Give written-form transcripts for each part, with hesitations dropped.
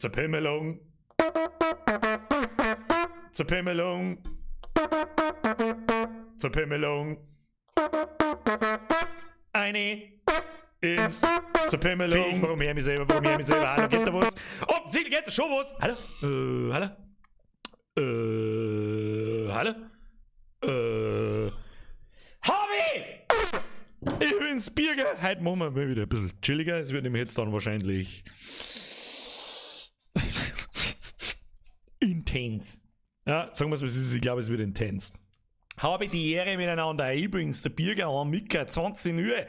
Zur Pimmelung. Zur Pimmelung. Zur Pimmelung. Eine ins zur Pimmelung. Warum her mich selber, warum her mich selber? Hallo, geht da was? Offensichtlich geht da schon was. Hallo? Hallo? Hallo? Harvey! Ich bin's, Birger. Heute machen wir mal wieder ein bisschen chilliger. Es wird nämlich jetzt dann wahrscheinlich intens. Ja, sagen wir es, wie es ist. Ich glaube, es wird intens. Habe die Ehre miteinander. Ich bin's, der Birger am Micker, 20 Uhr,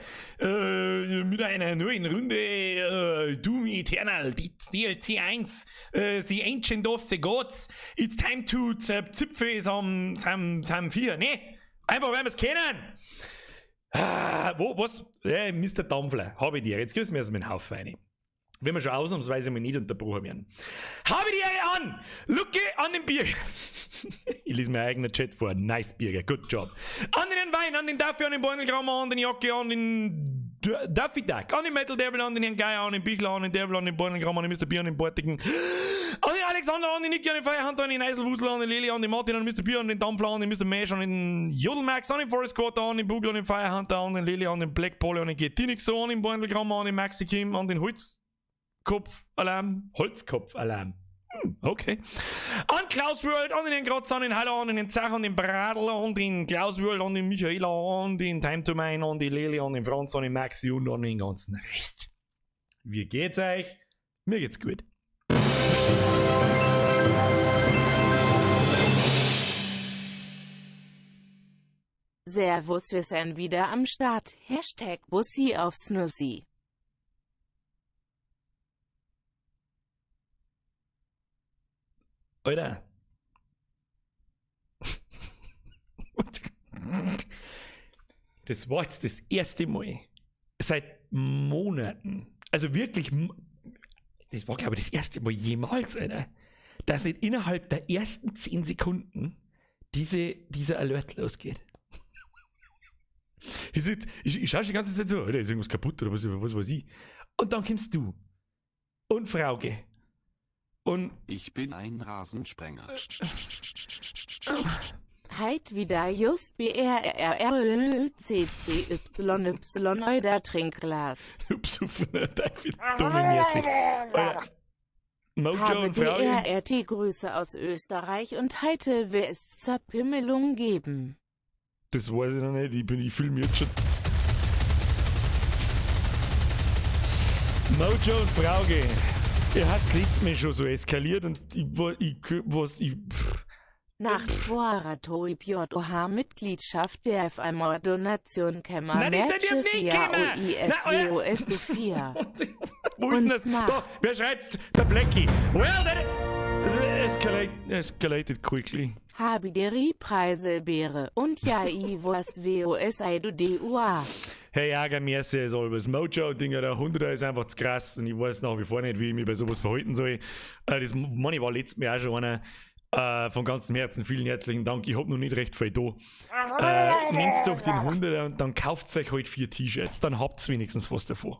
mit einer neuen Runde Doom Eternal, die DLC 1, The Ancient of the Gods. It's time to Zipfel sam, sam, sam 4. Ne? Einfach, weil wir's kennen. Ah, wo, was? Ja, Mister Dampfler, habe ich die Ehre. Jetzt gibt's mir erstmal einen Haufen rein. Wenn wir schon ausnahmsweise mal nicht unterbrochen werden. Habe die Ehre an! Lucke an den Bier. Ich lese meinen eigenen Chat vor. Nice, Birger. Good job. An den Wein, an den Duffy, an den Beutelkrammer, an den Jacke, an den Duffy Duck, an den Metal Devil, an den Herrn Geier, an den Bichler, an den Devil, an den Beutelkrammer, an den Mister Bier, an den Bortigen, an den Alexander, an den Niki, an den Feierhunter, an den Eiselwusel, an den Leli, an den Martin, an den Mister Bier, an den Dampfler, an den Mister Mesh, an den Jodelmax, an den Forest Quarter, an den Bugler, an den Firehunter, an den Leli, an den Black Polly, an den Getinixo, an den Beutelkrammer, an den Maxi Kim, an den Holzkopf-Alarm, Holzkopf-Alarm. Okay. An Klaus World, an den Kratzer, an den Haller, an den Zach, an den Bradl, an den Klaus World, an den Michaela, an den Time to Mine, an die Leli, an den Franz, an den Maxi und an den ganzen Rest. Wie geht's euch? Mir geht's gut. Servus, wir sind wieder am Start. Hashtag Bussi aufs Nussi. Alter. Das war jetzt das erste Mal seit Monaten. Also wirklich, das war, glaube ich, das erste Mal jemals, Alter, dass nicht innerhalb der ersten 10 Sekunden dieser Alert losgeht. Ich schaue schon die ganze Zeit so, Alter, ist irgendwas kaputt oder was weiß ich. Und dann kommst du. Und Frauke. Und ich bin ein Rasensprenger. Heit wieder just B R R R L C C Y Y Euder Trinkglas. Du besoffener Teufel, dumme Merci. Alter, Mojo Habe und Frauke. D R R T Grüße aus Österreich und heute wird es Zerpimmelung geben. Das weiß ich noch nicht, ich fühle mich jetzt schon. Mojo und Frauke. Ihr habt's letztes Mal schon so eskaliert und ich, ich, was, ich, pff. Nach P J O H Mitgliedschaft der F I Donation Kämmer Nein, die darf nicht Match kommen. vier O I S Nein, W O S D 4. Wo ist denn das? Und Da, mach's. wer schreibt's? Der Blackie. Well, that escalated quickly. Habideri Preise Beere und ja I was W O S I D D U A. Hey, Jager, merci ist alles. Mojo und Dinger, der 100er ist einfach zu krass und ich weiß nach wie vor nicht, wie ich mich bei sowas verhalten soll. Das meine ich war letztes Mal auch schon einer. Von ganzem Herzen vielen herzlichen Dank. Ich hab noch nicht recht viel da. Nehmt doch den 100er und dann kauft euch halt 4 T-Shirts. Dann habt ihr wenigstens was davon.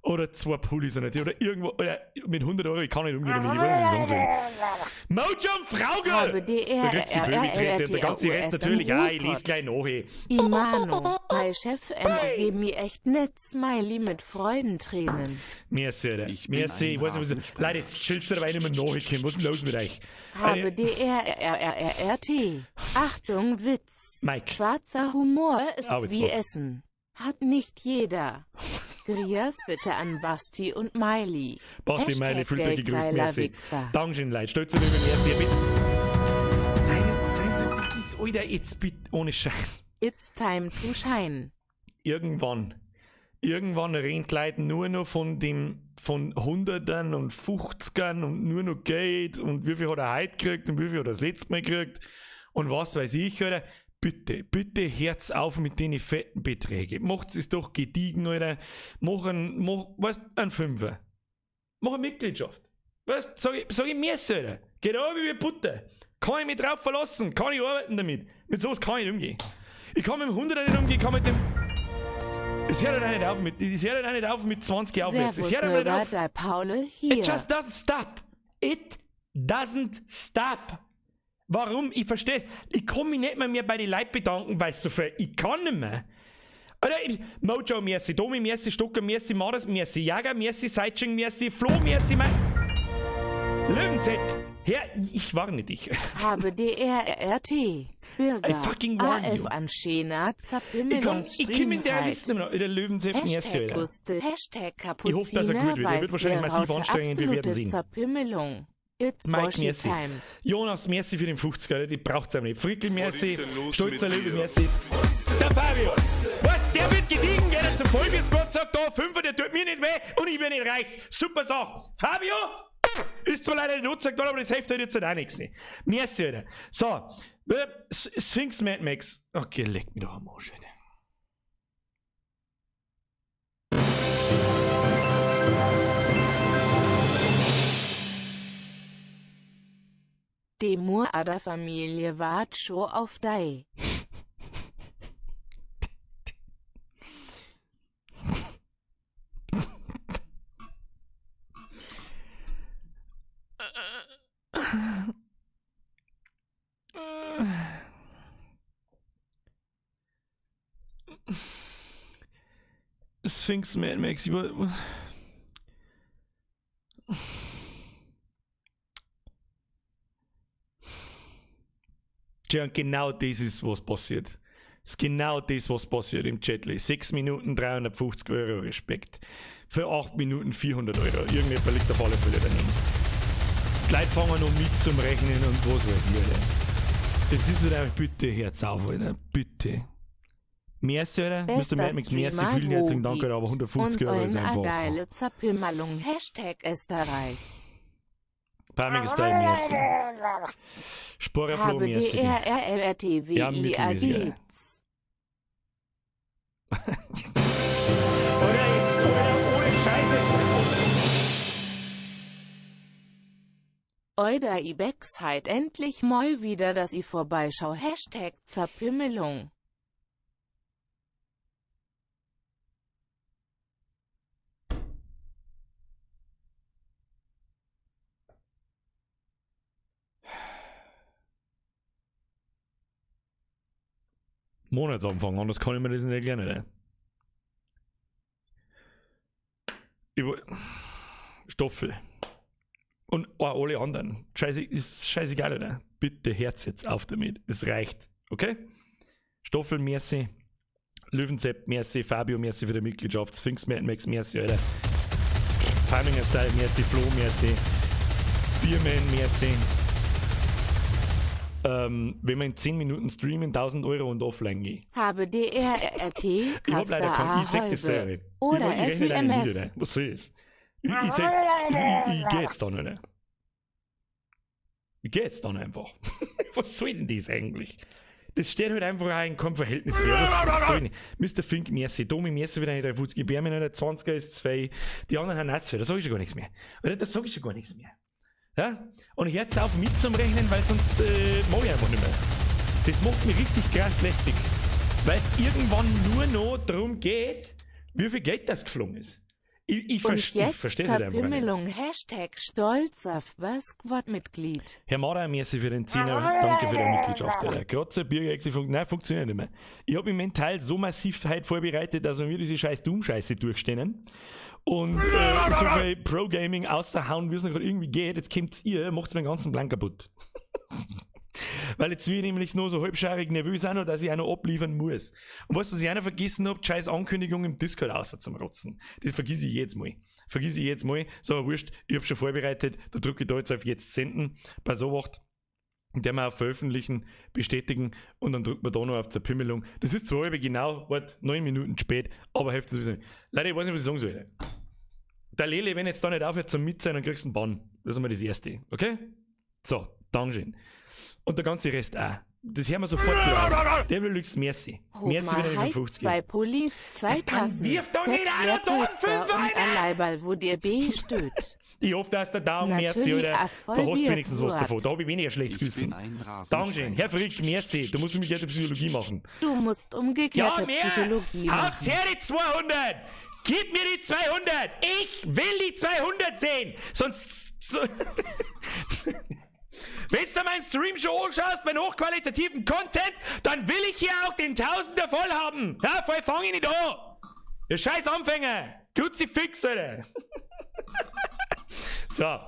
Oder 2 Pullis oder, oder irgendwo. Oder mit 100 Euro, ich kann nicht umgehen damit, ich weiß nicht, was ich sagen soll. Mojo und Frauke! Habe D R Da kriegst du die R R Babytrete und der R T ganze O Rest S natürlich. M Ah, ich lese Ruhrpott. gleich nach, ey. Imano, bei Chef M O G mir echt nett Smiley mit Freudentränen. Merci, Alter. Ich bin Merci, ein ich weiß nicht, was ich Rasensprenger. Leute, jetzt chillt's dabei nicht mehr nachgekommen. Was ist denn los mit euch? Habe Eine D R R R R R T. Achtung, Witz. Mike. Schwarzer Humor ist Au, jetzt wie warte. Essen. Hat nicht jeder. Grias bitte an Basti und Miley. Basti, Hashtag Miley, fühlt euch gegrüßt, geldgeiler merci. Wichser. Dankeschön, Leute. Stellt euch über merci. Bitte. Nein, jetzt, das ist, Alter, jetzt bitte, ohne Scheiß. It's time to shine. Irgendwann. Irgendwann rennt Leute nur noch von Hundertern und 50ern und nur noch Geld und wie viel hat er heute gekriegt und wie viel hat er das letzte Mal gekriegt und was weiß ich, Alter. Bitte, bitte hört's auf mit den fetten Beträgen. Macht's es doch gediegen, Alter. Mach einen Fünfer. Mach eine Mitgliedschaft. Weißt, sag ich mir, Alter. Geht runter wie Butter. Kann ich mich drauf verlassen? Kann ich arbeiten damit? Mit sowas kann ich nicht umgehen. Ich kann mit dem 100er nicht umgehen, kann mit dem... Es hört halt auch nicht auf mit, es hört halt auch nicht auf mit 20 aufwärts. Es Servus, hört halt nicht auf. Bürger, der Paul hier. It just doesn't stop. It doesn't stop. Warum? Ich verstehe. Ich kann mich nicht mehr bei den Leuten bedanken, weil es so viel. Ich kann nicht mehr. Alter, ich, Mojo, merci, Domi, merci, Stocker, merci, Maras, merci, Jager, merci, Seitsching, merci, Flo, merci, mein. Löwenzepp! Herr, ich warne dich. Habe DRRT. Bürger. I fucking warn AF you. an Schena Ich komm, ich komm in der Liste nicht mehr. Der Löwenzepp, merci, Hashtag Alter. Gustel, Hashtag Kapuziner, Ich hoffe, dass er gut wird. Er wird wahrscheinlich massiv Weißbier, anstrengend, wir werden absolute sehen. Zerpimmelung. It's Mike, Washi merci. Time. Jonas, merci für den 50er, Alter, die braucht's einfach nicht. Frickel, merci. ist denn los Stolzer mit Löwe, dir? merci. Der Fabio! Was? Der wird gediegen, geht er zum Vollbier Squad, sagt da, Fünfer, der tut mir nicht weh und ich bin nicht reich. Super Sache. Fabio! Ist zwar leider nicht angezeigt worden, aber das hilft halt jetzt halt auch nichts. Nicht. Merci, Alter. So, Sphinx Mad Max. Okay, leck mich doch am Arsch, Alter. Die Murada-Familie wart schon auf dei. Sphinx Mad Max, ich war. Tja, und genau das ist, was passiert. Das ist genau das, was passiert im Chat. 6 Minuten 350 Euro Respekt. Für 8 Minuten 400 Euro. Irgendjemand liegt auf alle Fälle daneben. Die Leute fangen noch mit zum Rechnen und was weiß ich, Alter. Das ist halt einfach, bitte, Herz auf, Alter. Bitte. Merci, Alter. Mr. Bester Mad Max, merci, Streamer, vielen herzlichen wo Dank, Alter, aber gibt. 150 Und Euro ist so eine einfach. geile Zerpimmelung. Hashtag Österreich. Pamela Style, merci. Sporerflo, Habe merci. D R R L R T W Ja, I A mittelmäßig, Alter. geht's. Oder jetzt, oder ohne Scheiße. Euder Ibex halt endlich mal wieder, dass i vorbeischau. Hashtag Zerpimmelung. Monatsanfang, anders kann ich mir das nicht erklären, oder? Über Stoffel. Und auch alle anderen. Scheiße, ist scheißegal, oder? Bitte Herz jetzt auf damit. Es reicht. Okay? Stoffel, merci. Löwenzepp, merci. Fabio, merci für die Mitgliedschaft. Sphinx Mad Max, merci, Alter. Palminger Style, merci. Flo, merci. Bierman, merci. Wenn wir in 10 Minuten streamen, 1000 Euro und offline gehen. Habe D R R R T Ich hab leider keinen, ich sag das selber nicht. Oder ich rechne leider nicht, FUMF. oder? Was soll das? Ich sag, ich geh jetzt da nicht. Ich geh jetzt dann einfach. Was soll denn das eigentlich? Das steht halt einfach auch in keinem Verhältnis mehr. Was soll denn? Mr. Fink, merci. Domi, merci für deine 350. Bärme, der 20er ist 2. Die anderen haben auch 2. Da sag ich schon gar nichts mehr. Oder da sag ich schon gar nichts mehr. Ja? Und ich hör's auf mit zum Rechnen, weil sonst mach ich einfach nicht mehr. Das macht mich richtig krass lästig. Weil es irgendwann nur noch darum geht, wie viel Geld das geflogen ist. Ich Und ich jetzt versteh's halt einfach nicht. Zerpimmelung. Hashtag stolz auf Squad-Mitglied. Herr Maurer, merci für den 10er, danke für deine Mitgliedschaft. Alter. Kratzer, Biergexe, nein, funktioniert nicht mehr. Ich hab mich mental so massiv heute vorbereitet, dass wir diese scheiß Doom-Scheiße durchstehen. Und so viel Pro-Gaming außerhauen, wie es noch grad irgendwie geht. Jetzt kommt's ihr, macht's meinen ganzen Plan kaputt. Weil jetzt bin ich nämlich nur so halbscharig nervös auch noch, dass ich auch noch abliefern muss. Und weißt du, was ich auch noch vergessen hab? Die scheiß Ankündigung im Discord außer zum Rotzen. Das vergiss ich jedes Mal. Vergiss ich jedes Mal. Ist aber wurscht, ich hab schon vorbereitet. Da drücke ich da jetzt auf jetzt senden. Bei Obacht. Der wir auf veröffentlichen, bestätigen und dann drückt man da noch auf Zerpimmelung. Das ist zwar halb genau, warte, 9 Minuten spät, aber hilft sowieso nicht. Leute, ich weiß nicht, was ich sagen soll. Der Lele, wenn jetzt da nicht aufhört zum Mitsein, dann kriegst du einen Bann. Das ist einmal das Erste. Okay? So, Dankeschön. Und der ganze Rest auch. Das hören wir sofort wieder auf. Der will Lux, merci. Merci Hochmar wieder die Heid, 50. 2 Pullis, 2 Dann Tassen, wirf doch Z nicht einer da einen Leerpolster Fünfer und rein! ein Leiberl, wo dir B stöht. Ich hoffe, dass der Daumen merci, Natürlich, oder? as voll Da hast du wie es wenigstens was Wort. davon. Da hab ich weniger schlechtes Ich bin Gewissen. ein Rasensprenger. Dankeschön. Herr Frick, merci. Du musst für mich jetzt Psychologie machen. Du musst umgekehrte Ja, mehr! Psychologie Haut's machen. her, die 200! Gib mir die 200! Ich will die 200 sehen! Sonst So. Wenn du meinen Stream schon anschaust, meinen hochqualitativen Content, dann will ich hier auch den Tausender voll haben. Ja, voll fang ich nicht an. Ihr scheiß Anfänger. Kruzifix, Alter. So.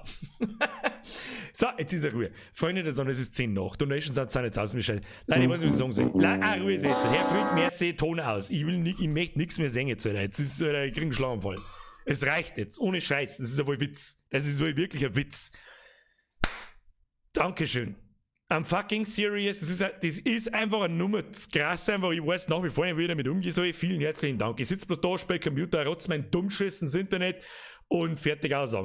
So, jetzt ist er Ruhe. Freunde der Sonne, es ist 10 nach. Donations sind jetzt aus. Mir scheiße. Leute, ich weiß nicht, was ich sagen soll. Leute, Ruhe ist jetzt. Herr Frick, merci, Ton aus. Ich will nicht, ich möchte nichts mehr sehen jetzt, Alter. Jetzt ist, Alter, ich krieg einen Schlaganfall. Es reicht jetzt. Ohne Scheiß. Das ist ja wohl Witz. Das ist wohl wirklich ein Witz. Dankeschön. I'm fucking serious. Das ist einfach eine Nummer zu krass einfach. Ich weiß nach wie vor nicht, wie ich damit umgehen soll. Vielen herzlichen Dank. Ich sitze bloß da, spiele Computer, rotz mein Dummschiss ins Internet und fertig aus.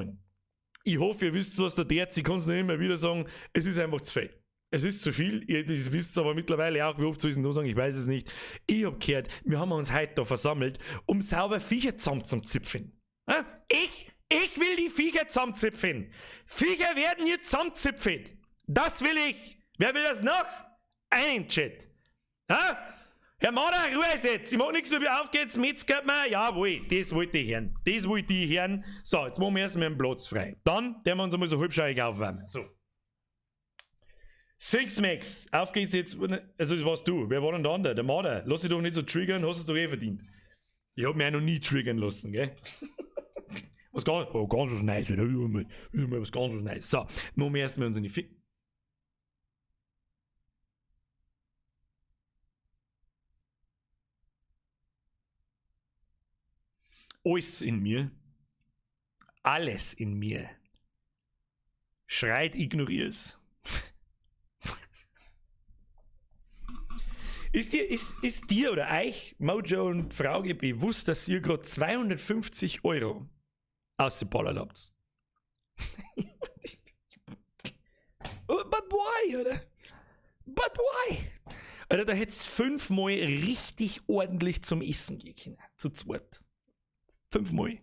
Ich hoffe, ihr wisst, was da der. Ich kann es noch immer wieder sagen. Es ist einfach zu viel. Es ist zu viel. Ihr wisst es aber mittlerweile auch. Wie oft soll ich es noch sagen? Ich weiß es nicht. Ich hab gehört, wir haben uns heute da versammelt, um sauber Viecher zusammen zum Zipfen. Ich will die Viecher zusammenzipfen. Viecher werden hier zusammenzipft. Das will ich. Wer will das noch? Einen Chat. Ha? Herr Mader, Ruhe ist jetzt. Ich mach nichts mehr. Auf geht's, Metzger mir. Jawohl, das wollte ich hören. Das wollte ich hören. So, jetzt machen wir erstmal einen Platz frei. Dann werden wir uns einmal so halbschauig aufwärmen. So. Sphinx Max, auf geht's jetzt. Also, das warst du. Wer war denn der andere? Der Mader. Lass dich doch nicht so triggern, hast du es doch eh verdient. Ich hab mich auch noch nie triggern lassen, gell? Was ganz, oh, ganz was Neues, wieder. Mal was ganz was Neues. So, machen wir erstmal unsere Fi Alles in mir, alles in mir schreit, ignorier's. Ist dir oder euch, Mojo und Frauke, bewusst, dass ihr grad 250 Euro ausgeballert habt? But why, oder? But why? Alter, da hätt's 5-mal richtig ordentlich zum Essen gehen können. Zu zweit. 5-mal.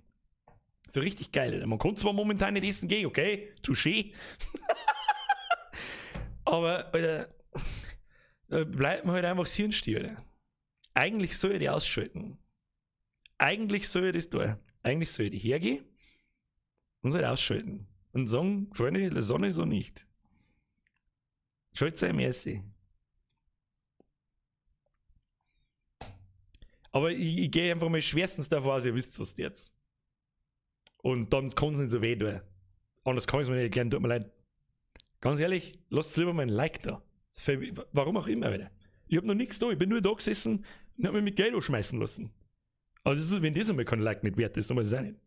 So richtig geil, Alter. Man kann zwar momentan nicht essen gehen, okay? Touché. Aber, Alter, da bleibt man halt einfach das Hirn stehen, Alter. Eigentlich soll ich die ausschalten. Eigentlich soll ich das tun. Eigentlich soll ich die hergehen und soll ausschalten. Und sagen, Freunde, die Sonne so nicht. Schalt's euch merci. Aber ich gehe einfach mal schwerstens davon aus, ihr wisst, was jetzt. Und dann kann's nicht so weh tun. Anders kann ich's mir nicht erklären, tut mir leid. Ganz ehrlich, lasst lieber mal ein Like da. Das fällt mir, warum auch immer wieder. Ich hab noch nichts da, ich bin nur da gesessen und hab mich mit Geld anschmeißen lassen. Also das ist, wenn das einmal kein Like nicht wert ist, dann weiß ich es auch nicht.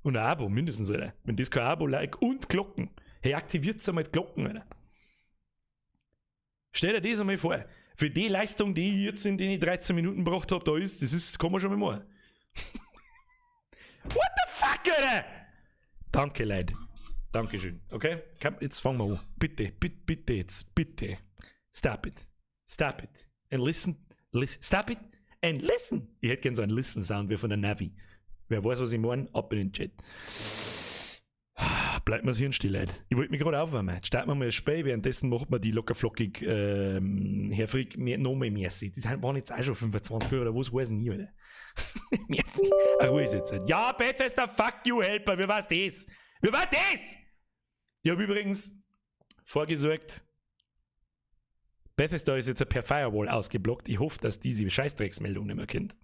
Und ein Abo mindestens, Alter. Wenn das kein Abo, Like und Glocken. Hey, aktiviert einmal die Glocken, Alter. Stell dir das einmal vor. Für die Leistung, die ich jetzt in den 13 Minuten gebracht hab, da ist, das ist, kann man schon mal machen. What the fuck, Alter? Danke, Leute. Dankeschön. Okay? Komm, jetzt fangen wir an. Bitte, bitte, bitte jetzt. Bitte. Stop it. Stop it. And listen. Stop it. And listen. Ich hätte gern so einen Listen-Sound wie von der Navi. Wer weiß, was ich meine, ab in den Chat. Bleibt mir hier still, Leute. Ich wollte mich gerade aufwärmen. Jetzt starten wir mal das Spiel, währenddessen macht man die lockerflockig, Herr Frick, mehr, noch mehr merci. Die waren jetzt auch schon 25 Euro oder was, weiß ich nie, Alter. Merci. Ach, Ruhe ist jetzt. Ja, Bethesda, fuck you, Helper, wie war's das? Wie war das? Ich hab übrigens vorgesorgt, Bethesda ist jetzt per Firewall ausgeblockt. Ich hoffe, dass diese Scheißdrecksmeldung nicht mehr kennt.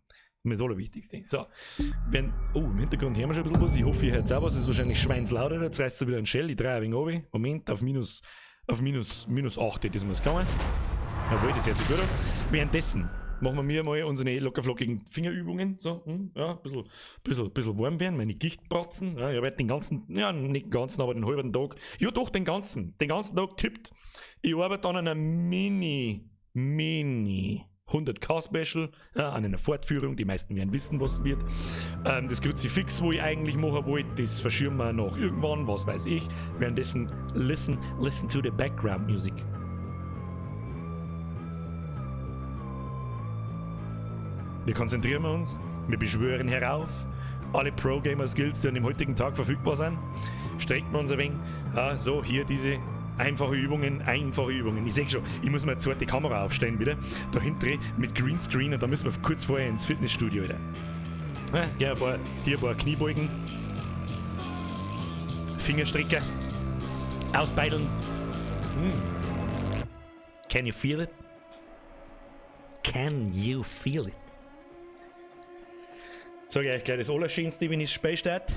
Das ist das Allerwichtigste. So, wenn, oh, im Hintergrund hören wir schon ein bisschen was. Ich hoffe, ihr hört auch was. Das ist wahrscheinlich schweinslaut, oder? Jetzt reißt er wieder einen Shell. Ich drehe ein wenig runter. Moment, auf minus 8 ist mir gegangen. Jawohl, das hört sich gut an. Währenddessen machen wir mal unsere lockerflockigen Fingerübungen. So, ja, ein bisschen warm werden, meine Gichtbratzen. Ja, ich habe den ganzen, ja, nicht den ganzen, aber den halben Tag. Ja, doch, den ganzen. Den ganzen Tag tippt. Ich arbeite an einer Mini 100k Special, ja, an einer Fortführung, die meisten werden wissen, was es wird. Das Kruzifix, wo ich eigentlich machen wollte, das verschieben wir noch irgendwann, was weiß ich. Währenddessen listen to the background music. Wir konzentrieren uns, wir beschwören herauf, alle Pro-Gamer-Skills, die an dem heutigen Tag verfügbar sind. Strecken wir uns ein wenig. Ja, so, hier diese einfache Übungen. Ich sehe schon, ich muss mir eine zweite Kamera aufstellen wieder. Da hinten mit Greenscreen und da müssen wir kurz vorher ins Fitnessstudio wieder. Ja, hier ein paar Kniebeugen. Fingerstricke. Ausbeideln. Can you feel it? Can you feel it? Sag ich euch gleich das Allerschönste, wenn ich das Spiel starte.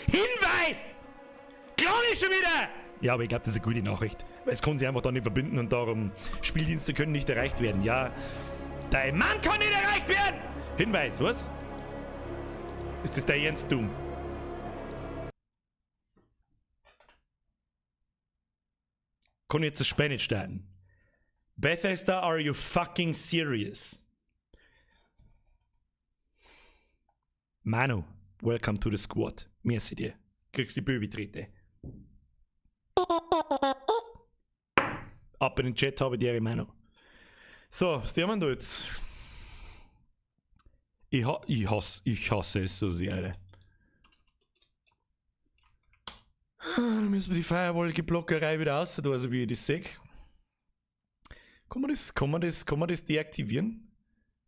Hinweis! Klar ist schon wieder! Ja, aber ich glaub, das ist eine gute Nachricht. Weil es kann sich einfach da nicht verbinden und darum, Spieldienste können nicht erreicht werden. Ja, dein Mann kann nicht erreicht werden! Hinweis, was? Ist das der Jens Doom? Kann ich jetzt das Spiel nicht starten? Bethesda, are you fucking serious? Manu, welcome to the squad. Merci dir. Kriegst die Böbi-Tritte. Ab in den Chat habe ich die Manu. So, was tun wir da jetzt? Ich hasse es so sehr, Alter. Dann müssen wir die Firewall-Geblockerei wieder raus, also wie ich das sehe. Kann man das deaktivieren?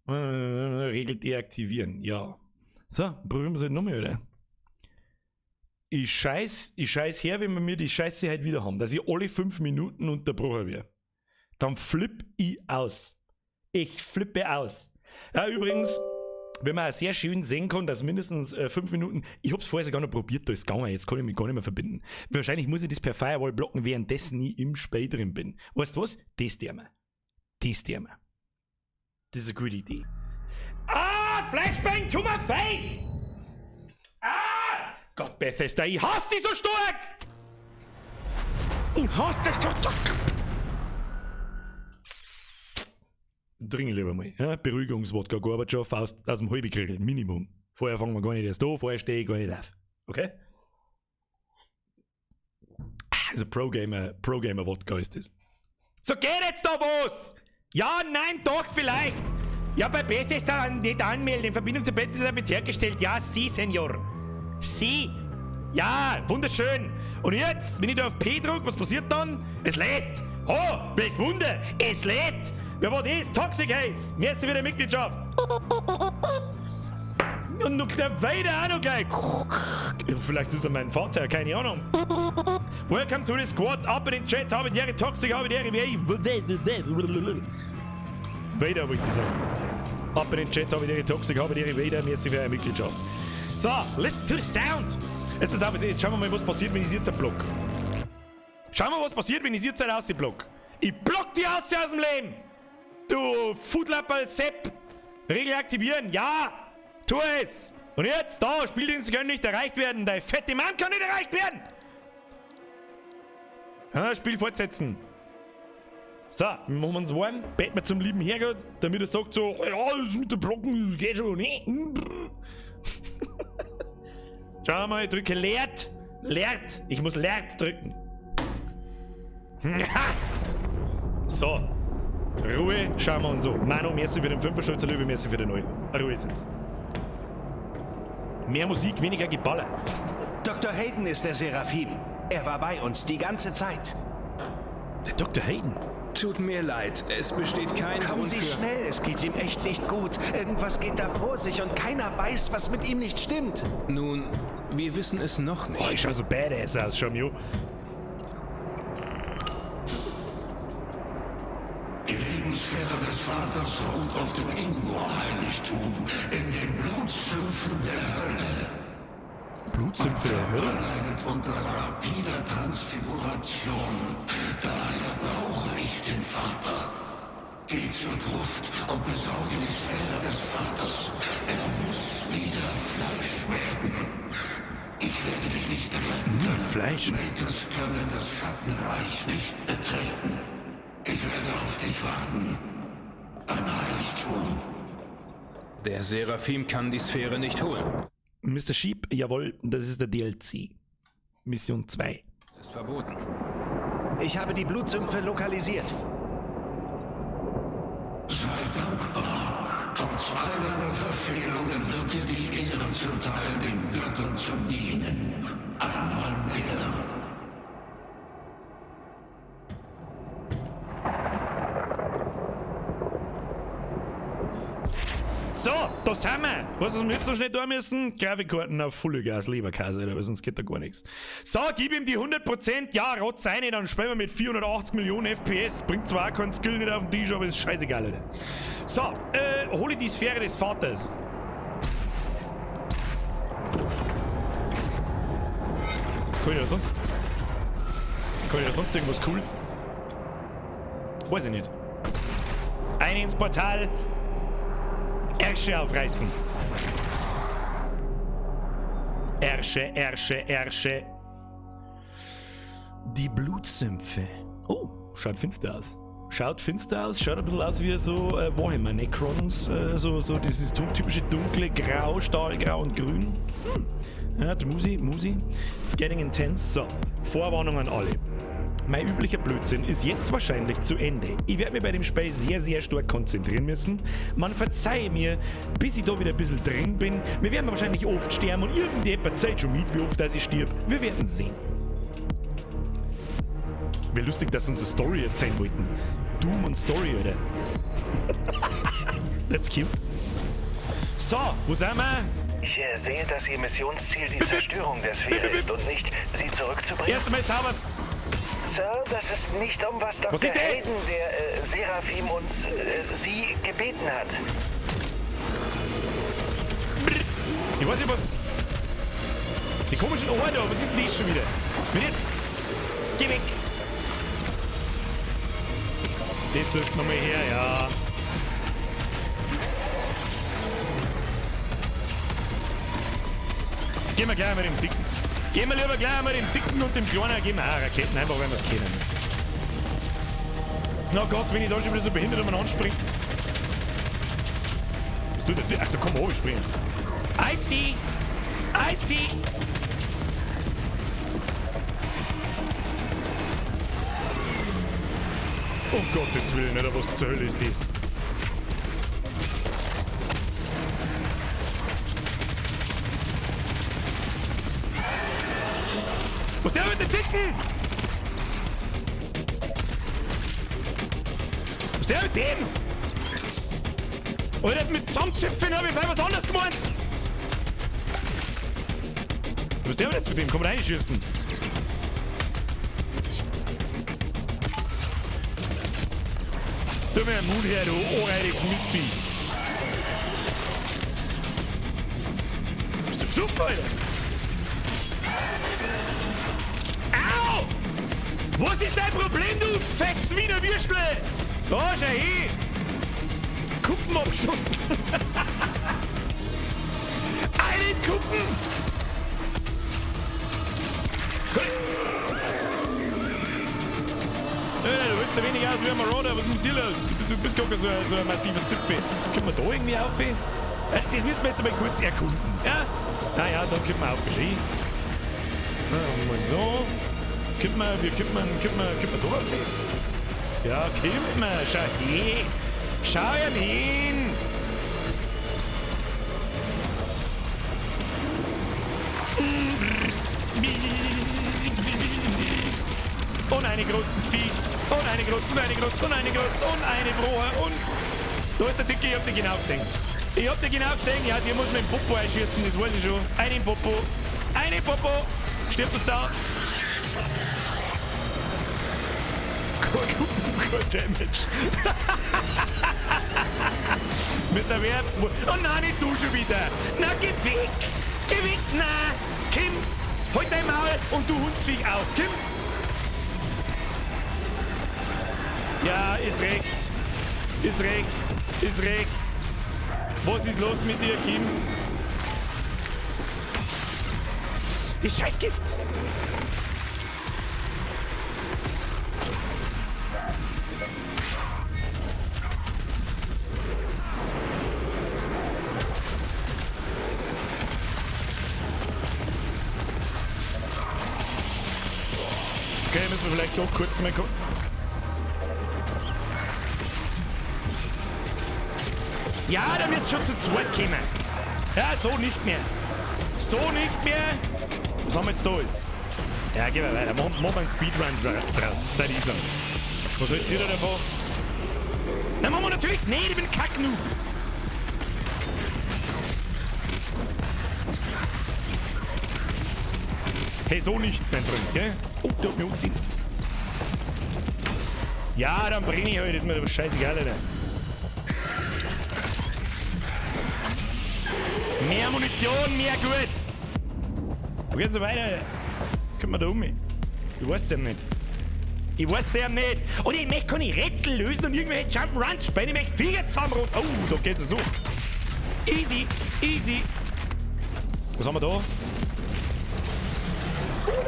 Regel deaktivieren, ja. So, probieren wir es halt nochmal, oder? Ich scheiß her, wenn wir mir die Scheiße halt wieder haben, dass ich alle 5 Minuten unterbrochen werde. Dann flipp ich aus. Ich flippe aus. Ja, übrigens, wenn man auch sehr schön sehen kann, dass mindestens 5 Minuten, ich hab's vorher sogar noch probiert, da ist gegangen, jetzt kann ich mich gar nicht mehr verbinden. Wahrscheinlich muss ich das per Firewall blocken, währenddessen ich im Spiel drin bin. Weißt du was? Das tun wir. Das tun wir. Das ist eine gute Idee. Ah, Flashbang to my face! Ah! Gott, Bethesda, ich hasse dich so stark! Ich hasse dich so stark! Dringend lieber mal. Ja, Beruhigungswodka, Gorbatschow aus dem halben Kriegel, Minimum. Vorher fangen wir gar nicht erst an, vorher stehe ich gar nicht auf. Okay? Also Pro-Gamer-Wodka ist das. So geht jetzt da was! Ja, nein, doch, vielleicht! Ja, bei Bethesda nicht anmelden, in Verbindung zu Bethesda wird hergestellt. Ja, Sie, Senor. Sie! Ja, wunderschön! Und jetzt, wenn ich da auf P drücke, was passiert dann? Es lädt! Oh, welch Wunder! Es lädt! Wer war das? Toxic Haze! Merci für die Mitgliedschaft! Und noch der Vader auch noch gleich! Vielleicht ist er mein Vater, keine Ahnung. Welcome to the squad! Ab in den Chat, habe die Ehre, Toxic, habe die Ehre, Vader wollte ich sagen. Ab in den Chat, habe die Ehre, Toxic, habe die Ehre, Vader, merci für eure Mitgliedschaft. So, listen to the sound! Jetzt pass auf, jetzt schauen wir mal, was passiert, wenn ich es jetzt block. Schauen wir mal, was passiert, wenn ich es jetzt rausblock. Ich block die aus dem Leben! Du Foodlapperl Sepp! Regel aktivieren, ja! Tu es! Und jetzt, da, Spieldienste können nicht erreicht werden. Dein fette Mann kann nicht erreicht werden! Ja, Spiel fortsetzen. So, wir machen uns warm, beten wir zum lieben Herrgott, damit er sagt so, ja, das mit den Blocken geht schon, ne? Schauen wir mal, ich drücke leert. Leert. Ich muss leert drücken. So. Ruhe, schauen wir uns so. Manu, merci für den 5er Löwe, merci für den Euro. Ruhe ist jetzt. Mehr Musik, weniger Geballer. Dr. Hayden ist der Seraphim. Er war bei uns die ganze Zeit. Der Dr. Hayden? Tut mir leid, es besteht kein Kommen Grund Sie für... schnell, es geht ihm echt nicht gut. Irgendwas geht da vor sich und keiner weiß, was mit ihm nicht stimmt. Nun, wir wissen es noch nicht. Oh, ich schau so badass aus, schau mir an. Die Lebenssphäre des Vaters ruht auf dem Ingor-Heiligtum in den Blutsümpfen der Hölle. Blutsümpfe der Hölle? Leidet unter rapider Transfiguration. Daher brauche ich den Vater. Geh zur Gruft und besorge die Sphäre des Vaters. Er muss wieder Fleisch werden. Ich werde dich nicht begleiten können. Fleisch? Makers können das Schattenreich nicht betreten. Ich werde auf dich warten. Ein Heiligtum. Der Seraphim kann die Sphäre nicht holen. Mr. Sheep, jawohl, das ist der DLC. Mission 2. Es ist verboten. Ich habe die Blutsümpfe lokalisiert. Sei dankbar. Trotz all deiner Verfehlungen wird dir die Ehre zuteil, den Göttern zu dienen. Einmal mehr. So, Da sind wir! Weißt du, was wir jetzt noch schnell tun müssen? Grafikkarten auf Vollgas, Leberkäse, Alter, weil sonst geht da gar nichts. So, gib ihm die 100%, ja, rotz rein, dann spielen wir mit 480 Millionen FPS. Bringt zwar auch keinen Skill nicht auf den Tisch, aber ist scheißegal, Alter. So, hole die Sphäre des Vaters. Kann ich da sonst. Kann ich da sonst irgendwas Cooles? Weiß ich nicht. Ein ins Portal. Ärsche aufreißen. Ärsche, Ärsche, Ärsche. Die Blutsümpfe. Oh, schaut finster aus. Schaut finster aus, schaut ein bisschen aus wie so Warhammer Necrons. So dieses typische dunkle Grau, Stahlgrau und Grün. Hm. Ja, die Musi. It's getting intense. So, Vorwarnung an alle. Mein üblicher Blödsinn ist jetzt wahrscheinlich zu Ende. Ich werde mich bei dem Spiel sehr, sehr stark konzentrieren müssen. Man verzeihe mir, bis ich da wieder ein bisschen drin bin. Wir werden wahrscheinlich oft sterben und irgendjemand zeigt schon mit, wie oft dass ich stirb. Wir werden sehen. Wäre lustig, dass sie uns eine Story erzählen wollten. Doom und Story, oder? That's cute. So, wo sind wir? Ich sehe, dass Ihr Missionsziel die Zerstörung der Sphäre ist und nicht, sie zurückzubringen. Erst einmal sauber. Sir, das ist nicht um was Dr. Was ist das? Hayden, der Seraphim uns Sie gebeten hat. Ich weiß nicht was. Die komischen Ohren da, was ist denn das schon wieder? Geh weg! Das läuft nochmal her, ja. Gehen wir gleich mal dem Dicken. Gehen wir lieber gleich mal dem Dicken und dem Kleinen, gehen wir auch Raketen, einfach weil wir es kennen. Na Gott, wenn ich da schon wieder so behindert um anspringe. Was tut der? Ach, da kann man hochspringen. I see! I see! Um Gottes Willen, oder was zur Hölle ist das? Was ist der mit den Dicken? Was ist der mit dem? Alter, mit Zusammenzipfeln hab ich vielleicht was anderes gemeint! Was ist der jetzt mit dem? Komm reinschießen! Tu mir einen Mut her, du ohrreidig Mistvieh! Bist du besoffen, Alter? Au! Was ist dein Problem, du fettes Wiener Würstel? Da, schau hin! Kuppen abgeschossen! Einen Kuppen! Du willst ja wenig aus wie ein Marauder, was ist mit dir los? Du bist gar kein so ein massiver Zipfel. Können wir da irgendwie auf? Das müssen wir jetzt einmal kurz erkunden. Ja? Naja, da können wir auf. Schön. Mal so. Können wir da auf? Ja, kommt man. Schau hin. Schau ihm hin. Und eine großes Viech. Und eine große, und eine große, und eine große, und eine Brohe, und... Da ist der Dicke, ich hab dich genau gesehen. Ich hab dich genau gesehen, ja, dir muss man im Popo einschießen, das weiß ich schon. Einen Popo. Eine Popo. Stirbt du Sau. Kein Damage. Mr. Wer... Oh nein, nicht du schon wieder. Na, geh weg. Geh weg, na. Kim, halt dein Maul und du Hundsviech auch. Kim. Ja, ist recht. Ist recht. Ist recht. Was ist los mit dir, Kim? Das Scheißgift! Okay, müssen wir vielleicht doch kurz mal gucken. Ja, da wirst du schon zu zweit kommen. Ja, so nicht mehr. So nicht mehr. Was haben wir jetzt da ist? Ja, gehen wir weiter. Machen wir einen Speedrun draus. Da ist er. Was hältst ihr da davon? Na, machen wir natürlich nicht. Ich bin Kacknoob. Hey, so nicht, mein Freund, gell? Oh, der hat mich angezündet. Ja, dann brenne ich halt, ist mir aber scheißegal, Alter. Mehr Munition, mehr gut. Wo geht's so weiter? Können wir da um? Ich weiß es ja nicht. Ich weiß es ja nicht. Und ich möchte keine Rätsel lösen und irgendwelche Jump'n'Runs spielen. Ich möchte Viecher zusammenrufen. Oh, da geht's ja so. Easy, easy. Was haben wir da? Oh,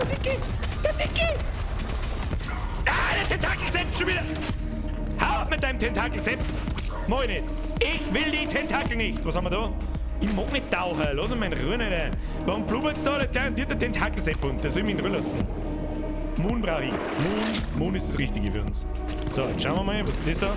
der Dicke! Der Dicke! Ah, der Tentakelsepp schon wieder! Hau ab mit deinem Tentakelsepp! Mach ich nicht! Ich will die Tentakel nicht! Was haben wir da? Ich mag nicht tauchen, lass mich in Ruhe nicht. Warum blubbert's da? Das ist garantiert der Tentakelsepp und der soll mich in Ruhe lassen. Moon brauche ich. Moon ist das Richtige für uns. So, jetzt schauen wir mal, was ist das da?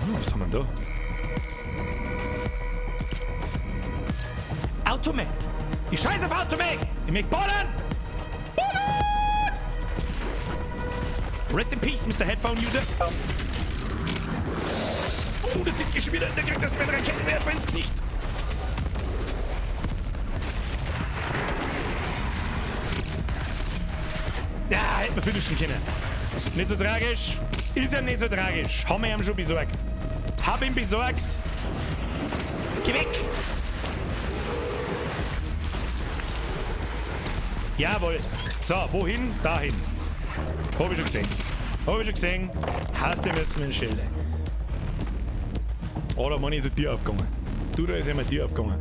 Oh, was haben wir denn da? Automap! Ich scheiße auf Automap! Ich möchte ballern! Ballern! Rest in peace, Mr. Headphone User. Oh, der Dicke schon wieder, der kriegt das mit einem Raketenwerfer ins Gesicht. Ja, hätten wir finishen können. Nicht so tragisch. Ist ja nicht so tragisch. Haben wir ihm schon besorgt. Hab ihn besorgt. Geh weg! Jawohl. So, wohin? Dahin. Hab ich schon gesehen. Hab ich schon gesehen. Hast du jetzt mit Schilde. Oh, da meine ich, ist eine Tür aufgegangen. Du, da ist ja eine Tür aufgegangen.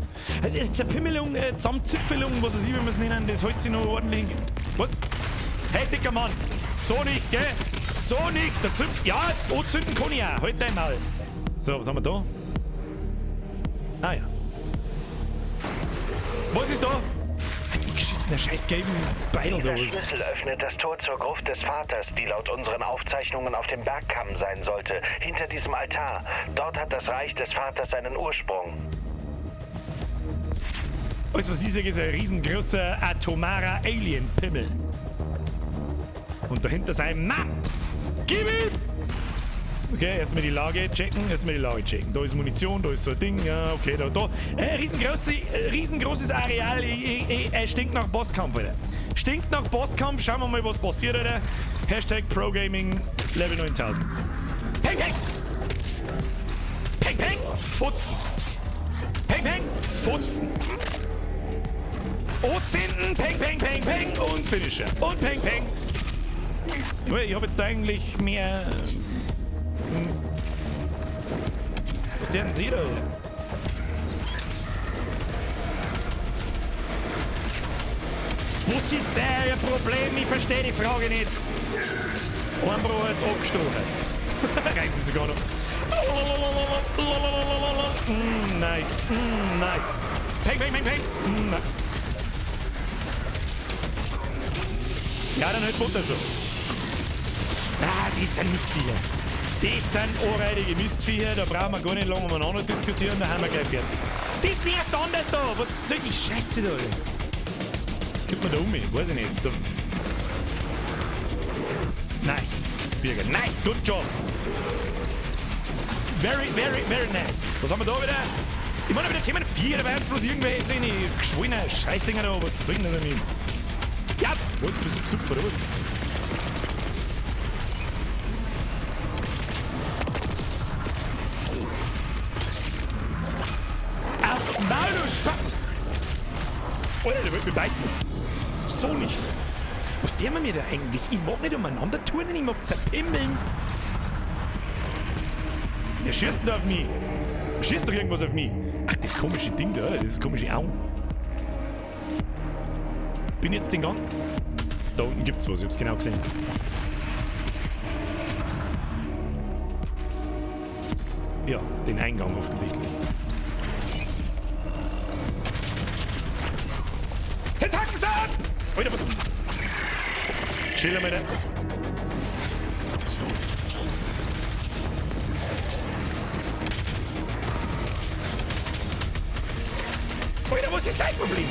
Zerpimmelung, Zusammenzipfelung, was weiß ich, wie wir es nennen, das hält sich noch ordentlich. Was? Hey, dicker Mann! So nicht, gell? So nicht! Der Zünd. Ja, anzünden kann ich auch. Halt dein Maul. So, was haben wir da? Ah ja. Was ist da? Die geschissene scheiß gelben Beil Dieser oder was? Schlüssel öffnet das Tor zur Gruft des Vaters, die laut unseren Aufzeichnungen auf dem Bergkamm sein sollte, hinter diesem Altar. Dort hat das Reich des Vaters seinen Ursprung. Also, was ich sehe, ist ein riesengroßer atomarer Alien-Pimmel. Und dahinter sein Map. Gib ihm! Okay, erstmal die Lage checken, erstmal die Lage checken. Da ist Munition, da ist so ein Ding, ja, okay, da, da. Riesengroßes Areal, stinkt nach Bosskampf, Alter. Stinkt nach Bosskampf, schauen wir mal, was passiert, Alter. Hashtag ProGaming Level 9000. Peng, peng! Peng, peng! Futzen! Peng, peng! Futzen! Ozinten, peng, peng, peng, peng und Finisher. Und peng, peng. Ich hab jetzt da eigentlich mehr... Was der denn sieht, Alter? Was ist sein Problem? Ich verstehe die Frage nicht. Armbro hat abgestochen. Reimt sie sogar noch. Nice. Nice. Peng, peng, peng, peng. Ja, dann halt Butter so. Ah, die sind Mistviecher. Das sind anreidige Mistviecher, da brauchen wir gar nicht lange umeinander diskutieren, da haben wir gleich fertig. Das nervt anders da! Was soll die Scheiße da? Kommt man da um mich? Weiß ich nicht. Da. Nice, Birger. Nice, good job. Very, very, very nice. Was haben wir da wieder? Ich meine, wieder kommen vier, da werden bloß irgendwelche so eine geschwollene Scheißdinger da. Was soll denn das damit? Ja, was, das ist super, oder was? Aufs Maul, du Spacken! Alter, der wird mich beißen. So nicht. Was der mir da eigentlich? Ich mag nicht umeinander turnen, ich mag zerpimmeln. Wer schießt denn da auf mich? Schießt doch irgendwas auf mich. Ach, das komische Ding da, das komische Auge. Bin jetzt den Gang. Da unten gibt's was, ich hab's genau gesehen. Ja, den Eingang offensichtlich. Tentakelsaat! Alter, was? Chill mal da. Alter, was ist dein Problem?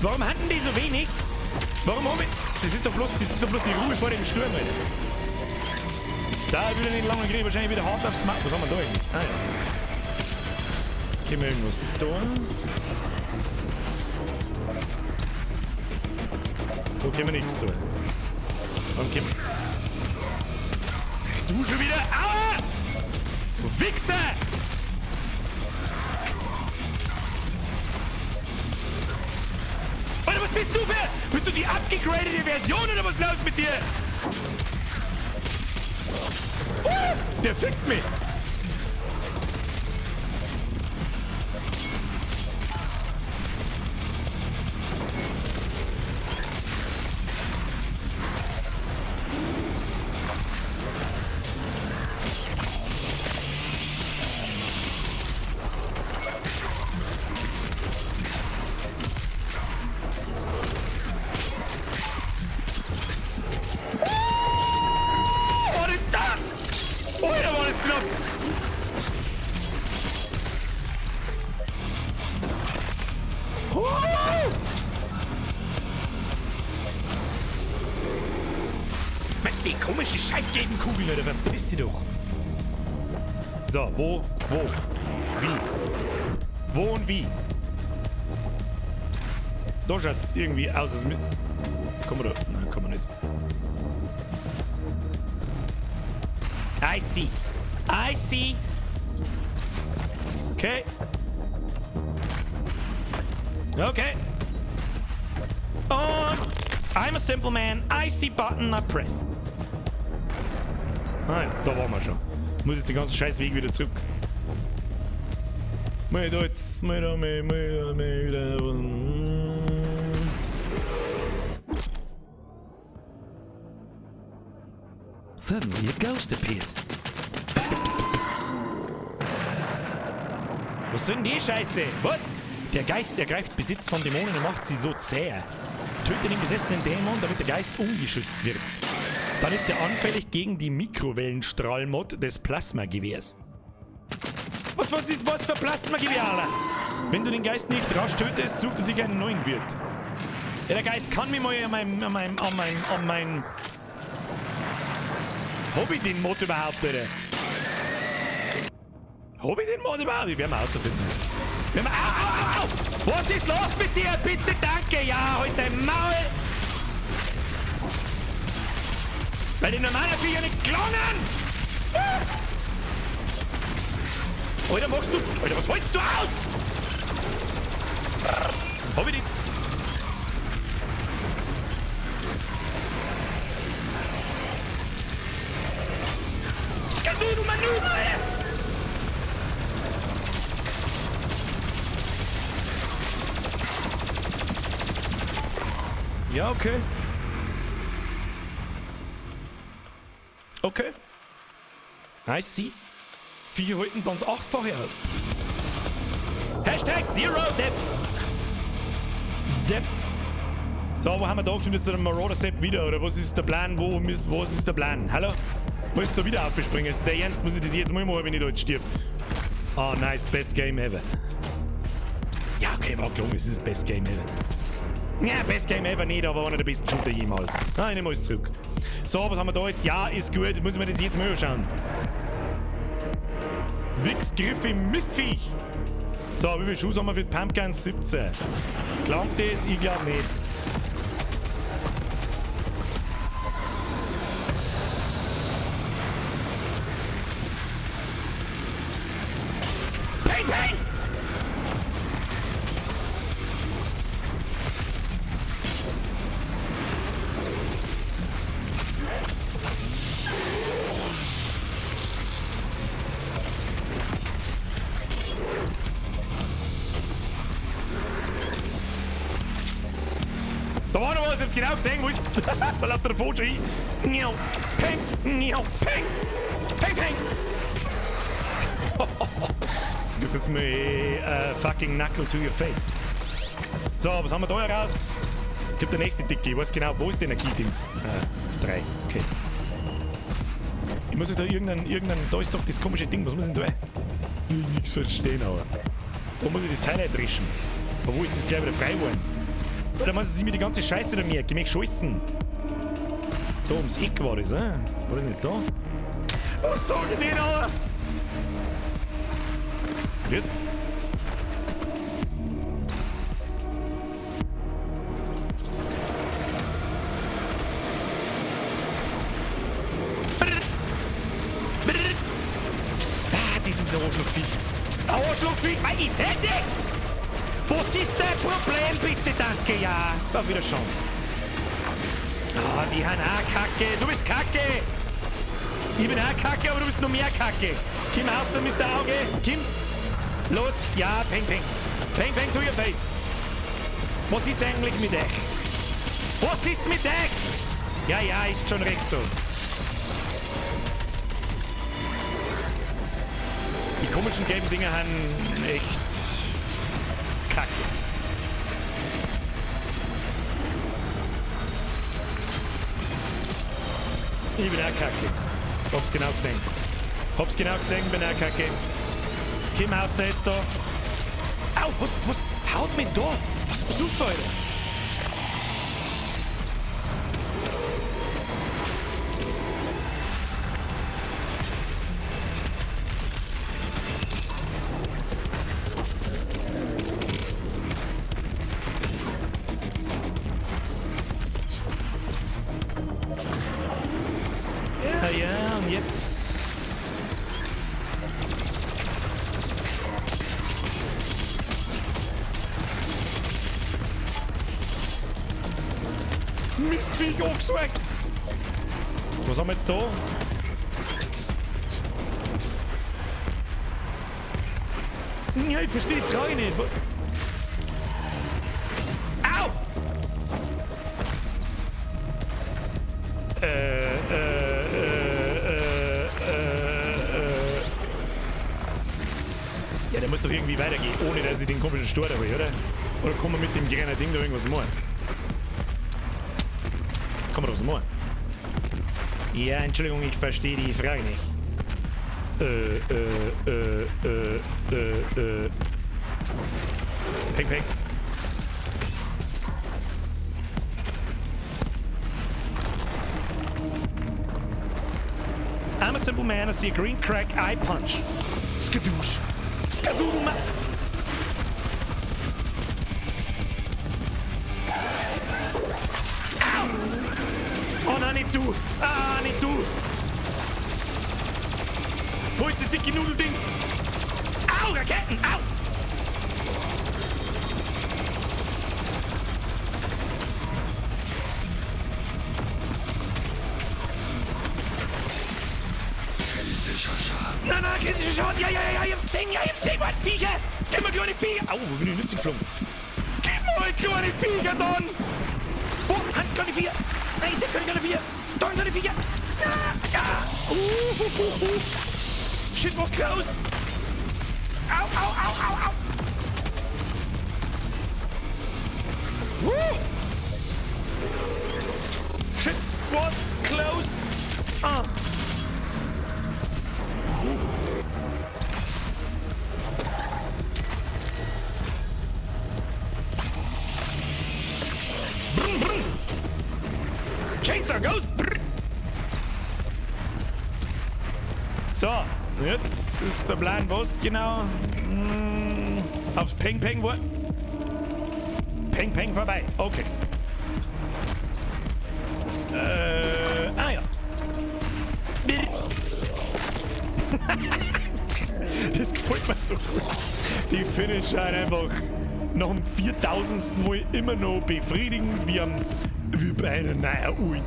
Warum hatten die so wenig? Warum haben wir... Das ist doch bloß die Ruhe vor dem Sturm, Alter. Da wieder nicht lange kriegen, wahrscheinlich wieder hart aufs Maul. Was haben wir da eigentlich? Ah ja. Können wir irgendwas da? Da können wir nichts tun. Warum können wir... Du schon wieder! Aua! Du Wichser! Alter, was bist du für? Bist du die abgegradete Version oder was los mit dir? Oh, der fickt mich! Die komische scheiß gelben Kugeln, Alter, verpiss dich doch. So, wo, wie? Wo und wie? Da schaut's irgendwie aus, als mit. Kommen wir da? Nein, kommen wir nicht. I see. I see. Okay. Okay. Und I'm a simple man. I see button, I press. Ah ja, da waren wir schon. Muss jetzt den ganzen scheiß Weg wieder zurück. Mal da jetzt, mal da, mal, mal, mal wieder. Suddenly a ghost appeared. Was soll denn die Scheiße? Was? Der Geist ergreift Besitz von Dämonen und macht sie so zäh. Töte den besessenen Dämon, damit der Geist ungeschützt wird. Dann ist er anfällig gegen die Mikrowellenstrahlmod des Plasmagewehrs. Was ist was für Plasmagewehr, Alter? Wenn du den Geist nicht rasch tötest, sucht er sich einen neuen Wirt. Ja, der Geist kann mich mal an meinem... Hab ich den Mod überhaupt, Alter? Hab ich den Mod überhaupt? Ich werde mal rausfinden. Au, au, au, au! Was ist los mit dir? Bitte, danke! Ja, halt dein Maul! Weil die normalen Viecher nicht gelangen! Ah! Alter, machst du... Alter, was holst du aus? Hab ich die... Skadudel Manudel! Ja, okay. Okay. I see. Viecher halten dann das 8-fache aus. Hashtag Zero Depth. Depth. So, wo haben wir da? Kommt jetzt der Marauder Sepp wieder? Oder was ist der Plan? Wo was ist der Plan? Hallo? Muss ich da wieder aufspringen? Ist der ernst? Muss ich das jetzt mal machen, wenn ich da jetzt stirb? Ah, oh, nice. Best Game ever. Ja, okay, war gelungen. Es ist das Best Game ever. Ja, Best Game ever nicht, aber einer der besten Shooter jemals. Nein, ich nehme alles zurück. So, was haben wir da jetzt? Ja, ist gut. Muss ich mir das jetzt mal anschauen. Wichsgriff im Mistviech. So, wie viel Schuss haben wir für die Pumpguns? 17. Klangt das? Ich glaube nicht. Peng, peng! Da war noch was, ich hab's genau gesehen, wo ist. Da läuft der davor schon hin. Peng, peng, peng, peng. Gibt's jetzt mal fucking Knuckle to your face. So, was haben wir da heraus? Gibt der nächste Dicke, ich weiß genau, wo ist denn der Key-Dings? 3, okay. Ich muss ja da irgendein, da ist doch das komische Ding, was muss ich denn da? Ich will nichts verstehen, aber. Da muss ich das Teil eintrischen. Aber wo ist das gleich wieder frei geworden? Da muss ich mir die ganze Scheiße da merken. Ich möchte scheißen. Da ums Eck war das, War das nicht da? Was sag ich denn, Alter? Jetzt? Ah, das ist ein Arschlochviech. Ein Arschlochviech, weil ich seh nix! Was ist dein Problem, bitte? Danke, ja. Auf Wiedersehen. Ah, die haben auch Kacke. Du bist Kacke! Ich bin auch Kacke, aber du bist noch mehr Kacke. Komm raus, Mr. Auge. Komm. Los, ja, peng, peng. Peng, peng to your face. Was ist eigentlich mit euch? Was ist mit euch? Ja, ja, ist schon recht so. Die komischen gelben Dinger haben echt Kacke. Ich bin auch Kacke. Hab's genau gesehen. Hab's genau gesehen, bin auch Kacke. Komm raus jetzt da. Au, was haut mich da? Was besoffen, Alter? Ja, ja, und jetzt... Mistviech angesorgt! Was haben wir jetzt da? Ja, ich verstehe die Frage nicht. Au! Ja, der muss doch irgendwie weitergehen, ohne dass ich den komischen Stor da hole, oder? Oder kann man mit dem kleinen Ding da irgendwas machen? Kann man da was machen? Ja, Entschuldigung, ich verstehe die Frage nicht. Peng, peng. I'm a simple man, I see a green crack, I punch. Skadoosh. Skadoodle. Au! Oh nein, nicht du! Ah, nicht du! Wo ist das dicke Nudelding? Au, Raketten! Au! Nein, nein, kritischer Schaden! Ja, ja, ja, ich hab's gesehen! Ja, ich hab's gesehen! Mann, Viecher! Gib mir kleine Viecher! Au, wo bin ich nicht geflogen? Gib mir kleine Viecher dann! Wo? Kleine Viecher! Nein, ich seh keine kleine Viecher! Da, kleine Viecher! Ah, ah. Shit was close! Au, au, au, au, au! Woo! Shit was close! Ah! Brr, brr. Chainsaw goes! Brr. So, jetzt ist der Plan was genau? Aufs Peng Peng warten. Peng Peng vorbei. Okay. Ah ja. Das gefällt mir so gut. Die Finisher einfach nach dem 4000. Mal immer noch befriedigend wie bei einer neuen Alten.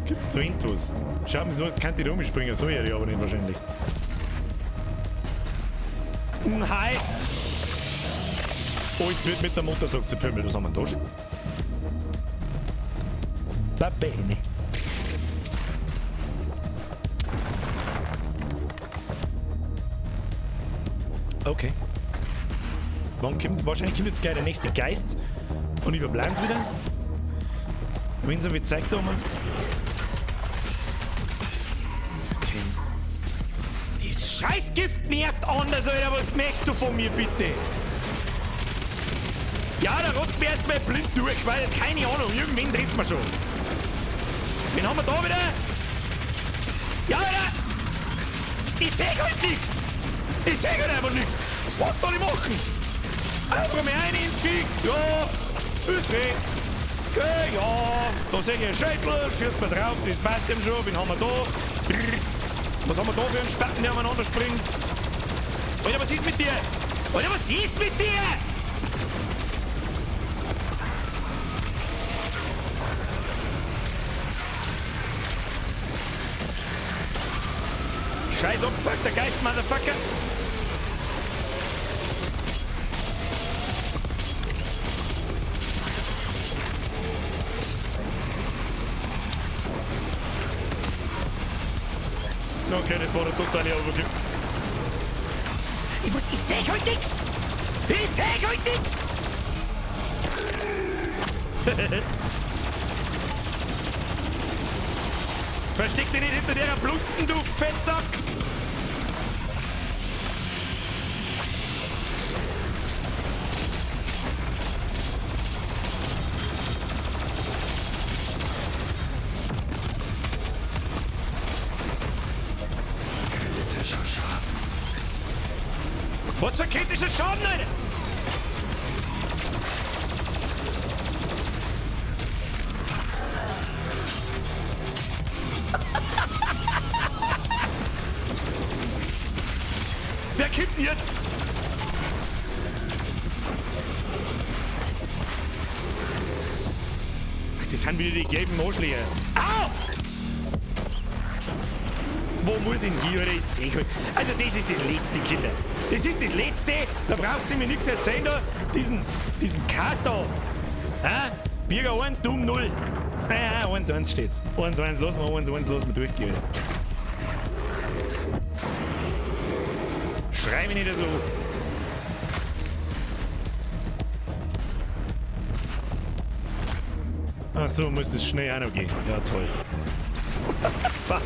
Gibt's da irgendwas? Schaut mir so, jetzt kann ich da umspringen. So ja, ich aber nicht wahrscheinlich. Hi! Oh, jetzt wird mit der Motorsäge zerpümmelt. Was haben wir denn da schon? Va bene. Okay. Wann kommt, wahrscheinlich kommt jetzt gleich der nächste Geist. Und überbleiben sie wieder. Wenn so wie zeigt da mal. Das Scheißgift nervt anders, Alter. Was möchtest du von mir, bitte? Ja, da rotzt mir erstmal blind durch, weil, keine Ahnung, irgendwen trifft man schon. Wen haben wir da wieder? Ja, Alter! Ich seh halt nix! Ich seh halt einfach nix! Was soll ich machen? Einfach mal rein ins Vieh! Ja, ist recht. Okay, ja, da seh ich einen Schädel, schießt mir drauf, das passt ihm schon. Wen haben wir da? Was haben wir da für einen Spacken, der umeinander springt? Alter, was ist mit dir? Alter, was ist mit dir? Scheiß abgefuckter Geist, Motherfucker! Okay, das war der totale Overkill. Ich seh halt nix! Ich seh halt nix! Versteck dich nicht hinter der Blunzen, du Fettsack! Kritischer Schaden. Was für kritischer Schaden, Alter? Wer kippt denn jetzt? Ach, das sind wieder die gelben Arschlöcher. Au! Wo muss ich denn hin, Alter? Ich seh halt. Also das ist das letzte, Kinder. Das ist das letzte. Da braucht sie mir nichts erzählen da. Diesen Cast da. Hä? Birger 1, Doom 0. Naja, 1-1 steht's. 1-1, lass mal 1-1, lass mal durchgehen, Alter. Schrei mich nicht so. Ach so, muss das schnell auch noch gehen. Ja, toll. Fuck.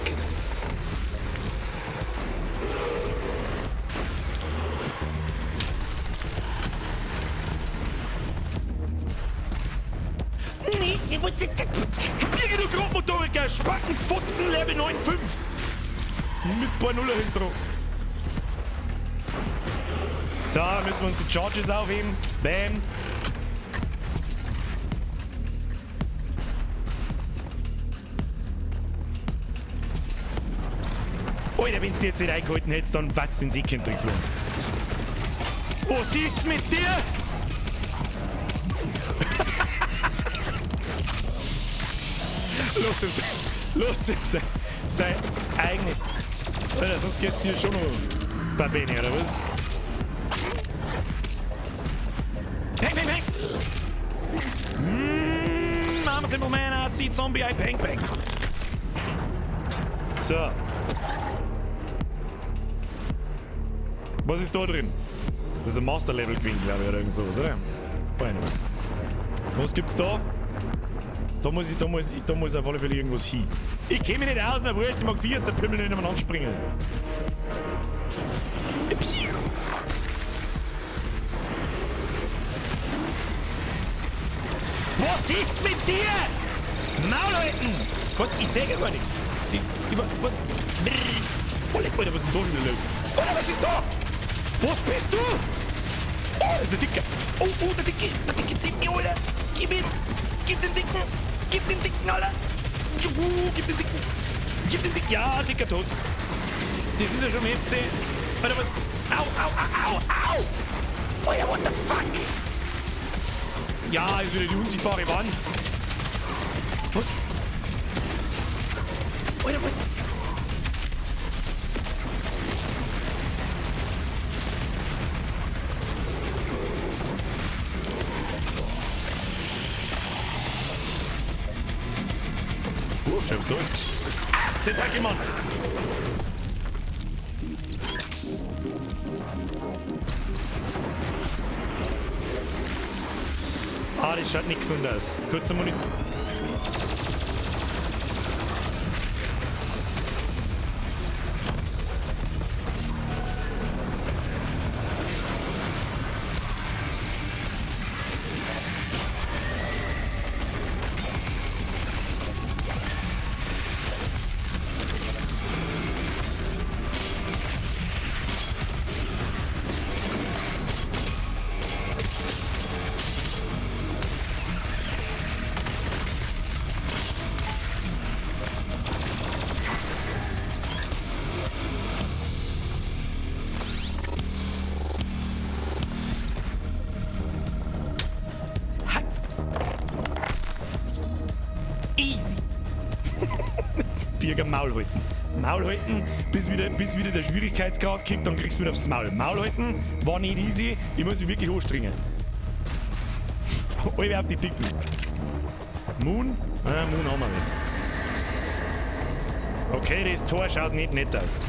Nee, ich muss Birger, du Grobmotoriker, Spacken, Futzen, Level 9,5. Mit ein paar Nuller hinten drauf. So, müssen wir uns die Charges aufheben. Bam. Alter, wenn du jetzt nicht eingehalten hättest, dann watzt den Seekind durchgeflogen. Was ist mit dir? Lass ihm sein, sein eigene. Alter, sonst geht's dir schon noch ein paar Bene, oder was? Peng, peng, peng! I'm a simple man, I see zombie, I peng, peng. So. Was ist da drin? Das ist ein Master Level gewesen, glaube ich, oder irgend sowas, oder? Fein. Was gibt's da? Da muss auf alle Fälle irgendwas hin. Ich kenn mich nicht aus, mein Bruder, ich mag 14 Pimmel nicht umeinander springen. Was ist mit dir? Maul halten! Was? Ich seh gar nichts. Was? Oh, leck, Alter, was ist da schon wieder los? Alter, was ist da? Was bist du? Oh, das ist der Dicke. Oh, oh, der Dicke. Der Dicke zieht mich, Alter. Gib ihm. Gib den Dicken. Gib den Dicken, Alter. Gib den Dicken. Gib den Dicken. Ja, dicker Tod. Das ist ja schon FC. Alter, was? Au, au, au, au, au. Alter, what the fuck? Ja, ist wieder die unsichtbare Wand. Was? Alter, was? Oh, schreib's durch. Ah, den Tag jemand! Ah, das schaut nix anders. Kurzer Monitor. Birger, Maul halten. Maul halten, bis wieder der Schwierigkeitsgrad kickt, dann kriegst du wieder aufs Maul. Maul halten, war nicht easy, ich muss mich wirklich anstrengen. Alle auf die Dicken. Moon? Ah, Moon haben wir nicht. Okay, das Tor schaut nicht nett aus.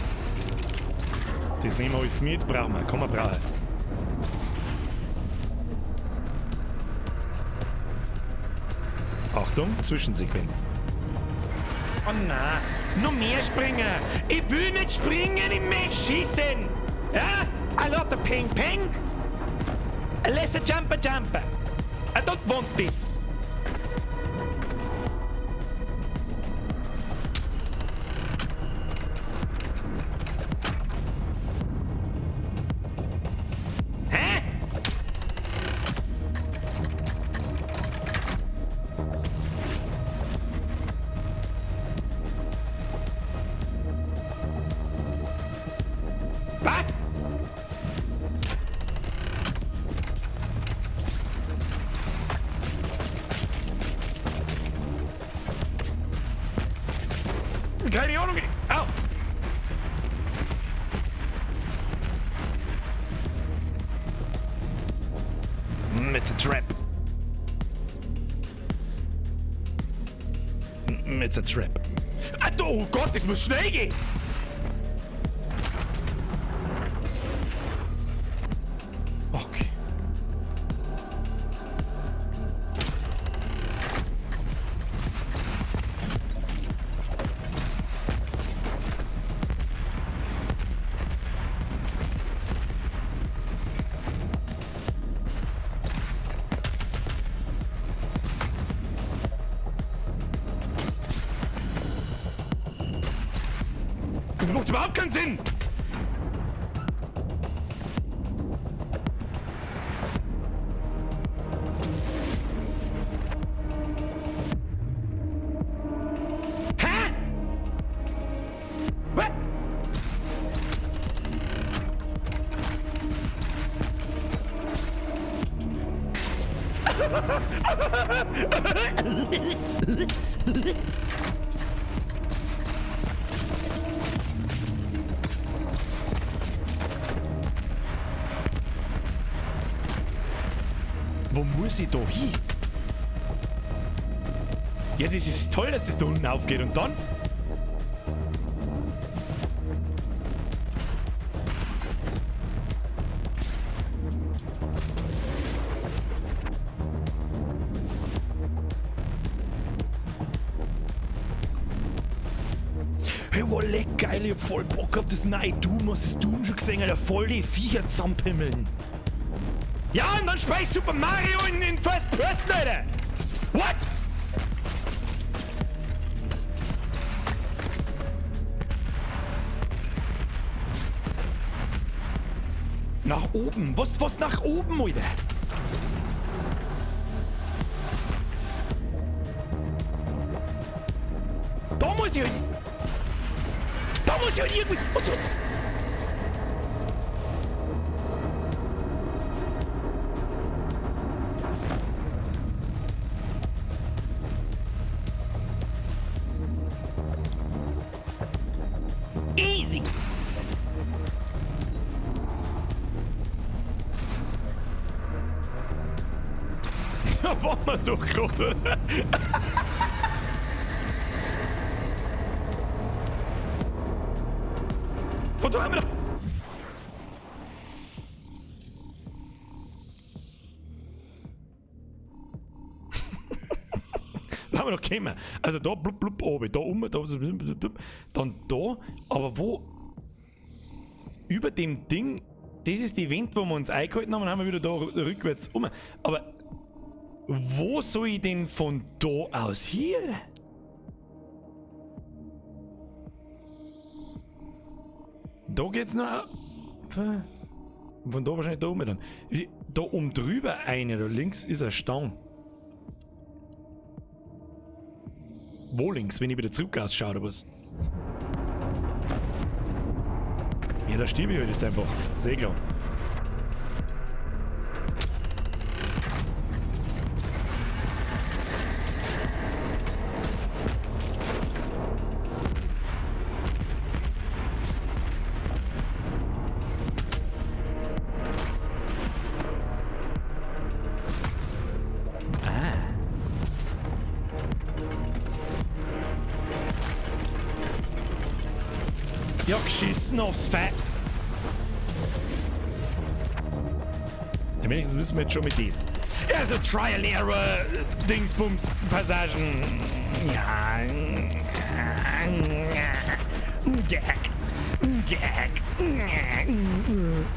Das nehmen wir alles mit, brauchen wir, kann man brauchen. Achtung, Zwischensequenz. Oh nein, noch mehr springen! Ich will nicht springen, ich möchte schießen! Ja? A lot of ping ping! A lesser jumper jumper! I don't want this! Hä? Was? Keine Ahnung. Au. It's a trap. It's a trap. Ah, oh Gott, das muss schnell gehen. Okay. Das macht überhaupt keinen Sinn! Hä? What? Wo muss ich da hin? Ja, das ist toll, dass das da unten aufgeht. Und dann? Hey, wow, leck geil, ich hab voll Bock auf das neue Doom. Hast du das Doom schon gesehen, Alter? Voll die Viecher zusammenpimmeln. Ja, und dann spiel ich Super Mario in First Person, Alter! What? Nach oben? Was nach oben, Alter? Da muss ich halt... Da muss ich halt irgendwie... Was? Easy! Da waren wir doch gerade. Von da haben wir doch... Da haben wir noch gekommen. Also da blub blub oben, da oben, da blub, blub, blub, dann da, aber wo? Über dem Ding, das ist die Wand, wo wir uns eingehalten haben, und haben wir wieder da rückwärts um. Aber wo soll ich denn von da aus hier? Da geht's noch. Von da wahrscheinlich da oben dann. Da oben drüber eine, da links ist ein Stang. Wo links, wenn ich wieder zurück ausschaue oder was? Ja, da stirb ich halt jetzt einfach. Sehr klar. Ja, geschissen aufs Fei. Ja, wenigstens wissen wir jetzt schon mit dies. Ja, so Trial and Error, Dingsbums, Passagen. Ja. Gag. Gag.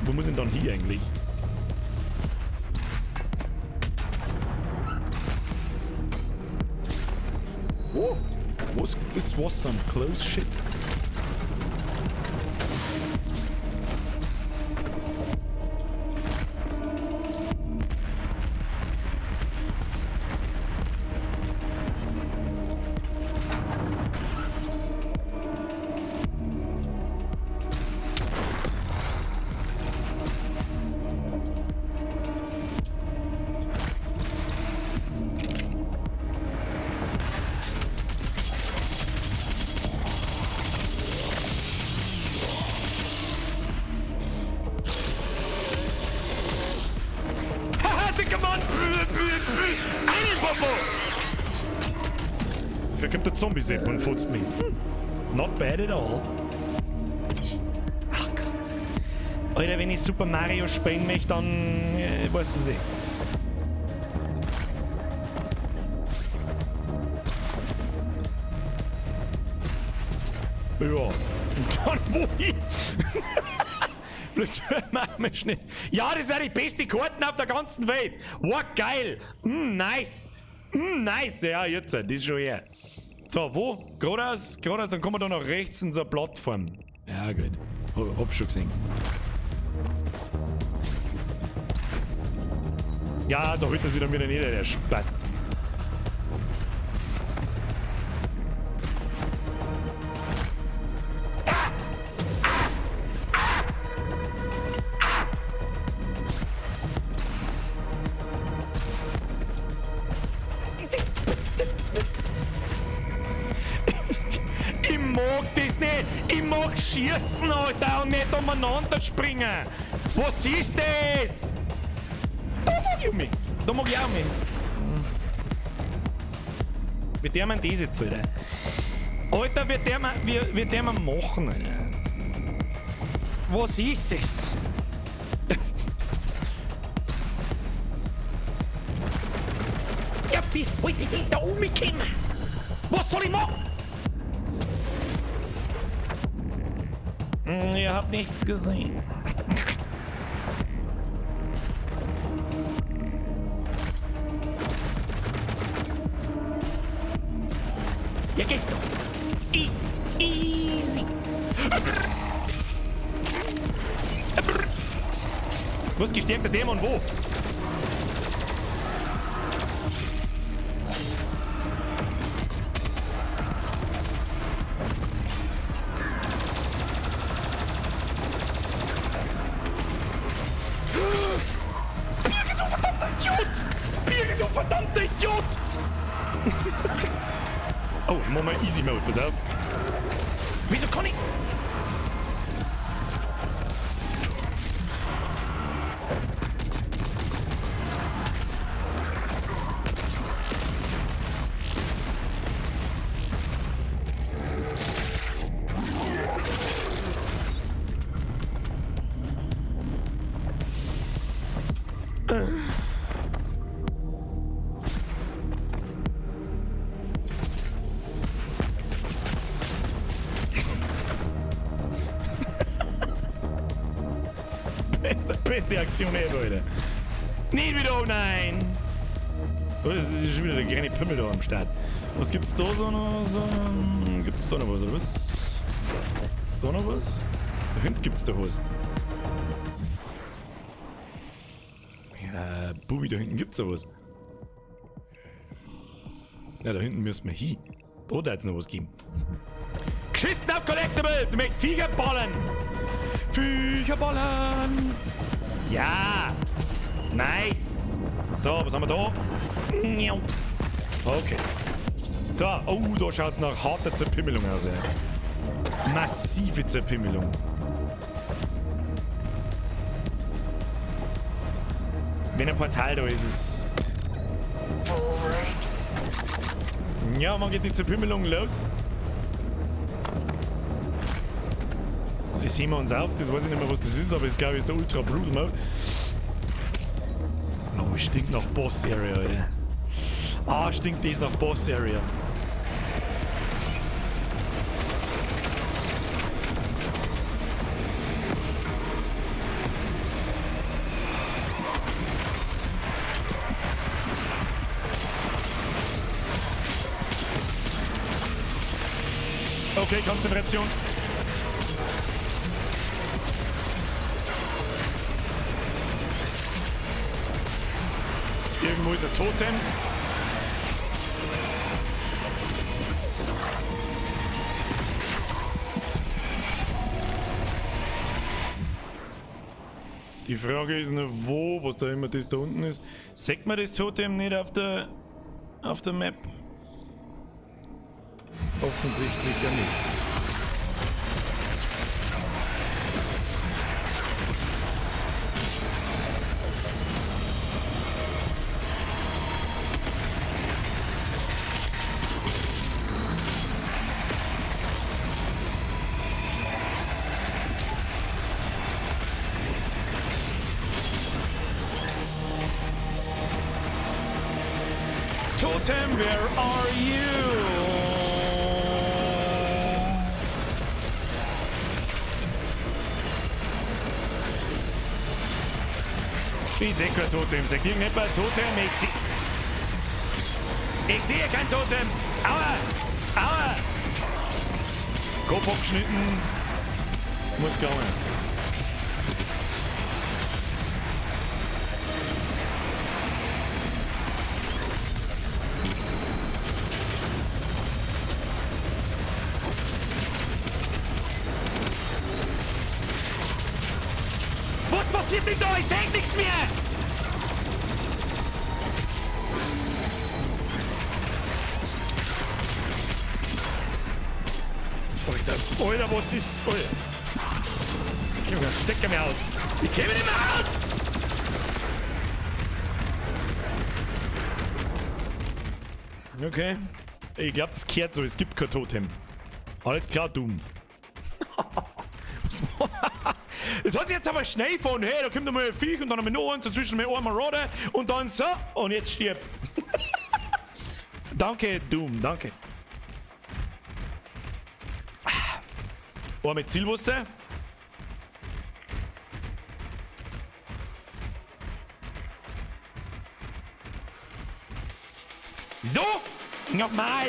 Wo muss ich denn dann hier eigentlich? Oh, was, this was some close shit. Haha, dicker Mann! Einen Popo! Dafür kommt der Zombie-Sepp und futzt mich. Not bad at all. Ach Gott. Alter, wenn ich Super Mario spielen möchte, dann weiß ich es eh. Ja. Und dann wohin? Vielleicht machen wir schnell. Ja, das sind die besten Karten auf der ganzen Welt. Wow, geil. Nice. Nice. Ja, jetzt, das ist schon her. So, wo? Geradeaus, geradeaus, dann kommen wir da nach rechts in so eine Plattform. Ja, gut. Hab schon gesehen. Ja, da holt er sich dann wieder nieder, der Spast. Ich mag das nicht! Ich mag schießen, Alter, und nicht umeinander springen! Was ist das? Da mag ich mich! Da mag ich auch mich! Wie der man das jetzt, Alter? Alter, wie der man machen, Alter? Was ist es? Ja, bis wollte ich denn da umkommen? Was soll ich machen? Ihr habt nichts gesehen. Ja, geht doch. Easy, easy. Was gestärkter Dämon wo? Birgit, du verdammter Idiot! Birgit, du verdammter Idiot! Oh, machen wir Easy Mode, pass auf. Wieso kann ich... Beste Aktion ever, Alter. Nicht wieder, oh nein! Oh, das ist schon wieder der kleine Pimmel da am Start. Was gibt's da so noch? So? Gibt's da noch was, oder was? Gibt's da noch was? Da hinten gibt's da was. Ja, Bubi, da hinten gibt's da was. Ja, da hinten müssen wir hin. Da darf's noch was geben. Geschissen auf Collectibles! Ich möchte Viecher ballern! Viecher ballern! Ja! Nice! So, was haben wir da? Okay. So, oh, da schaut's nach harter Zerpimmelung aus, ey. Massive Zerpimmelung. Wenn ein Portal da ist, ist es... Ja, wann geht die Zerpimmelung los? Das sehen wir uns auf. Das weiß ich nicht mehr, was das ist, aber ich glaube, ist der Ultra Brutal Mode. Oh, stinkt nach Boss Area, Alter. Ah, stinkt das nach Boss Area. Okay, Konzentration. Irgendwo ist ein Totem. Die Frage ist nur, wo, was da immer das da unten ist. Sieht man das Totem nicht auf der Map? Offensichtlich ja nicht. Totem, where are you? Ich sehe kein Totem. Sagt irgendjemand ein Totem? Ich sehe kein Totem. Aua! Aua! Kopf abgeschnitten. Muss glauben. Was passiert denn da? Ich seh nichts mehr! Alter, Alter, was ist... Alter. Ich komm keinen Stecker mehr aus. Ich käme nicht mehr aus! Okay. Ich glaube, das kehrt so. Es gibt kein Totem. Alles klar, Doom. Das hat sich jetzt aber schnell von, hey, da kommt nochmal ein Viech und dann haben wir noch eins, dazwischen mal ein Marauder und dann so, und jetzt stirb. Danke, Doom, danke. Oh, mit Zielwasser. So, nochmal.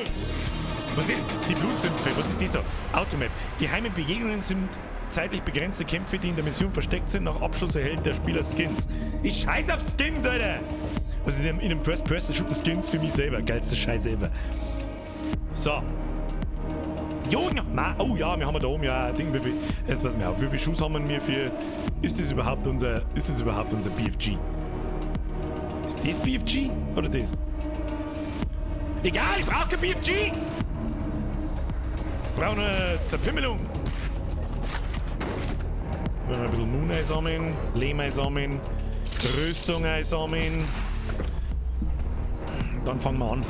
Was ist die Blutsümpfe? Was ist dieser? Automap. Geheime Begegnungen sind zeitlich begrenzte Kämpfe, die in der Mission versteckt sind. Nach Abschluss erhält der Spieler Skins. Ich scheiß auf Skins, Alter! Was in einem First-Person-Shooter Skins für mich selber. Geilste Scheiß ever. So. Jo, nochmal. Oh ja, wir haben da oben ja ein Ding. Wie viel, jetzt pass mal auf. Wie viel Schuss haben wir für. Ist das überhaupt unser. Ist das überhaupt unser BFG? Ist das BFG? Oder das? Egal, ich brauche kein BFG! Ich brauche eine Zerfimmelung. Ein bisschen Moon einsammeln, Lehm einsammeln, Rüstung einsammeln. Dann fangen wir an.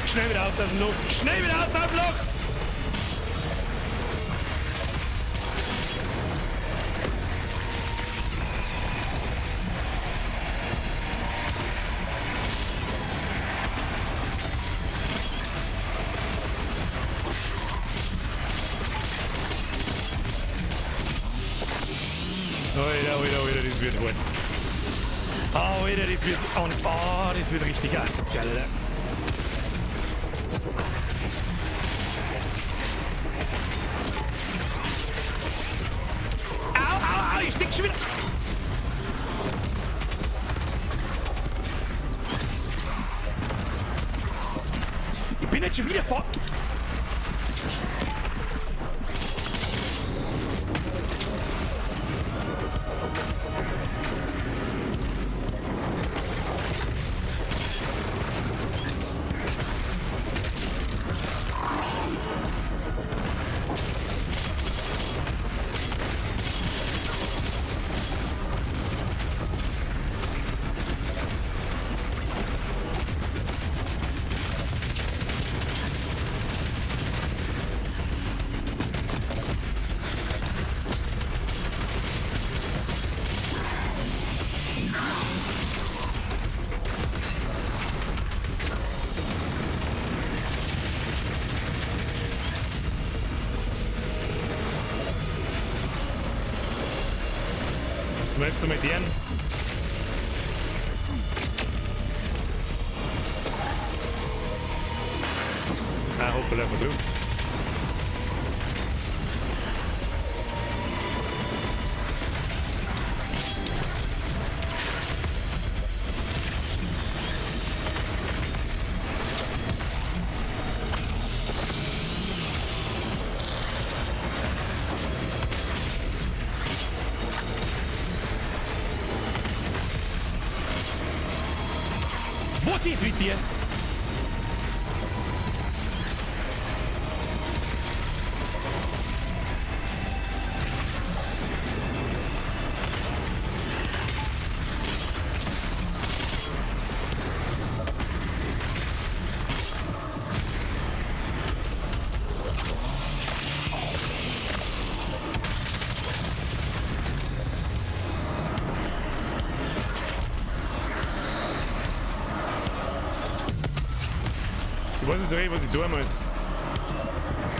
Schnell wieder aus dem Loch! Schnell wieder aus dem Loch! Alter, Alter, Alter, das wird hart. Alter, das wird... Oh, das wird richtig asozial, Alter. Au, au, au, ich steck schon wieder... Ich bin jetzt schon wieder vor... Testen wir jetzt mal den. Ah, hoppala, verdrückt. Was ist mit dir? Ich weiß nicht so recht, was ich tun muss.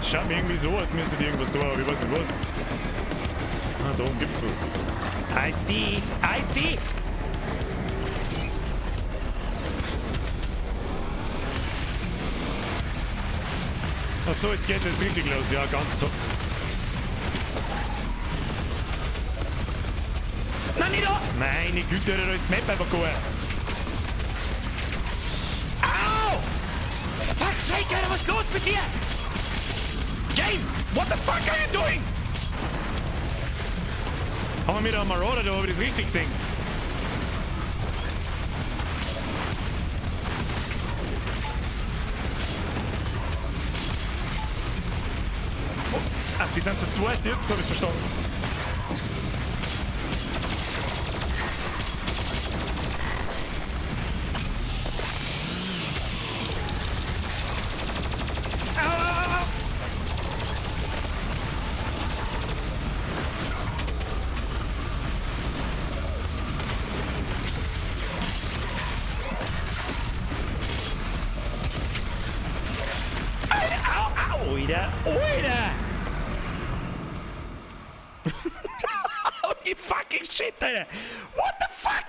Es schaut mir irgendwie so, als müsste ich irgendwas tun, aber ich weiß nicht was. Ah, da oben gibt's was. I see! I see! Ach so, jetzt geht's jetzt richtig los. Ja, ganz toll. Nein, nicht da! Meine Güte, da ist die Map einfach gegangen. Au! For fuck's sake, Alter, was ist los mit dir? Game, what the fuck are you doing? Haben wir wieder einen Marauder, da habe ich das richtig gesehen. Oh, ach, die sind zu zweit, jetzt habe ich es verstanden. Alter! Alter! Holy fucking shit, Alter! What the fuck?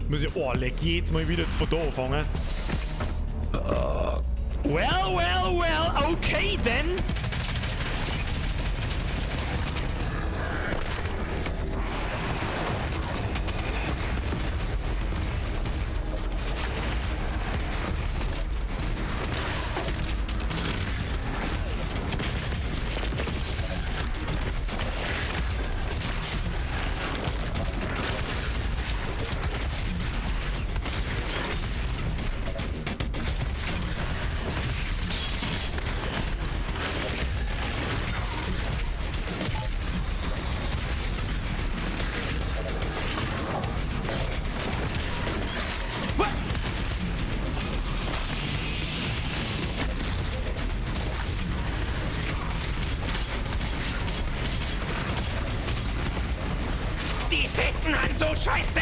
Muss ich, oh, leck, jetzt mal wieder von da anfangen. Well, well, well, okay then. Die Fetten an so Scheiße!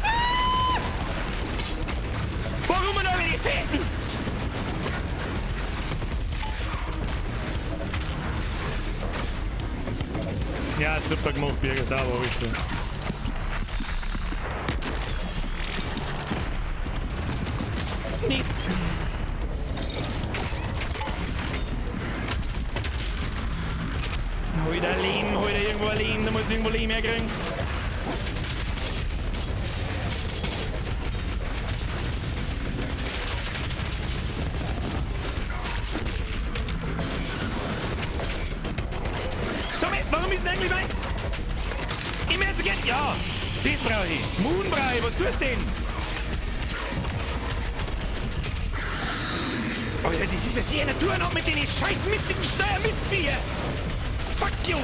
Ah! Warum denn aber die Fetten? Ja, super gemacht, Birger, sauber hab ich schon. Nee. Hol da Lehm, hol da irgendwo ein Lehm, da musst du irgendwo Lehm herkriegen. So, warum ist denn eigentlich mein... Ich möchte gerne... Ja, das brauche ich. Moon brauche ich, was tust du denn? Oh ja, das ist das hier in der Tour noch mit den scheiß mistigen Steuermistviecher. Fuck you!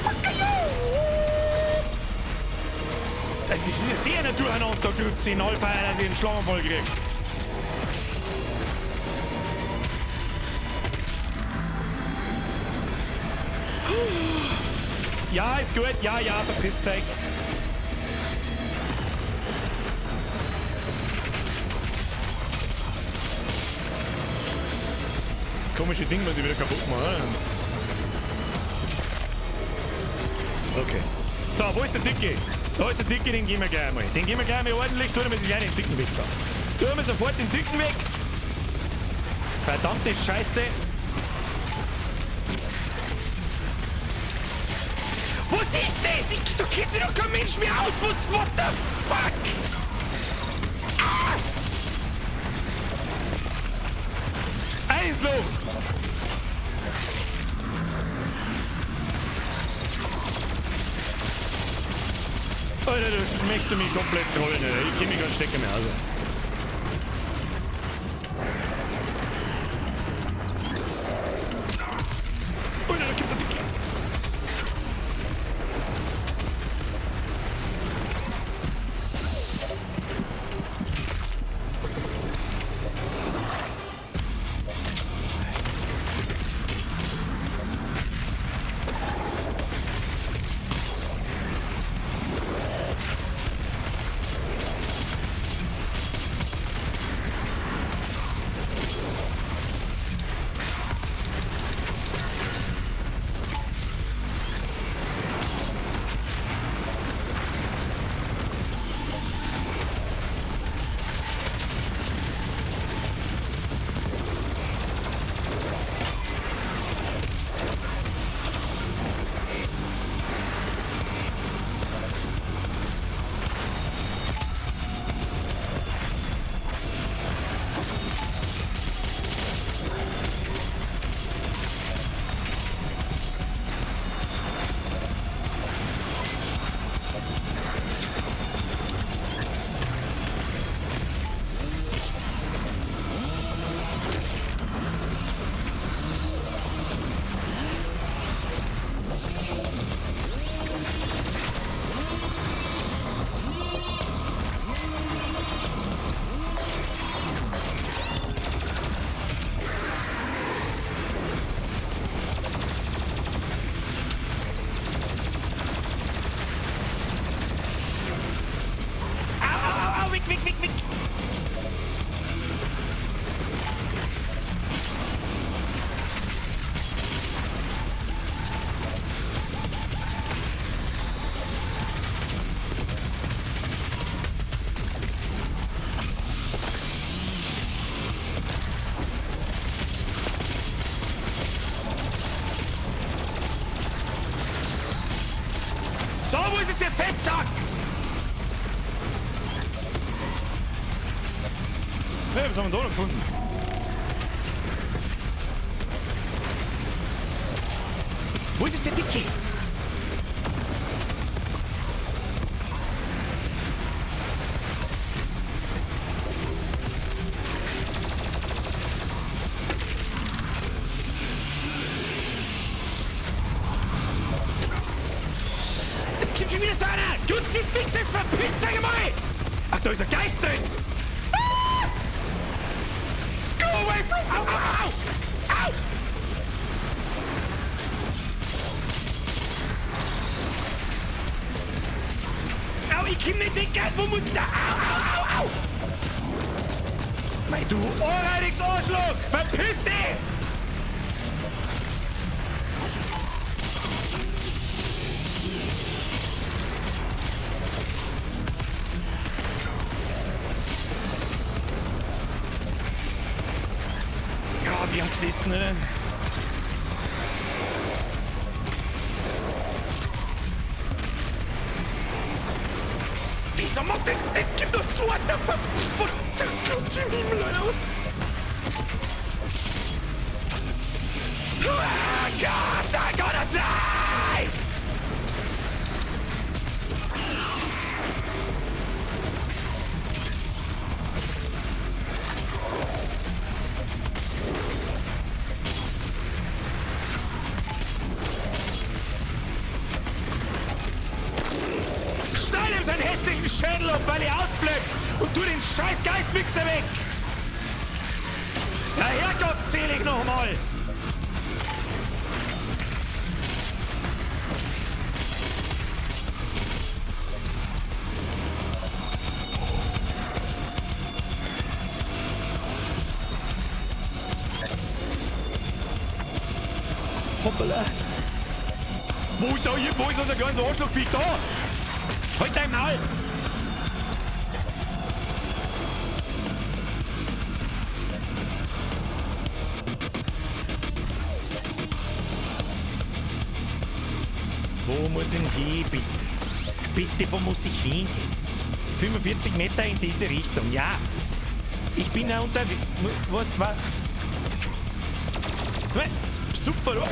Fuck you! Das ist ja sehr durcheinander, da Grütze in Allfeier, dass ich einen Schlaganfall krieg. Ja, ist gut. Ja, ja, verpisst euch. Das komische Ding, was ich wieder kaputt mache. Okay. So, wo ist der Dicke? Da ist der Dicke, den gehen wir gleich einmal. Den gehen wir gleich einmal ordentlich, tun wir gleich den Dicken weg da. Tun wir sofort den Dicken weg. Verdammte Scheiße. Was ist das? Da kennt sich doch kein Mensch mehr aus. What the fuck? Ah! Eins noch! Alter, du schmeckst du mich komplett trollen, Alter. Ich kenn mich keinen Stecker mehr aus. Alter, da kommt der Dicke. So, wo ist jetzt der Fettsack? Hey, was haben wir da noch gefunden? Wo ist jetzt der Dicke? Jetzt kommt schon wieder so einer! Kruzifix, jetzt verpisst euch mal! Ach, da ist der Geist drin! Ah! Go away from... Au, au, au! Au! Au, ich komm nicht weg, wo muss da... Au, au, au, au! Mei, du ohrreiniges Arschloch! Verpiss dich! Ja, die haben gesessen, ne? Wieso macht der... Der gibt noch zu, Alter! Gott im Himmel, Alter! Ah, God, I'm gonna die! Schneid ihm seinen hässlichen Schädel ab, weil er ausflippt und tu den scheiß Geistwichser weg! Ja, Herrgott, selig nochmal! Hoppala. Wo da irgendwo ist unser kleines Arschlochviech? Da! Halt dein Maul! Wo muss ich hin, bitte? Bitte, wo muss ich hingehen? 45 Meter in diese Richtung, ja. Ich bin da unterwegs. Was war? Super, oder?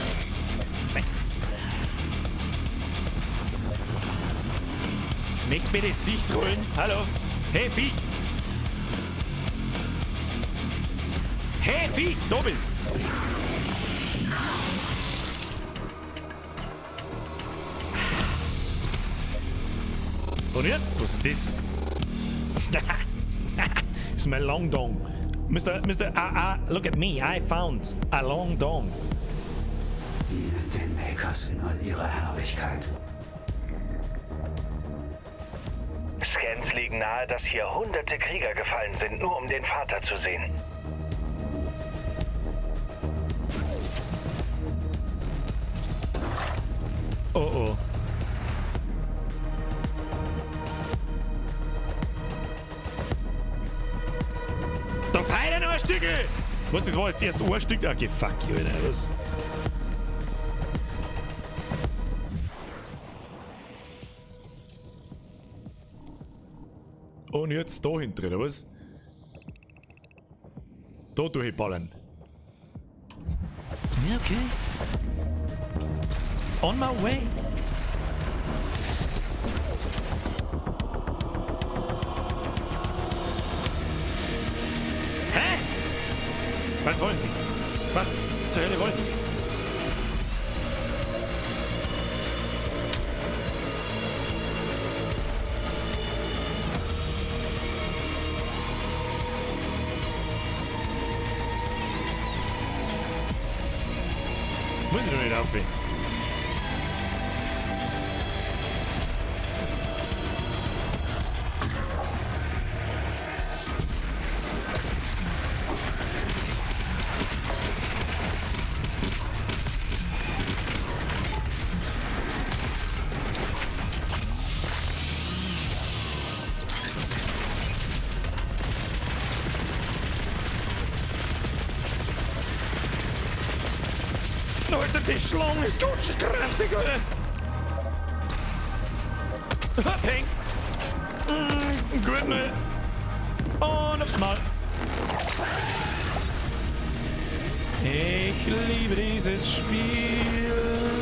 Möcht mir das Viech trollen? Hallo? Hey, Viech! Hey, Viech! Da bist! Und jetzt? Was ist das? It's my long dong. Mr. Look at me. I found a long dong. Ihnen den Makers in all ihrer Herrlichkeit. Scans legen nahe, dass hier hunderte Krieger gefallen sind, nur um den Vater zu sehen. Oh oh. Da feiern noch ein Stückel! Was, das war jetzt erst ein Stück? Okay, fuck you, Alter. Was? Und jetzt da hinten, oder was? Da durchballern. Ja, okay. On my way. Hä? Was wollen Sie? Was zur Hölle wollen Sie? Muss ich doch nicht aufhören. Alter, die Schlange ist ganz schön kräftig, Alter. Peng. Gut, ne? Und aufs Maul. Ich liebe dieses Spiel.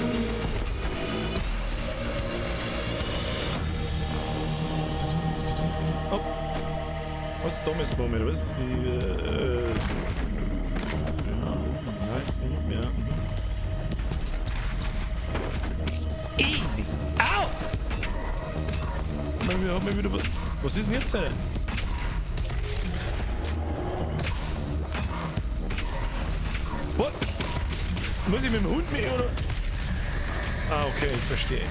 Oh. Was ist dummes Moment, was? Ja, nice. Ja. Easy. Au! Mal wieder was. Was ist denn jetzt, Alter? What? Muss ich mit dem Hund mit, oder? Ah, okay, ich verstehe.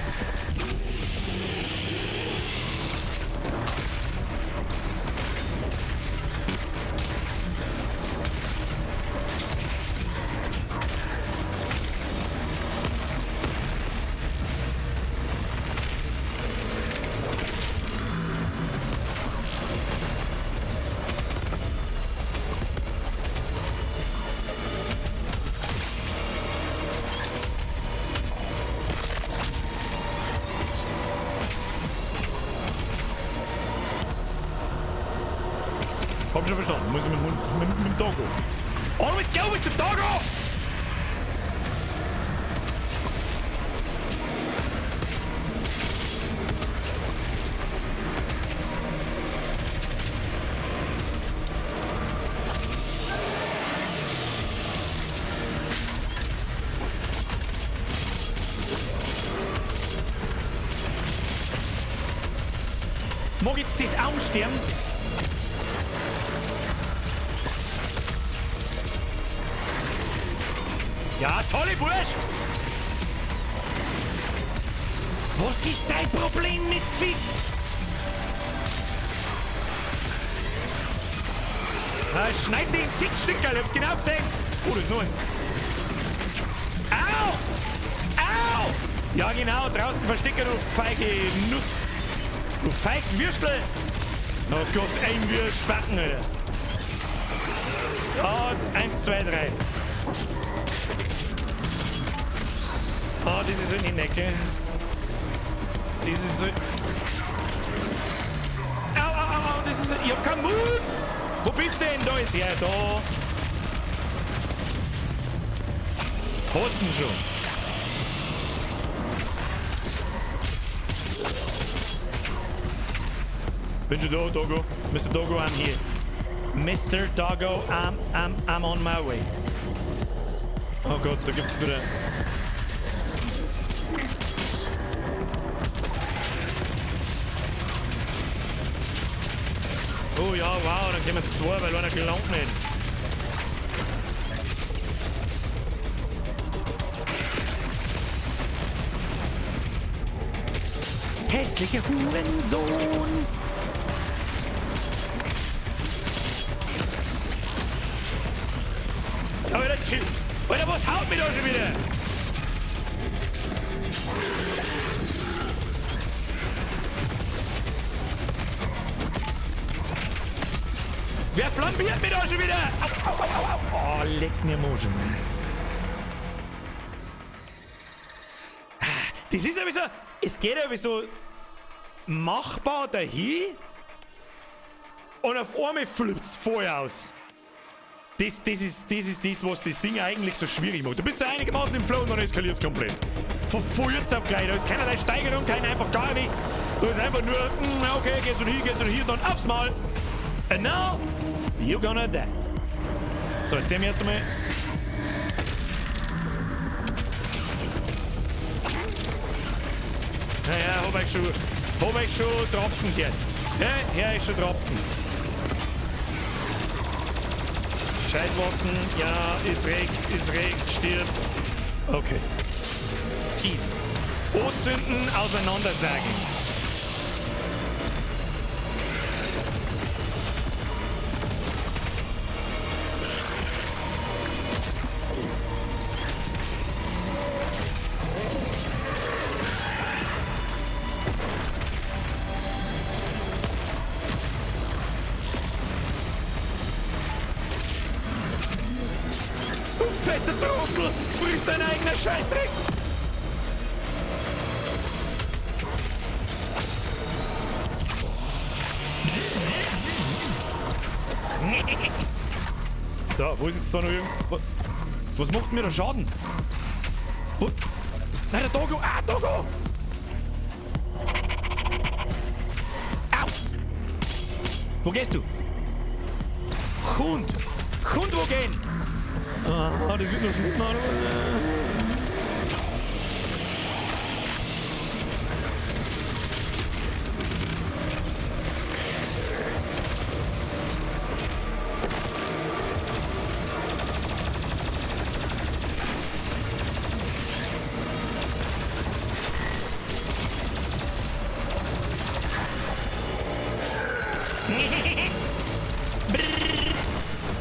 Hab schon verstanden. Muss ich mit dem Hund, mit dem Doggo. Always go with the doggo! Mag jetzt das ansterben? Ja, tolle Bursch! Was ist dein Problem, Mistviech? Ah, schneid den 6 Stück, ich hab's genau gesehen. Oh, das ist noch eins. Au! Ja genau, draußen verstecken, du feige Nuss. Du feiges Würstel. Oh Gott, ein wir Spacken, Alter. Und 1, 2, 3. Oh, das ist so eine Necke. Das ist so... Au, au, au, au, das ist so... Ich hab keinen Mut! Wo bist du denn? Da ist er, da. Hotzen schon. Bin schon da, Doggo. Mr. Doggo, I'm here. Mr. Doggo, I'm on my way. Oh Gott, da gibt's wieder... Oh ja, wow, dann kommen zwei, weil einer gelangt nicht. Hässlicher Hurensohn! Alter, chill! Alter, was haut mich da schon wieder? Wer flambiert mich da schon wieder? Au, au, au, au, au. Oh, leck mir Moschen. Das ist aber so, es geht aber so machbar dahin und auf einmal flippt's voll aus. Das ist das, was das Ding eigentlich so schwierig macht. Du bist ja einigermaßen im Flow und dann eskaliert's komplett. Von jetzt auf gleich. Da ist keinerlei Steigerung, kein einfach gar nichts. Da ist einfach nur, okay, gehst du hier, dann aufs Maul. And now, you're gonna die. So, jetzt sehen wir erst einmal. Naja, hab ich schon Dropsen gehört. Ja, her ich schon Dropsen. Scheißwaffen, ja, ist recht, stirb. Okay. Easy. Anzünden, auseinandersagen. Fetter Trottel, friss dein eigener Scheißdreck! So, wo ist jetzt da noch irgend... Was macht mir da Schaden? Wo? Nein, der Doggo! Ah, Doggo! Au! Wo gehst du? Hund! Hund, wo gehen? Ah, das wird noch schlimmer.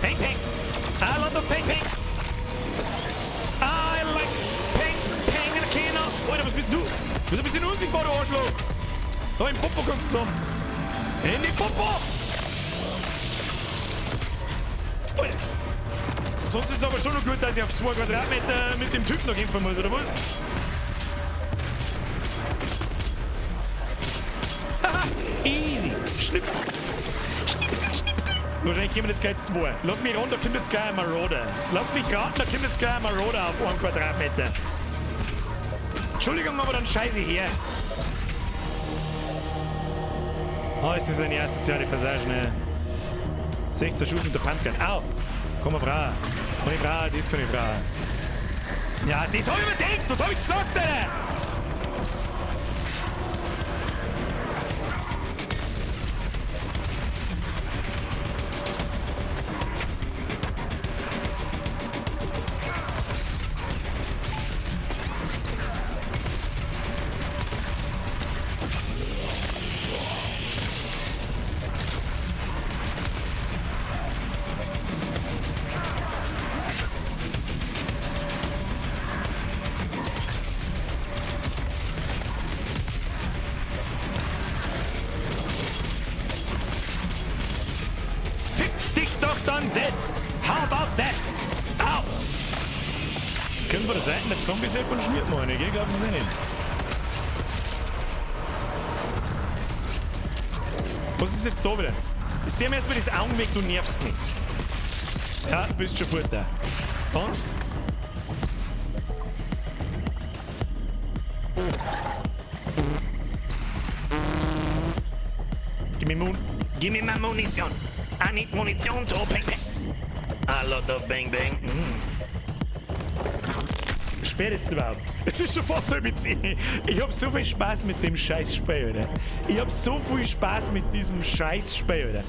Peng, peng. I love the peng, peng. I like peng, peng and a can. Alter, was bist du? Du bist ein bisschen unsichtbar, du Arschloch. Da im Popo kommst du zusammen. In die Popo! Alter. Sonst ist es aber schon noch gut, dass ich auf 2 Quadratmeter mit dem Typ noch kämpfen muss, oder was? Haha, easy. Schnips. Schnipsel, schnipsel. Wahrscheinlich kommen jetzt gleich 2. Lass mich raten, da kommt jetzt gleich ein Marauder. Lass mich raten, da kommt jetzt gleich ein Marauder auf 1 Quadratmeter. Entschuldigung, aber dann scheiße ich her. Oh, ist das eine asoziale Passage, ne? 16 Schuss mit der Pumpgun. Au! Komm mal brauchen. Kann ich brauchen, das kann ich brauchen. Ja, das hab ich mir gedacht! Was hab ich gesagt, Alter? dann setzt. How about that? Au! Können wir der Seite der Zombie-Sepp und schmiert mal eine, gell? Glaubst du nicht? Was ist jetzt da wieder? Ich seh mir erstmal das Augen weg, du nervst mich. Ja, du bist schon fort da. Dann. Gib mir mal Munition. I need Munition to bang bang. A lot of bang bang. Spätestens überhaupt. Es ist schon fast 9:30. Ich hab so viel Spaß mit dem Scheißspiel, Alter. Ich hab so viel Spaß mit diesem Scheißspiel, Alter.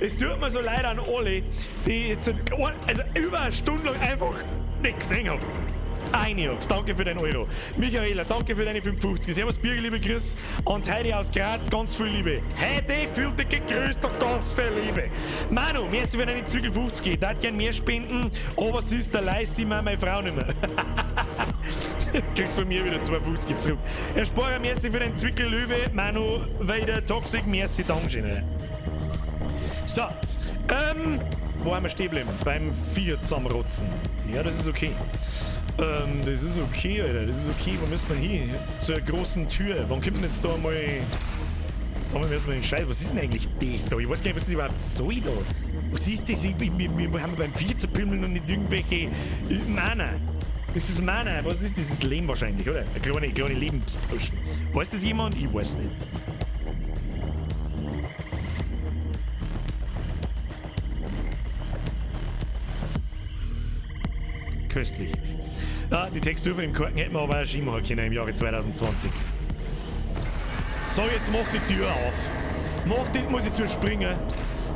Es tut mir so leid an alle, die jetzt also über eine Stunde lang einfach nicht gesehen haben. Einjux, danke für deinen Euro. Michaela, danke für deine 55. Servus Birgit, liebe Chris. Und Heidi aus Graz, ganz viel Liebe. Heidi fühlt dich gegrüßt und ganz viel Liebe. Manu, merci für deine Zügel 50. Ich darf gern mehr spenden, aber sie ist der leiste mir meine Frau nicht mehr. Kriegst von mir wieder 2,50 zurück. Herr Sporer, merci für deinen Zwickel Löwe. Manu, weiter Toxic, merci, Dankeschön. So, wo haben wir stehen geblieben? Beim 4 zusammenrotzen. Ja, das ist okay. Das ist okay, Alter. Das ist okay. Wo müssen wir hin? Zur großen Tür. Wann kommt denn jetzt da mal... Sagen wir erstmal den Scheiß. Was ist denn eigentlich das da? Ich weiß gar nicht, was das überhaupt soll da. Was ist das? Wir haben beim 4 zerpümmeln und nicht irgendwelche... Mana. Das ist Mana. Was ist das? Das ist Lehm wahrscheinlich, oder? Eine kleine Lebensbuschen. Weiß das jemand? Ich weiß nicht. Köstlich. Ah, die Textur von dem Korken hätten wir aber auch schon machen können im Jahre 2020. So, jetzt mach die Tür auf. Mach die, muss ich zu springen.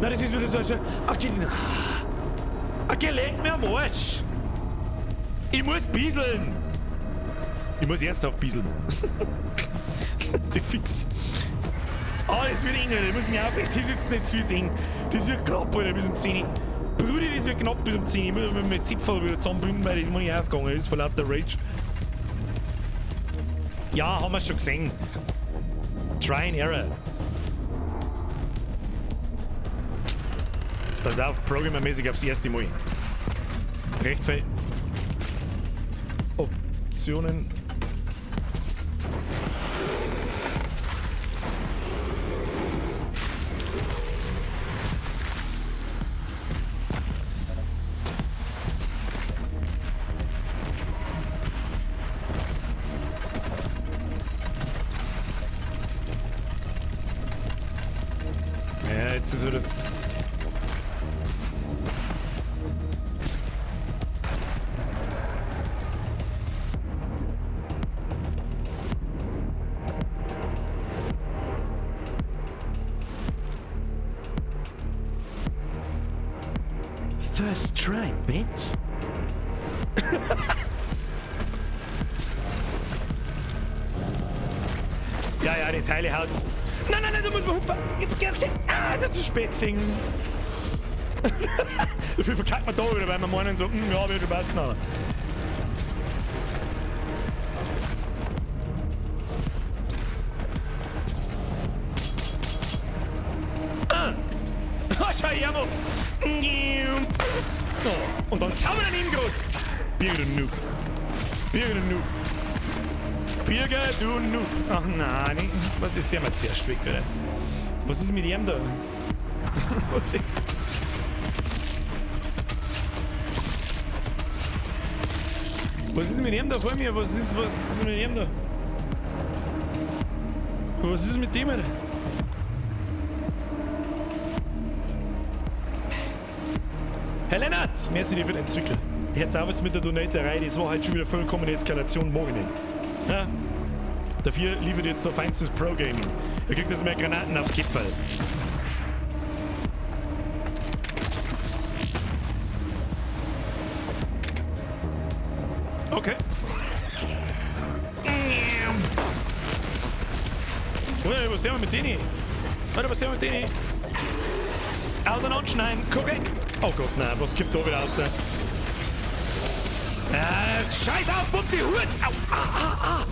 Nein, das ist wieder so. Ach, ach, leck mir am Arsch. Ich muss bieseln. Ich muss ernsthaft bieseln. Die fix. Ah, das wird eng, Alter. Ich muss mich aufrecht hinsetzen, jetzt wird's eng. Das wird knapp, Alter, bis um 10. Brudi, das wird knapp bis um 10. Ich muss mir mit Zipfel wieder zusammenbinden, weil das muss nicht aufgegangen ist vor lauter Rage. Ja, haben wir schon gesehen. Try and Error. Jetzt pass auf, programmermäßig aufs erste Mal. Recht viel Optionen. Ja, jetzt ist so das. First try, bitch. Ja, ja, die Teile haut's. Nein, nein, nein, da muss man hupfen. Ich hab's gesehen. Ah, das ist spät gesehen. Dafür verkackt man da wieder, weil wir meinen so, ja, wird schon passen. Aber. Ah! Schau her, Mann. Oh, und dann sauber daneben gerotzt. Birger, du Noob. Birger, du Noob. Birger, du Noob. Ach nein, nee. Was ist der mal zuerst weg, oder? Was ist mit ihm da? Was ist mit ihm da vor mir? Was ist mit ihm da? Was ist mit dem, Alter? Herr Lennart, merci dir für den Zwickel. Jetzt auch jetzt mit der Donaterei, das war halt schon wieder vollkommene Eskalation, mag ich nicht. Ja? Dafür liefert jetzt noch feinstes Pro-Gaming. Ihr kriegt jetzt mehr Granaten aufs Kipferl. Okay. Alter, was tun wir mit denen? Alter, was tun wir mit denen? Auseinanderschneiden, korrekt! Oh Gott, nein, was kommt da wieder raus? Scheiß auf, Bub, die Hut! Au, ah, ah, ah!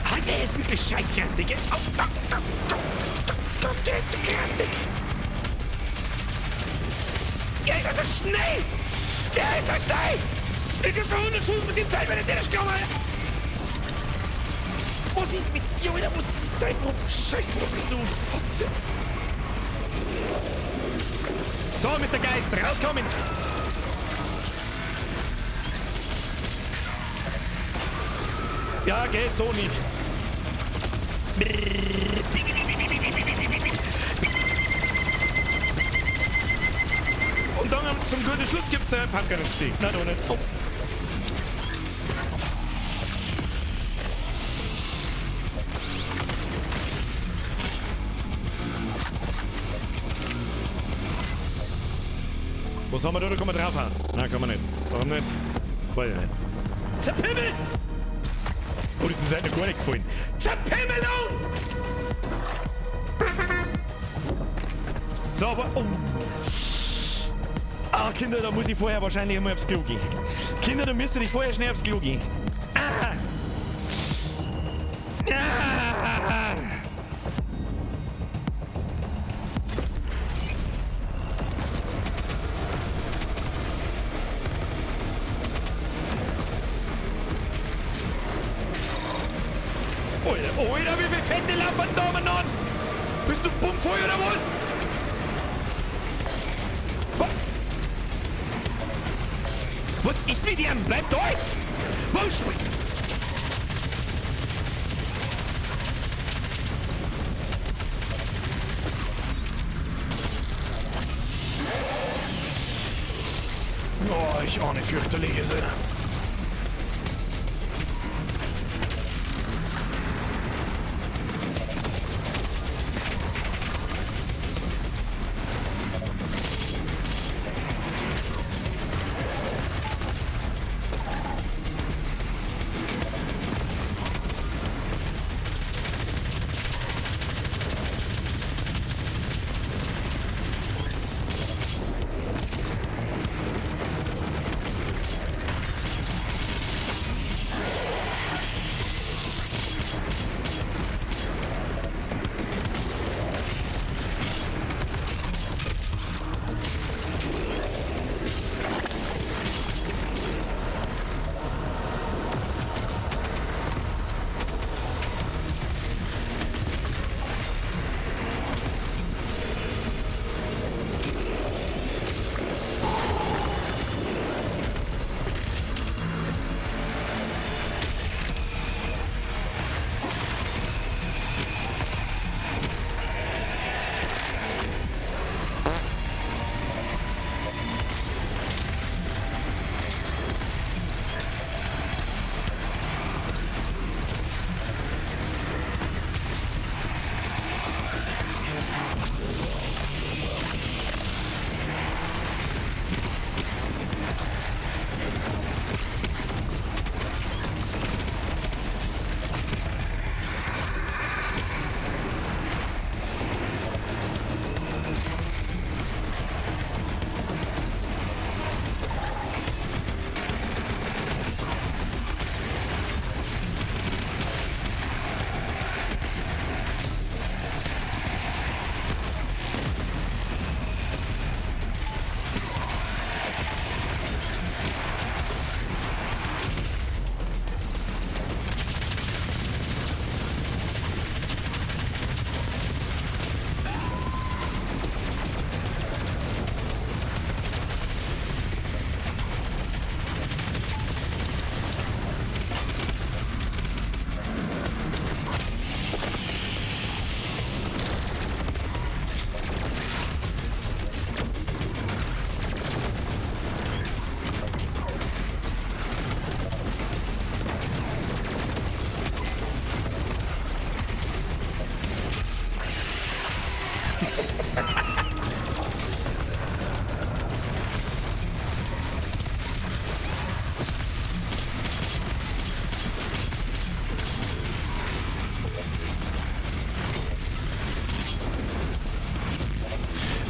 Ah, der ist wirklich scheißgrantig, gell? Au, au, au, au, au, der ist so grantig! Der ist so schnell! Der ist so schnell! Ich hab da 100 Schuss mit dem Teil, wenn der nicht gekommen. Was ist mit dir, Alter? Was ist dein Problem? Scheißproblem, du Fotze! So, Mr. Geist, rauskommen! Ja, geh so nicht. Und dann zum guten Schluss gibt's ein Pumpkin ins Gesicht. Nein, doch nicht. Oh. Was haben wir da? Da kann man draufhauen. Nein, kann man nicht. Warum nicht? Weiß ich nicht. Zerpimmel! Oh, das ist noch gar nicht gefallen. Zerpimmelung! So, aber. Oh. Ah, Kinder, da muss ich vorher wahrscheinlich einmal aufs Klo gehen. Kinder, da müsst ihr vorher schnell aufs Klo gehen. Ah! Ah! Alter, Alter, wie viele Fette laufen da umeinander? Bist du bummvoll oder was? Was? Was ist mit ihm? Bleib da jetzt! Warum springt... Oh, ich ahne fürchterliches, Alter.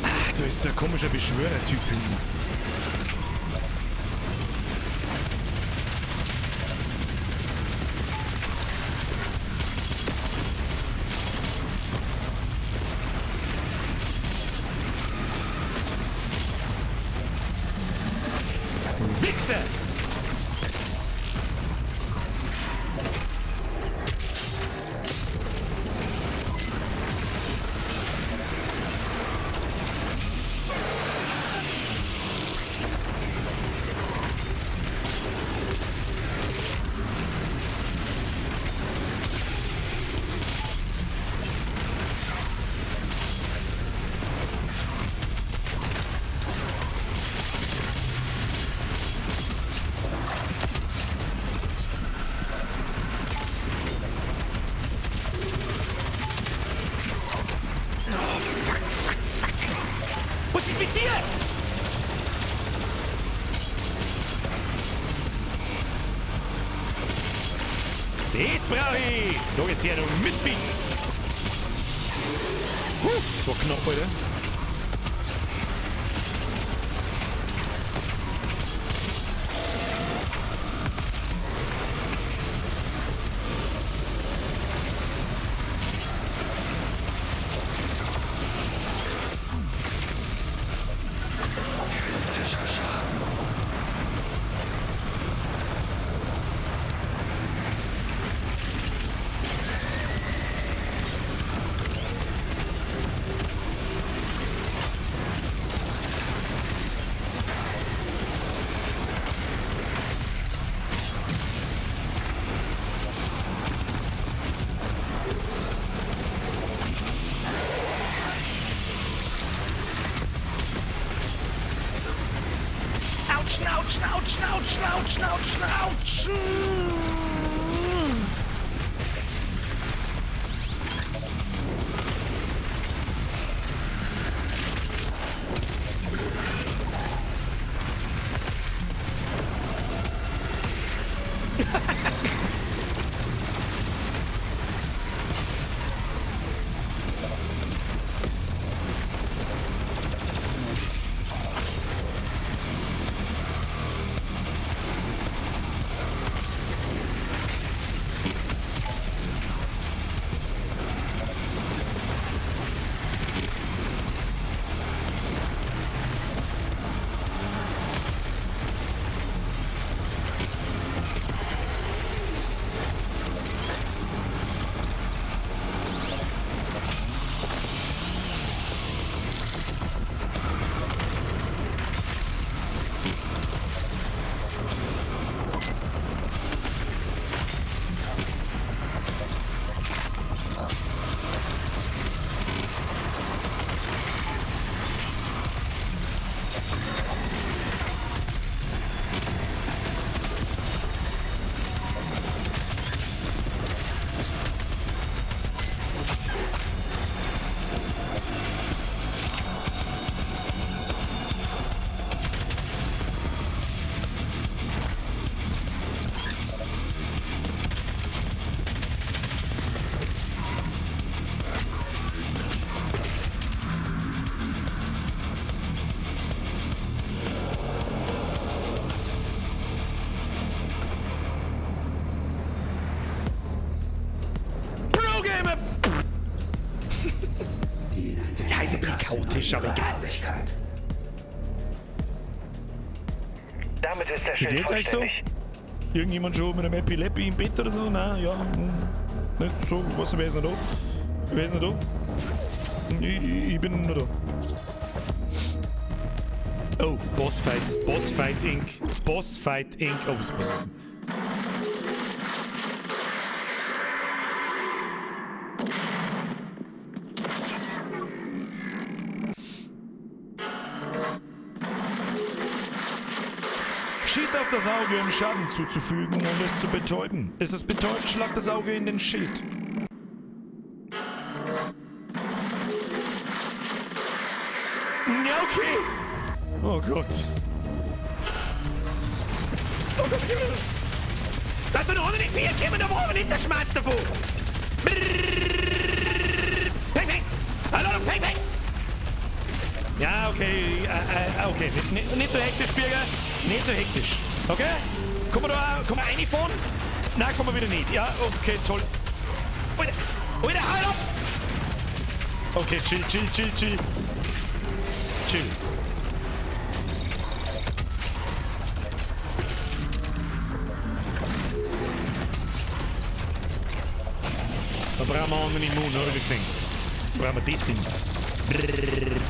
Ach, da ist so ein komischer Beschwörertyp hinten. Da ist her, du Mistvieh! Das war knapp, Alter. Autsch, autsch, autsch, autsch, autsch, autsch, autsch. Ja, ist ein bisschen chaotisch, aber egal. Damit ist der Wie Schild geht's euch so? vollständig. Irgendjemand schon mit einem Happy Lappy im Bett oder so? Nein, ja. Nicht so, was, wer ist noch da? Wer ist noch da? Ich bin noch da. Oh, Bossfight. Bossfight Inc. Bossfight Inc. Oh, was ist denn? Schieß auf das Auge, um Schaden zuzufügen und es zu betäuben. Ist es betäubt, schlag das Auge in den Schild. Ja, okay. Oh Gott. Oh Gott. Das sind 104 kommen, da brauchen wir nicht der Schmerz davon. Peng, peng. Hallo, peng, peng. Ja, okay, okay. Nicht so hektisch, Birger. Nicht so hektisch. Okay? Kommen wir da, kommen wir reinfahren? Nein, kommen wir wieder nicht. Ja, okay, toll. Alter, Alter, halt ab! Okay, chill, chill, chill, chill. Chill. Da brauchen wir einen Immun, hab ich gesehen. Brauchen wir das Ding. Brrrr.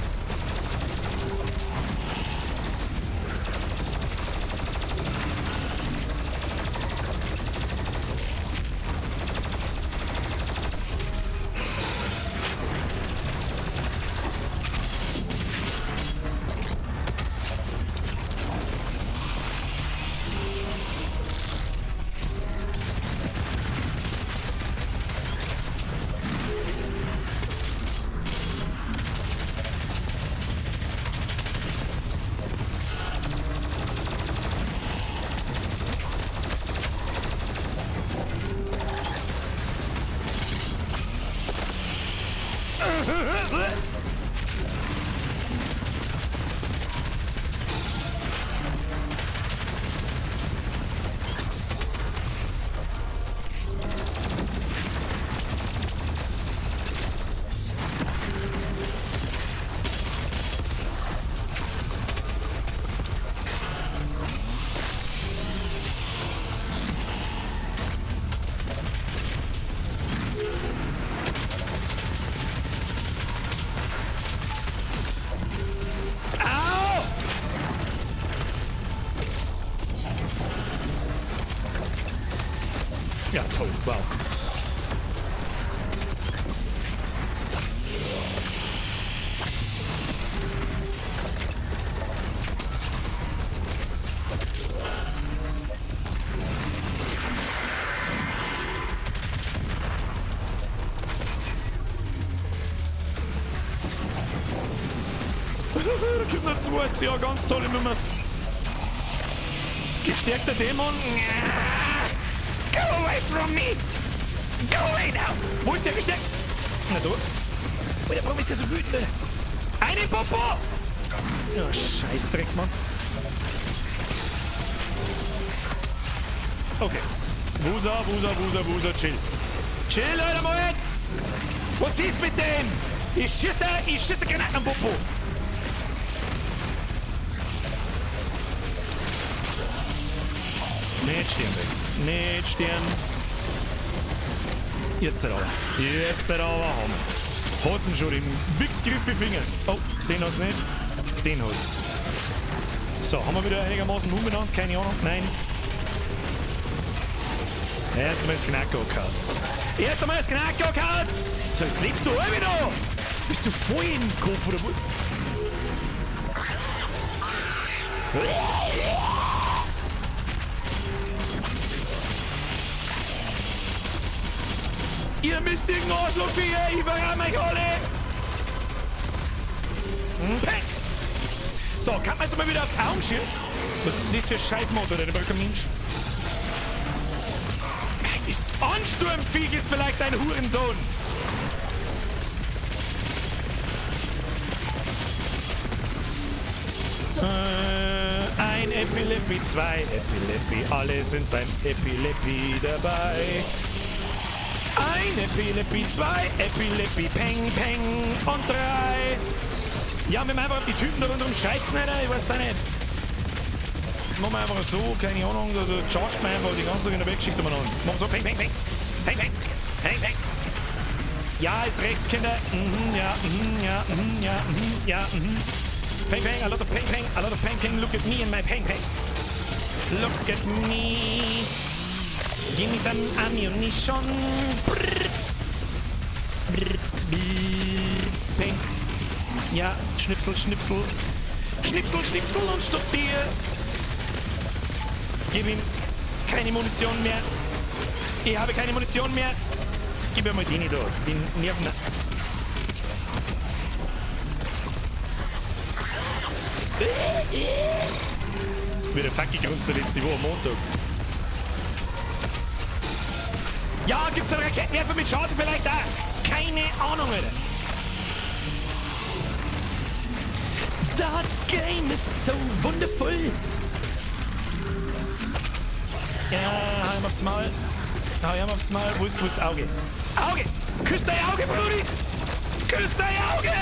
Au! Ja, toll. Wow. Da kommt noch zwei. Ja, ganz tolle Nummer. Gestärkter Dämon. Go away from me! Go away now! Wo ist der gestärkt? Na du. Alter, warum ist der so wütend? Eine Popo! Ja, Scheißdreck, Mann. Okay. Wusa, Wusa, Wusa, Wusa, chill. Chill, Alter, mal jetzt! Was ist mit dem? Ich schieß da Granaten am Popo! Nicht sterben. Nicht sterben. Jetzt aber. Jetzt aber haben wir. Hat's ihn schon im Wichsgriff Finger. Oh, den hat's nicht. Den hat's. So, haben wir wieder einigermaßen umbenannt? Keine Ahnung. Nein. Erst einmal das Knack angehauen. Erst einmal das Knack angehauen! So, jetzt lebst du alle noch! Bist du voll im Kopf oder wo? Ihr mistigen Arschlochviecher, ich verrate euch alle! Peng! So, kann man jetzt mal wieder aufs Augenschirm? Was ist denn das für ein Scheißmotor, der braucht kein Mensch. Das Ansturmviech ist vielleicht ein Hurensohn! Ein Epileppi, zwei Epileppi, alle sind beim Epileppi dabei. Ein Epileppi, zwei Epileppi, peng, peng und drei. Ja, wir machen einfach die Typen da rundherum scheißen, Alter, ich weiß auch nicht. Machen wir einfach so, keine Ahnung, da chargt man einfach die ganze Zeit in der Weggeschichte umeinander. Machen so, peng, peng, peng, peng, peng, peng, peng. Ja, ist recht, Kinder. Mhm, ja, mhm, ja, mhm, ja, mhm, ja, mhm. Peng, peng, a lot of peng, peng, a lot of peng, peng, look at me and my peng, peng. Look at me. Give me some ammunition. Brrr. Brrr. Brrr. Peng. Ja, Schnipsel, Schnipsel. Schnipsel, Schnipsel und stopp dir. Gib ihm keine Munition mehr. Ich habe keine Munition mehr. Gib mir mal den da. Den Nerven. Wieder fucking Grund zur letzte Woche Montag. Ja, gibt's einen Raketenwerfer mit Schaden vielleicht da? Keine Ahnung, Alter. That game is so wonderful. Ja, hau ihm aufs Maul. Hau ihm aufs Maul. Wo ist das Auge? Auge! Küss dein Auge, Brudi! Küss dein Auge!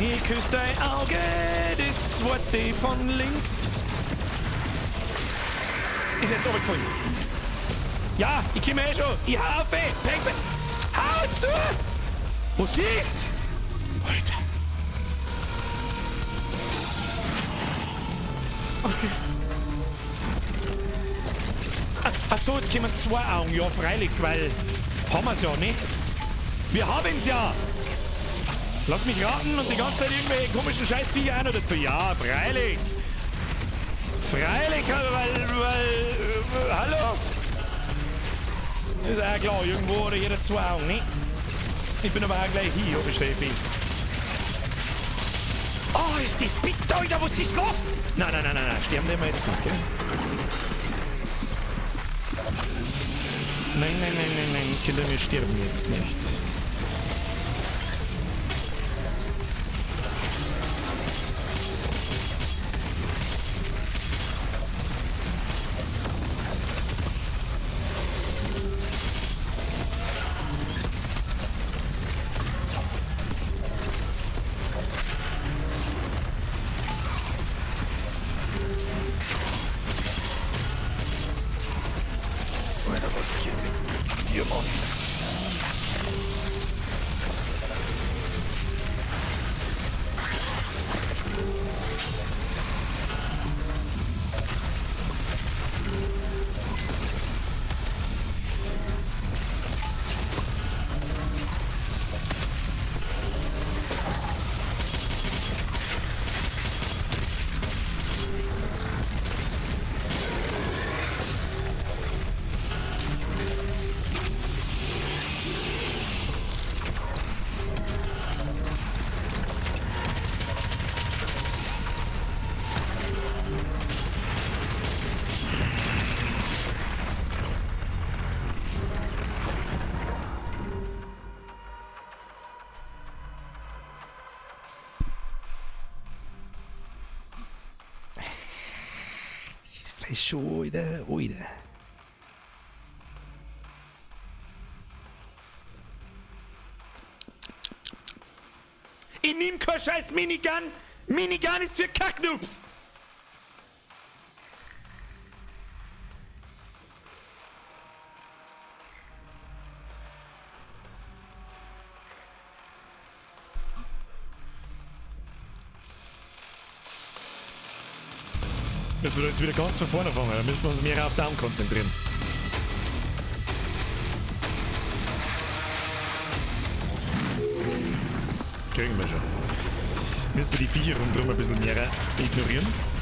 Ich küss dein Auge, das zweite von links. Ist jetzt runtergefallen. Ja, ich komme eh schon. Ich hau auf, ey. Peng, peng. Hau zu! Was ist? Alter. Okay. Ach so, jetzt kommen zwei Augen. Ja, freilich, weil haben wir's ja, nicht? Wir haben's ja! Lass mich raten und die ganze Zeit irgendwelche komischen Scheißviecher auch noch dazu. Ja, freilich! Freilich, weil hallo? Ist auch klar, irgendwo hat jeder zwei Augen, ne? Ich bin aber auch gleich hier, ob ich stelle fest. Oh, ist das bitter, Alter, was ist los? Nein, nein, nein, nein, nein, sterben wir jetzt nicht, gell? Nein, nein, nein, nein, nein, Kinder, wir sterben jetzt nicht. Alter, was geht mit dir, Mann? Das ist schon, Alter, Alter. Ich nehm kein scheiß Minigun! Minigun ist für Kacknoobs! Müssen wir jetzt wieder ganz von vorne fangen, da müssen wir uns mehr auf Down konzentrieren. Kriegen wir schon. Müssen wir die Viecher rundherum ein bisschen mehr ignorieren.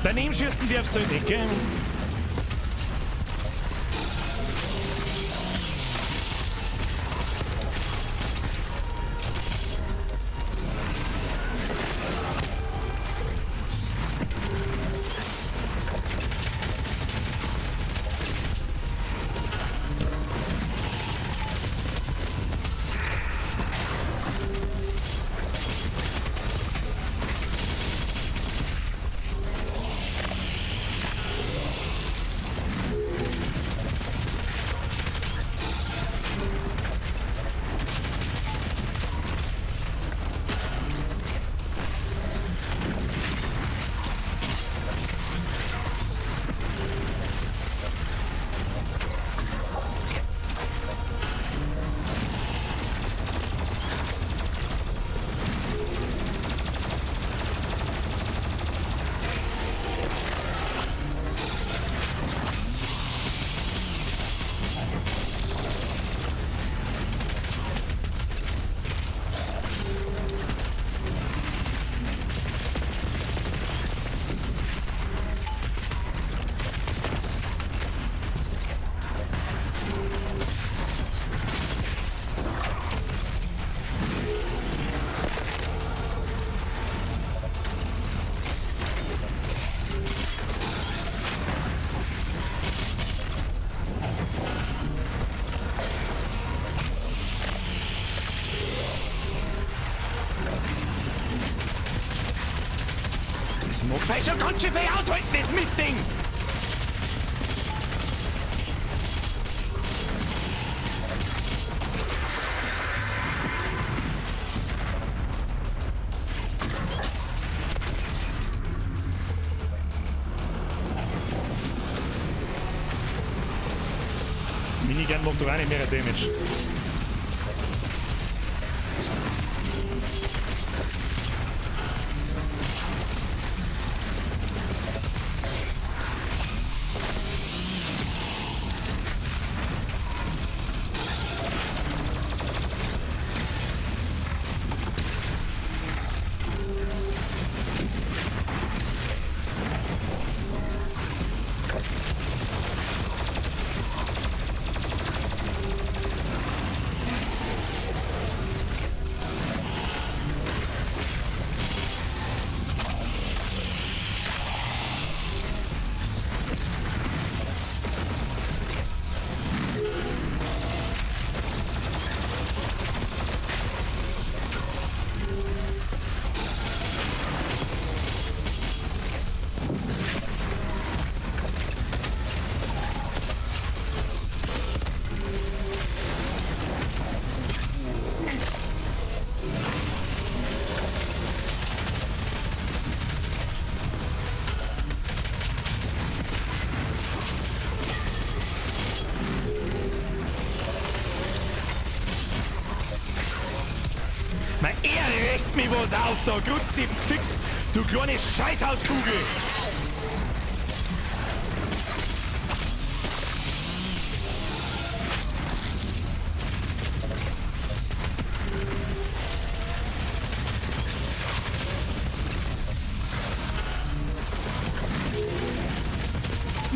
Daneben schießen darfst du halt nicht, gell? Das mag vielleicht schon ganz schön viel aushalten, das Mistding! Minigun macht doch auch nicht mehr Damage. Regt mich was auf da, Kruzifix, du kleine Scheißhauskugel!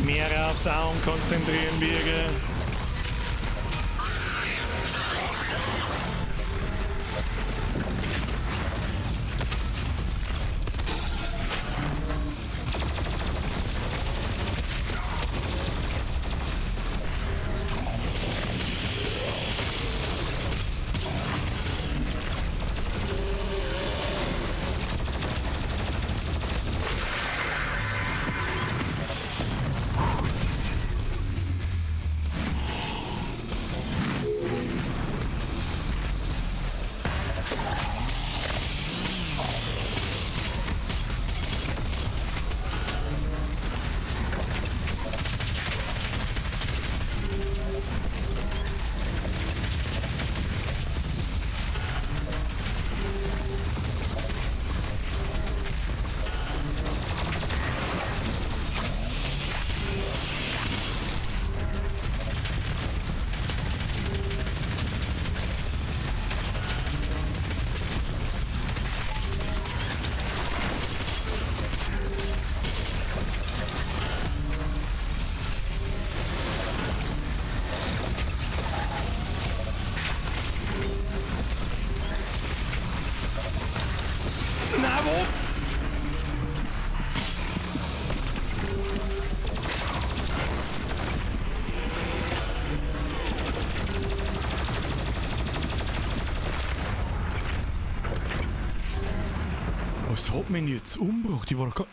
Mehr auf Sound konzentrieren, Birger. Na, wo? Was hat mich jetzt umgebracht? Ich war doch gar...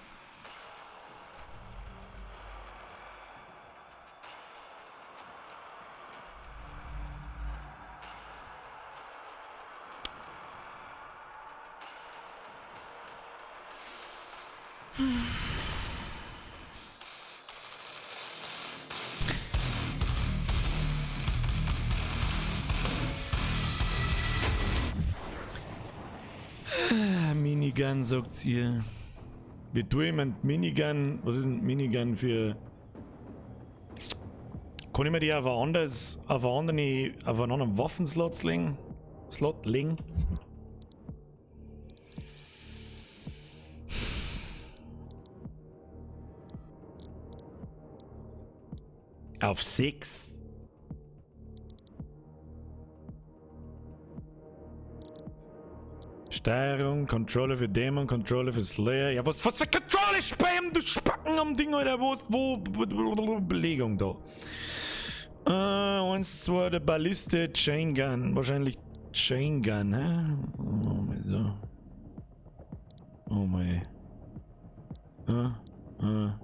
Minigun, sagt ihr. Wie tue ich mir Minigun? Was ist ein Minigun für. Kann ich mir die auf ein anderes, auf einen anderen, auf einen anderen Waffenslot legen? Slot legen? Auf 6. Steuerung, Controller für Dämon, Controller für Slayer. Ja, was für Controller spam, du Spacken am Ding, Alter. Wo ist, wo, Belegung da? 1, 2, der Balliste, Chain Gun. Wahrscheinlich Chain Gun, hä? Oh, mein so. Oh mein.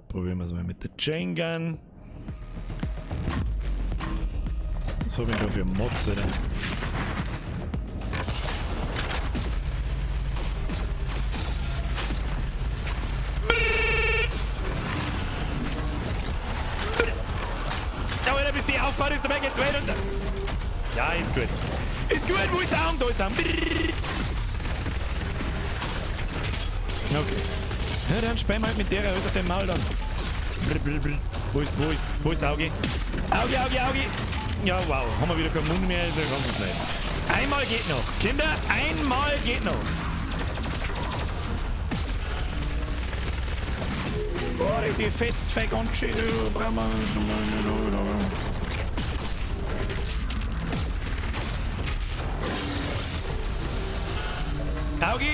Probieren wir es mal mit der Chain Gun. Was hab ich da für Mods, Alter? Ja, Alter, bis die Auffahrt ist dabei gedreht und... Ja, ist gut. Ist gut, wo ist der Arm? Da ist er. Okay. Ja, dann spielen wir halt mit der auf dem Maul dann. Wo ist Auge? Auge, Auge, Auge! Ja, wow. Haben wir wieder keinen Mund mehr, ist ja ganz was Neues. Einmal geht noch. Kinder, einmal geht noch. Oh, die fetzt fett ganz schön. Auge!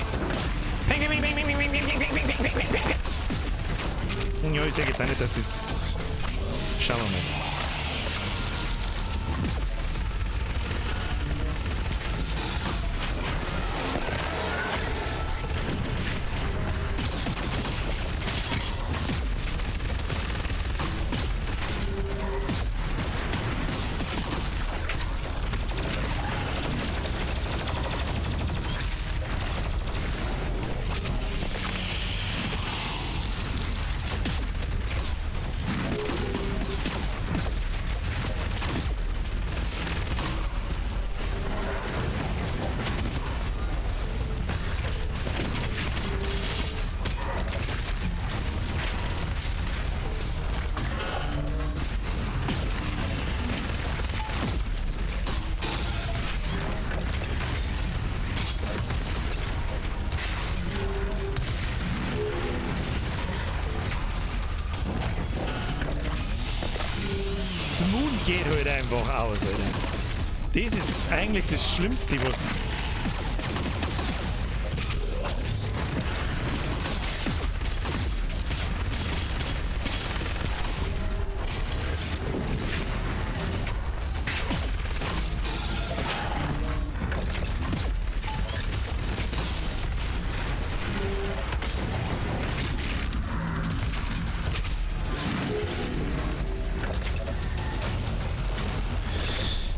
Ja, ich denke jetzt auch nicht, dass das... Schauen wir mal. geht halt einfach aus, Alter. Das ist eigentlich das Schlimmste, was...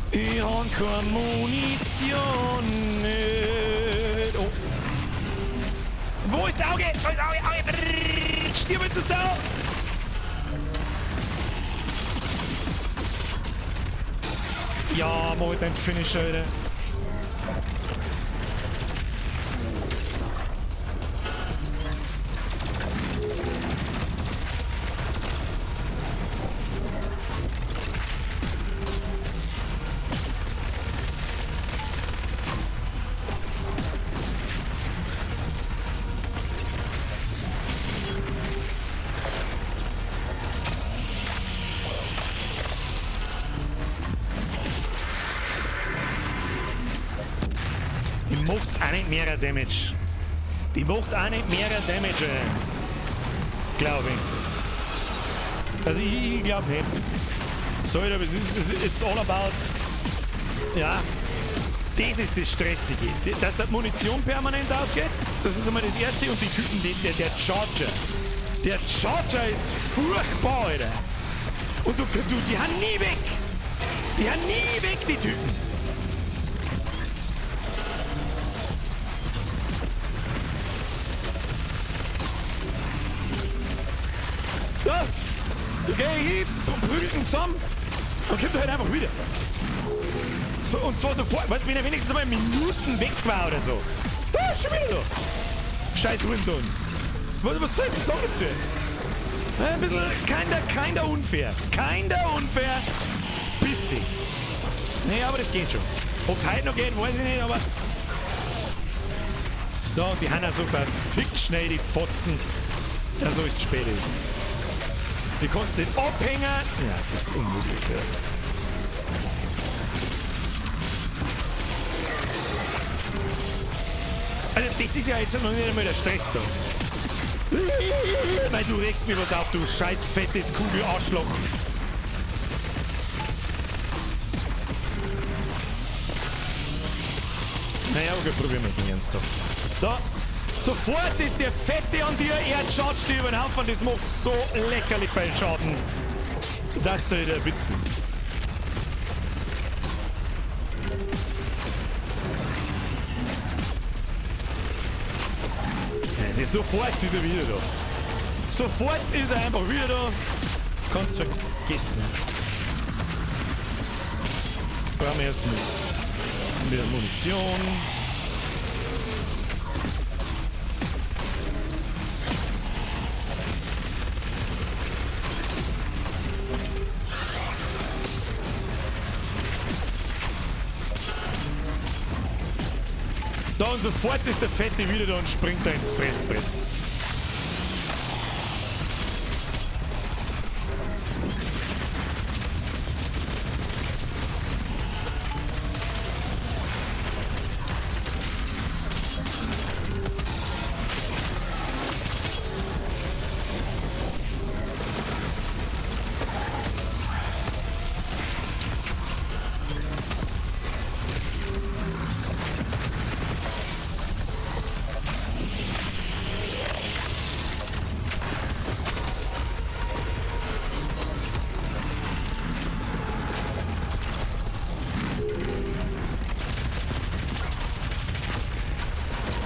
Ich hab keine Munition nicht. Oh. Wo ist das Auge? Wo ist das Auge? Auge! Brrr, stirb, du Sau! Ja, mach halt deinen Finisher, Alter. Die macht auch nicht mehr Damage. Die macht auch nicht mehr Damage. Glaube ich. Also ich glaube nicht. Sorry, aber es ist, it's all about... Ja, das ist das Stressige. Dass die Munition permanent ausgeht, das ist einmal das Erste. Und die Typen, der Charger. Der Charger ist furchtbar, Alter. Und du, die haben nie weg. Die haben nie weg, die Typen. Ja, okay, ich prügel ihn zusammen und kommt er halt einfach wieder. So, und zwar sofort, weißt du, wenn er wenigstens einmal Minuten weg war oder so. Ah, schon wieder da. Scheiß Hurensohn. Was soll ich das sagen dazu? Ein bisschen, kinder unfair. Kinder unfair. Bisschen. Nee, aber das geht schon. Ob's heute noch geht, weiß ich nicht, aber... So, und die haben auch so verfickt schnell, die Fotzen. Ja, so ist es spät ist. Die kannst den abhängen. Ja, das ist unmöglich. Ja. Also das ist ja jetzt noch nicht einmal der Stress da. Weil du regst mir was auf, du scheiß fettes Kugel-Arschloch. Naja, okay, probieren wir es nicht ernsthaft. Da. Sofort ist der Fette an dir, er chargt dir über den Haufen, das macht so leckerlich viel Schaden. Das soll der Witz ist. Ja, sofort ist er wieder da. Sofort ist er einfach wieder da. Kannst vergessen. Brauchen wir erst mit Munition. Da und sofort ist der Fette wieder da und springt da ins Fressbrett.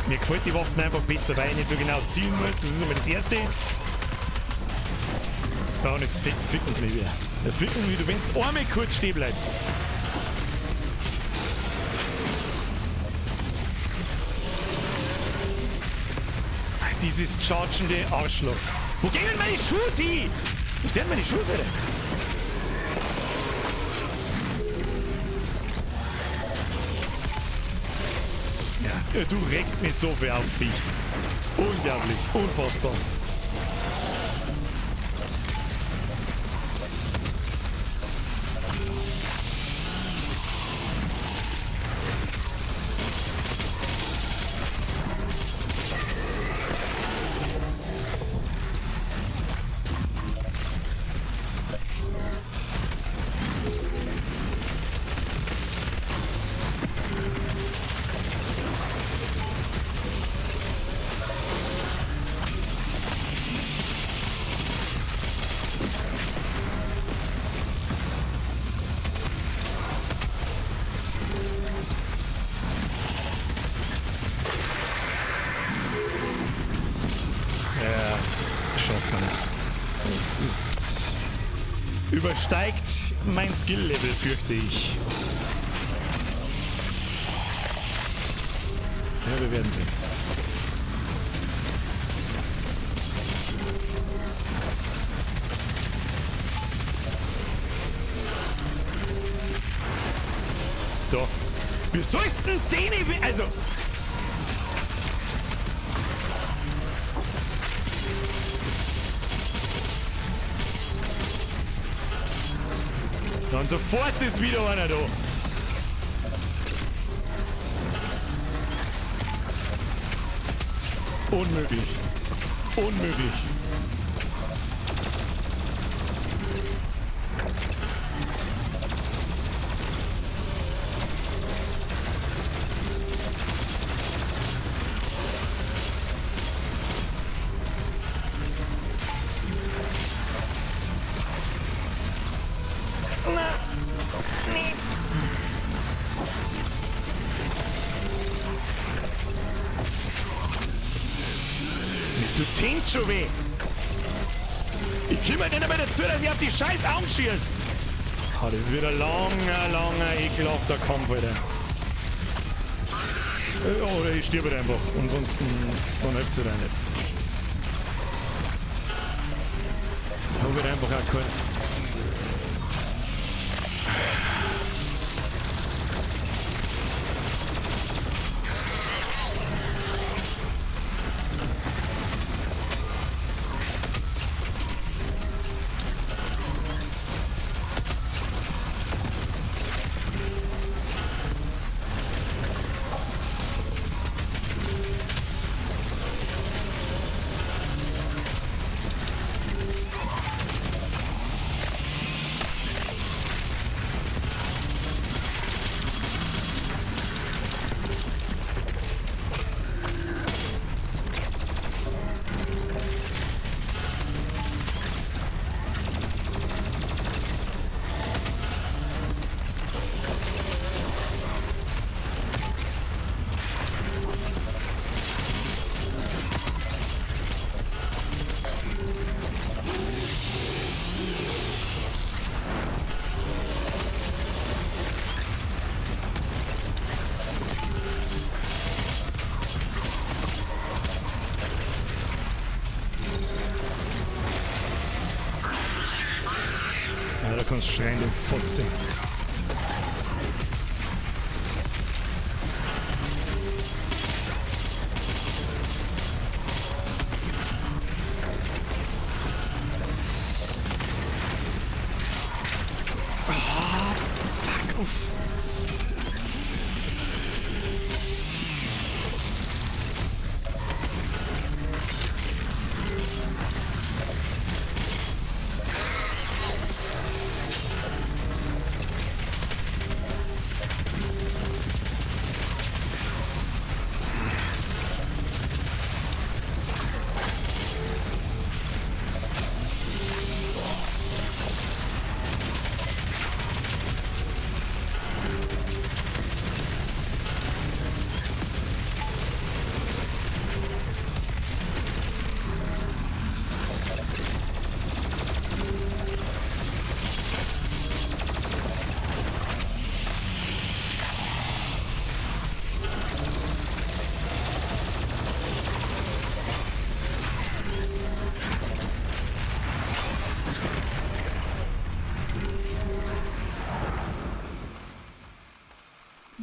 Mir gefällt die Waffen einfach besser, weil ich nicht so genau zielen muss. Das ist immer das Erste. Da und jetzt ficken sie mich wieder. Ja, ficken mich, du, wenn du einmal kurz stehen bleibst. Dieses chargende Arschloch. Wo gehen denn meine Schuhe hin? Wo sind denn meine Schuhe, Alter? Ja, du regst mich so viel auf, Viech. Unglaublich, unfassbar. steigt mein Skill-Level, fürchte ich. Ja, wir werden sehen. Da. Wie sollst denn den... Also... Und sofort ist wieder einer da. Unmöglich. Unmöglich. Schon weh. Ich komme nicht mehr dazu, dass ich auf die scheiß Augen schieße. Oh, das wird ein langer, langer, ekelhafter Kampf, Alter. Oder ich sterbe einfach. Ansonsten, dann hilft es halt auch nicht. Da wird einfach auch kein... Kannst schreien, du Fotze. Ah, fuck off.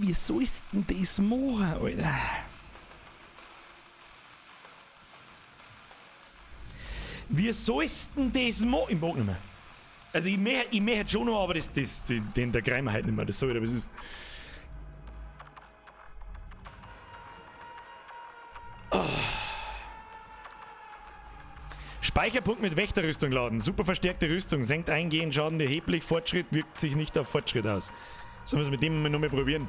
Wie sollst denn das machen, Alter? Wie sollst denn das machen? Ich mag nicht mehr. Also ich möchte schon noch, aber den der greifen wir halt nicht mehr. Das soll ich, aber es ist... Oh. Speicherpunkt mit Wächterrüstung laden. Super verstärkte Rüstung. Senkt eingehend Schaden erheblich. Fortschritt wirkt sich nicht auf Fortschritt aus. Sollen wir es mit dem nochmal probieren?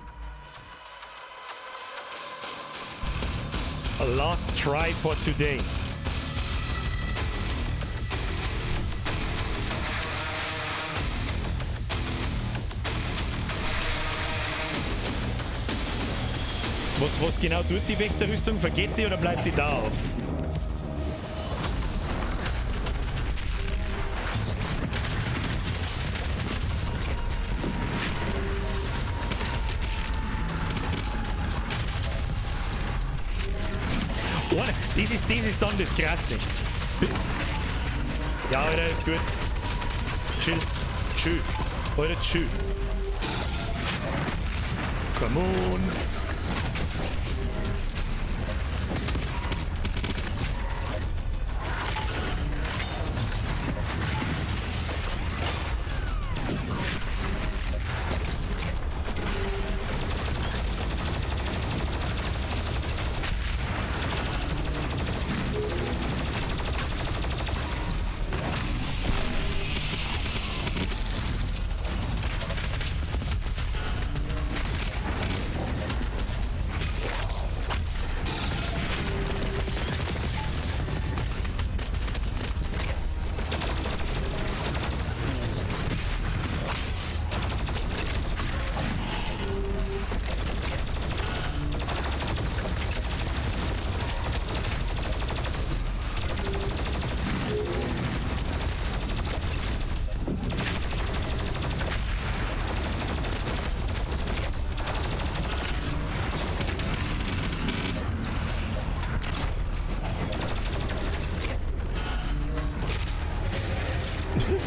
A last try for today. Was genau tut die Wächterrüstung? Vergeht die oder bleibt die da auf? gar nicht. Das ist dann das Krasse. Ja, Alter, ist gut. Chill. Chill. Alter, chill. Come on.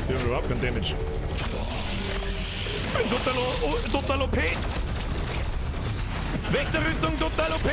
Wir haben überhaupt keinen Damage. Bin total, oh, total OP! Wächterrüstung total OP!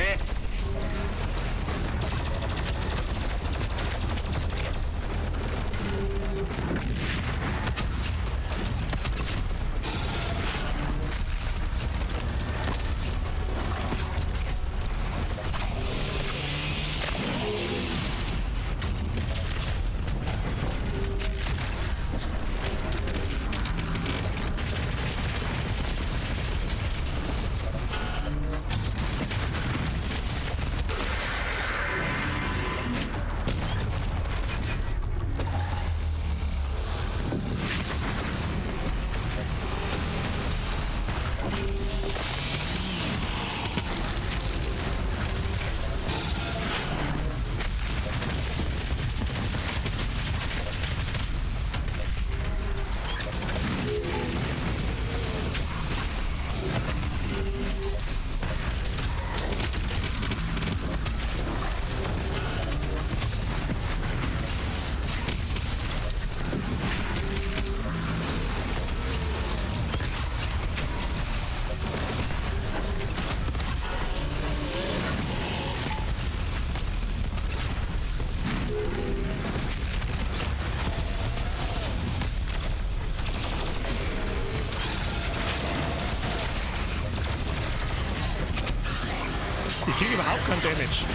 Ich kriege überhaupt keinen Damage.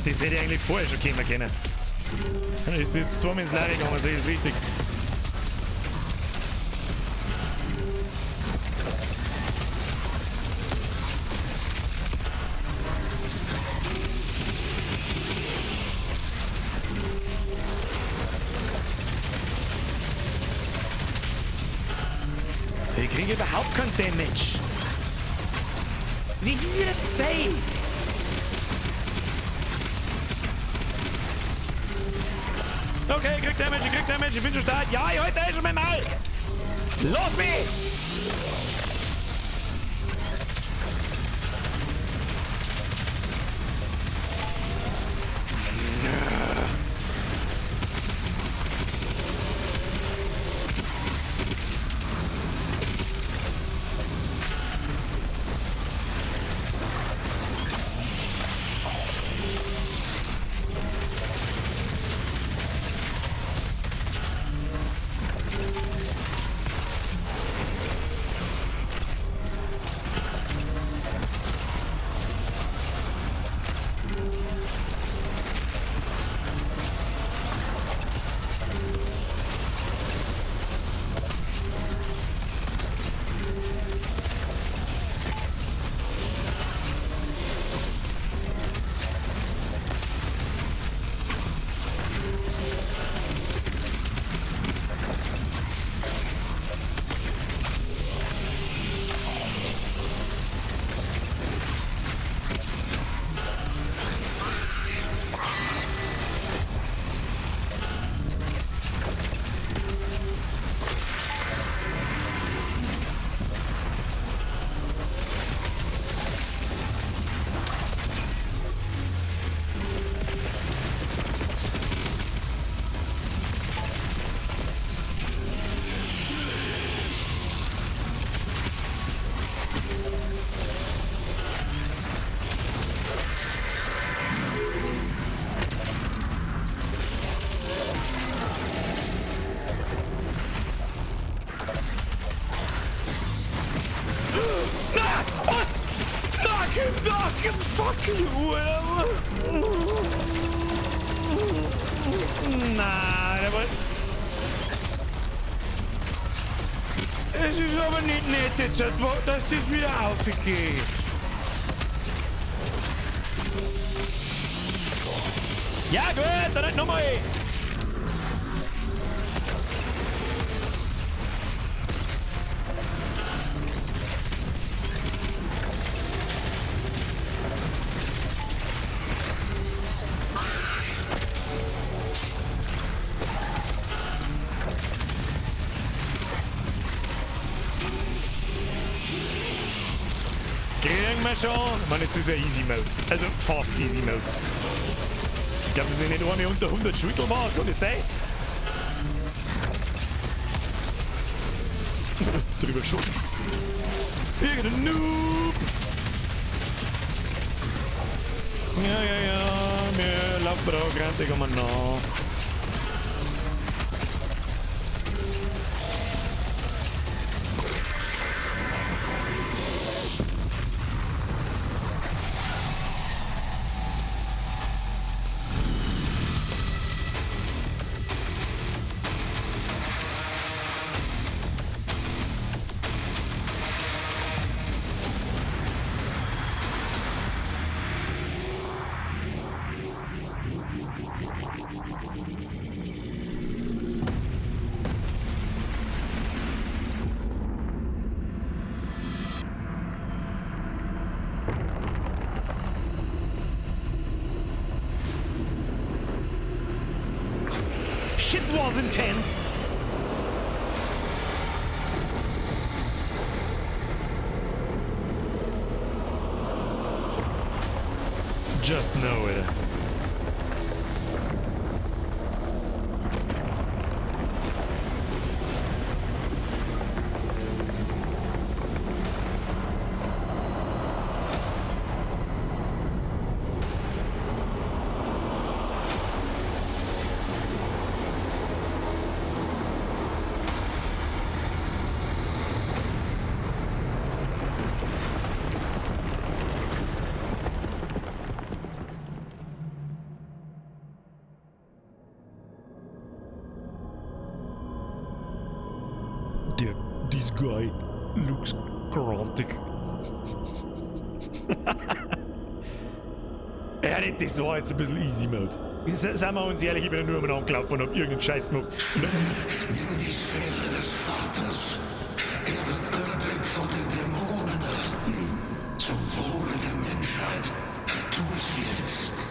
Das hätte ich eigentlich vorher schon kommen können. Dann ist das zweimal ins Leere gegangen, so ist richtig. Ich kriege überhaupt keinen Damage. Das ist wieder zwei. Okay, ich krieg Damage, ich krieg Damage, ich bin schon stark. Ja, ich halte eh schon mein Maul. Lass mich! Was? Na, fuck you! Na, der wollte. Es ist aber nicht nett jetzt, dass das wieder aufgeht. Ja, gut, dann nochmal. Kriegen wir schon. Ich meine, jetzt ist ja Easy Mode. Also fast Easy Mode. Ich glaube, das ist nicht eine unter 100 Schüttel war, kann das sein? Drüber geschossen. Irgendein Noob. Ja, ja, ja, wir laufen da grantig umeinander. Shit was intense. Just know it. Dude, this guy looks grantig. Ja, das war jetzt ein bisschen Easy Mode. Seien wir uns ehrlich, ich bin ja nur umeinander gelaufen und hab irgendeinen Scheiß gemacht. Nimm die Sphäre des Vaters. Er wird Erdek vor den Dämonen retten. Zum Wohle der Menschheit. Tu es jetzt.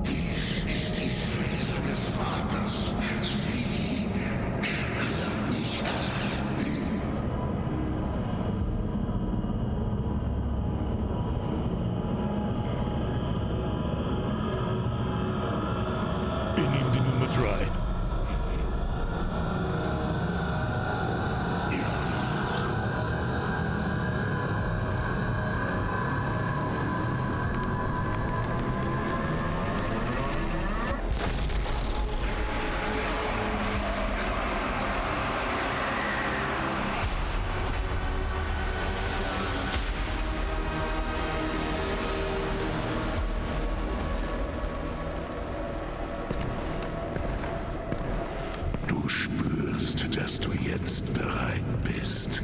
Dies ist die Sphäre des Vaters. Sie wird mich erretten. Ich nehme die Nummer 3. Du spürst, dass du jetzt bereit bist.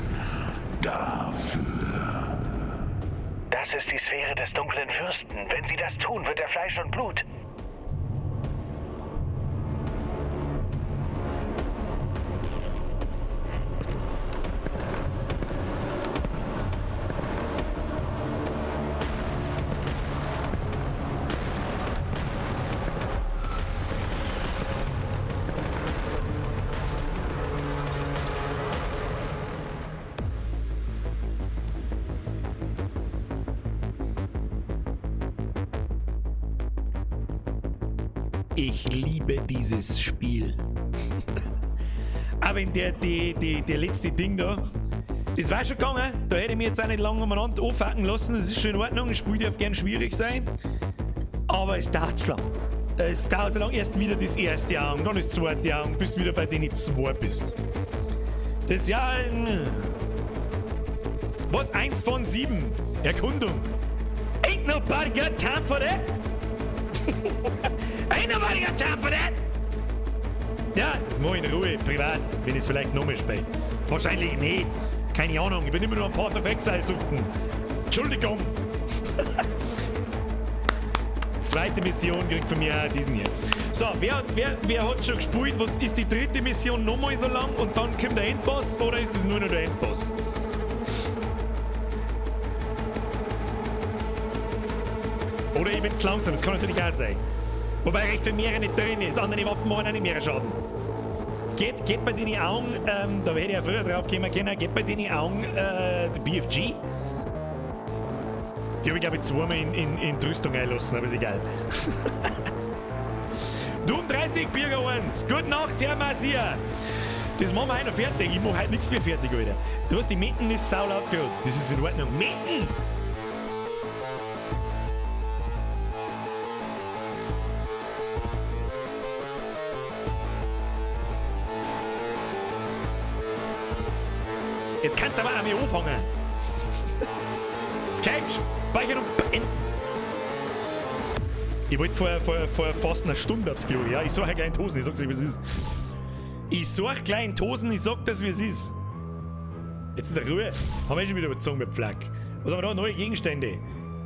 Dafür. Das ist die Sphäre des dunklen Fürsten. Wenn sie das tun, wird er Fleisch und Blut. Ich liebe dieses Spiel. Auch wenn der, die, die, der letzte Ding da, das war schon gegangen, da hätte ich mich jetzt auch nicht lange umeinander anfangen lassen, das ist schon in Ordnung, das Spiel darf gern schwierig sein, aber es dauert zu lang. Es dauert zu lang, erst wieder das erste Auge, dann das zweite Auge, bis du wieder bei denen zwei bist. Das ist ja ein... Was? 1 von 7. Erkundung. Ain't nobody got time for that. Ain't nobody got time for that. Ja, das mach ich in Ruhe, privat, wenn ich es vielleicht nochmal spiele. Wahrscheinlich nicht. Keine Ahnung, ich bin immer nur am Path of Exile suchten. Entschuldigung. Zweite Mission kriegt von mir auch diesen hier. So, wer hat schon gespielt? Was ist die dritte Mission nochmal so lang und dann kommt der Endboss oder ist es nur noch der Endboss? Oder ich bin zu langsam, das kann natürlich auch sein. Wobei recht für mehrere nicht drin ist, andere Waffen machen auch nicht mehr Schaden. Geht bei den Augen, da hätte ich ja früher drauf kommen können, geht bei den Augen die BFG? Die habe ich glaube ich zweimal in die Rüstung einlassen, aber ist egal. Doom 30, Birger 1. Gute Nacht, Herr Masia. Das machen wir heute noch fertig. Ich mach heute nichts mehr fertig, Alter. Du hast die Meten ist saulaut gerade. Das ist in Ordnung. Meten! Jetzt kannst du aber auch mehr anfangen. Skype speichern und beenden. Ich wollte vor fast einer Stunde aufs Klo. Ja, ich suche gleich in die Hosen, ich sag's euch, wie es ist. Ich suche gleich in die Hosen, ich sag das, wie es ist. Jetzt ist er Ruhe. Haben wir schon wieder überzogen mit Flak. Was haben wir da? Neue Gegenstände.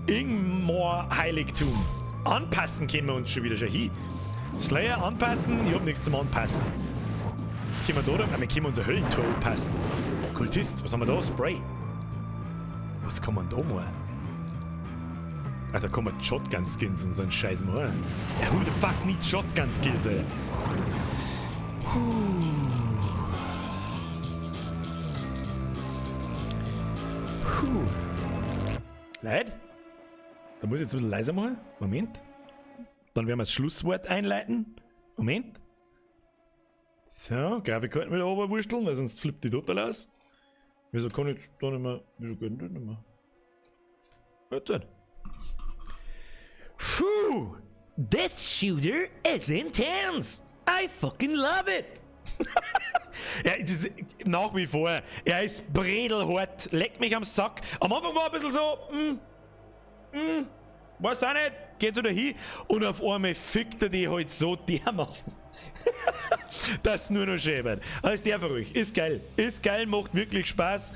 Ingmor Heiligtum. Anpassen können wir uns schon wieder schon hin. Slayer anpassen? Ich hab nichts zum Anpassen. Was können wir da? Ah, wir können unser Höllentor anpassen. Kultist, was haben wir da? Spray. Was kann man da machen? Also kann man Shotgun-Skins und so einen Scheiß machen. Ja, who the fuck needs Shotgun-Skills, ey? Puh. Puh. Leute, da muss ich jetzt ein bisschen leiser machen. Moment. Dann werden wir das Schlusswort einleiten. Moment. So, Grafikkarten wieder runterwursteln, weil sonst flippt die total aus. Wieso kann ich da nicht mehr. Wieso geht denn das nicht mehr? Was denn? Puh! This shooter is intense! I fucking love it! Ja, es ist nach wie vor, er ist bredelhart, leckt mich am Sack. Am Anfang war er ein bisschen so, weiß auch nicht, geht so dahin. Und auf einmal fickt er die halt so dermaßen. Das nur noch schön. Alles der für euch. Ist geil. Ist geil, macht wirklich Spaß.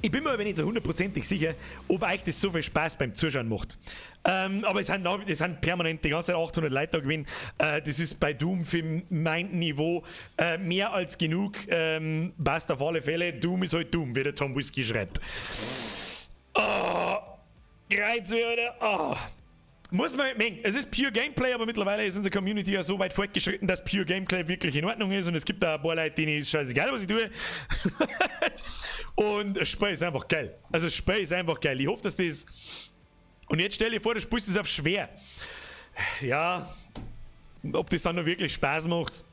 Ich bin mir aber nicht so hundertprozentig sicher, ob euch das so viel Spaß beim Zuschauen macht. Aber es sind permanent die ganze Zeit 800 Leute da gewesen. Das ist bei Doom für mein Niveau mehr als genug. Passt auf alle Fälle. Doom ist halt Doom, wie der Tom Whisky schreibt. Oh, Kreuzwürde. Oh. Muss man, mein, es ist pure Gameplay, aber mittlerweile ist unsere Community ja so weit fortgeschritten, dass pure Gameplay wirklich in Ordnung ist, und es gibt da ein paar Leute, denen ist scheißegal, was ich tue. Und das Spiel ist einfach geil. Also das Spiel ist einfach geil. Ich hoffe, dass das. Und jetzt stell dir vor, du spielst es auf schwer. Ja, ob das dann noch wirklich Spaß macht,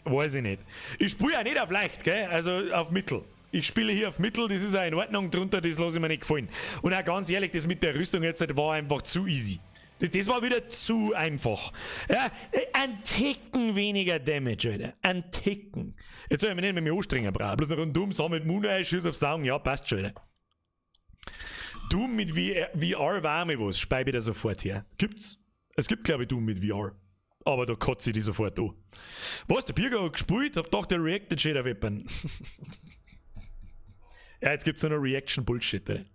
weiß ich nicht. Ich spiele ja nicht auf leicht, gell? Also auf Mittel. Ich spiele hier auf Mittel, das ist auch in Ordnung, drunter, das lasse ich mir nicht gefallen. Und auch ganz ehrlich, das mit der Rüstung jetzt war einfach zu easy. Das war wieder zu einfach. Ja, ein Ticken weniger Damage, Alter. Ein Ticken. Jetzt soll ich mich nicht mehr mehr anstrengen brauchen. Bloß noch rundum sammelt Muna, schieß auf Sauen, ja, passt schon, Alter. Doom mit VR, VR war mir was, spei wieder sofort her. Gibt's? Es gibt, glaube ich, Doom mit VR. Aber da kotze ich die sofort an. Was, der Birger hat gespielt, hab gedacht, der reacted schon auf jemanden. Ja, jetzt gibt's nur noch Reaction-Bullshit, ey.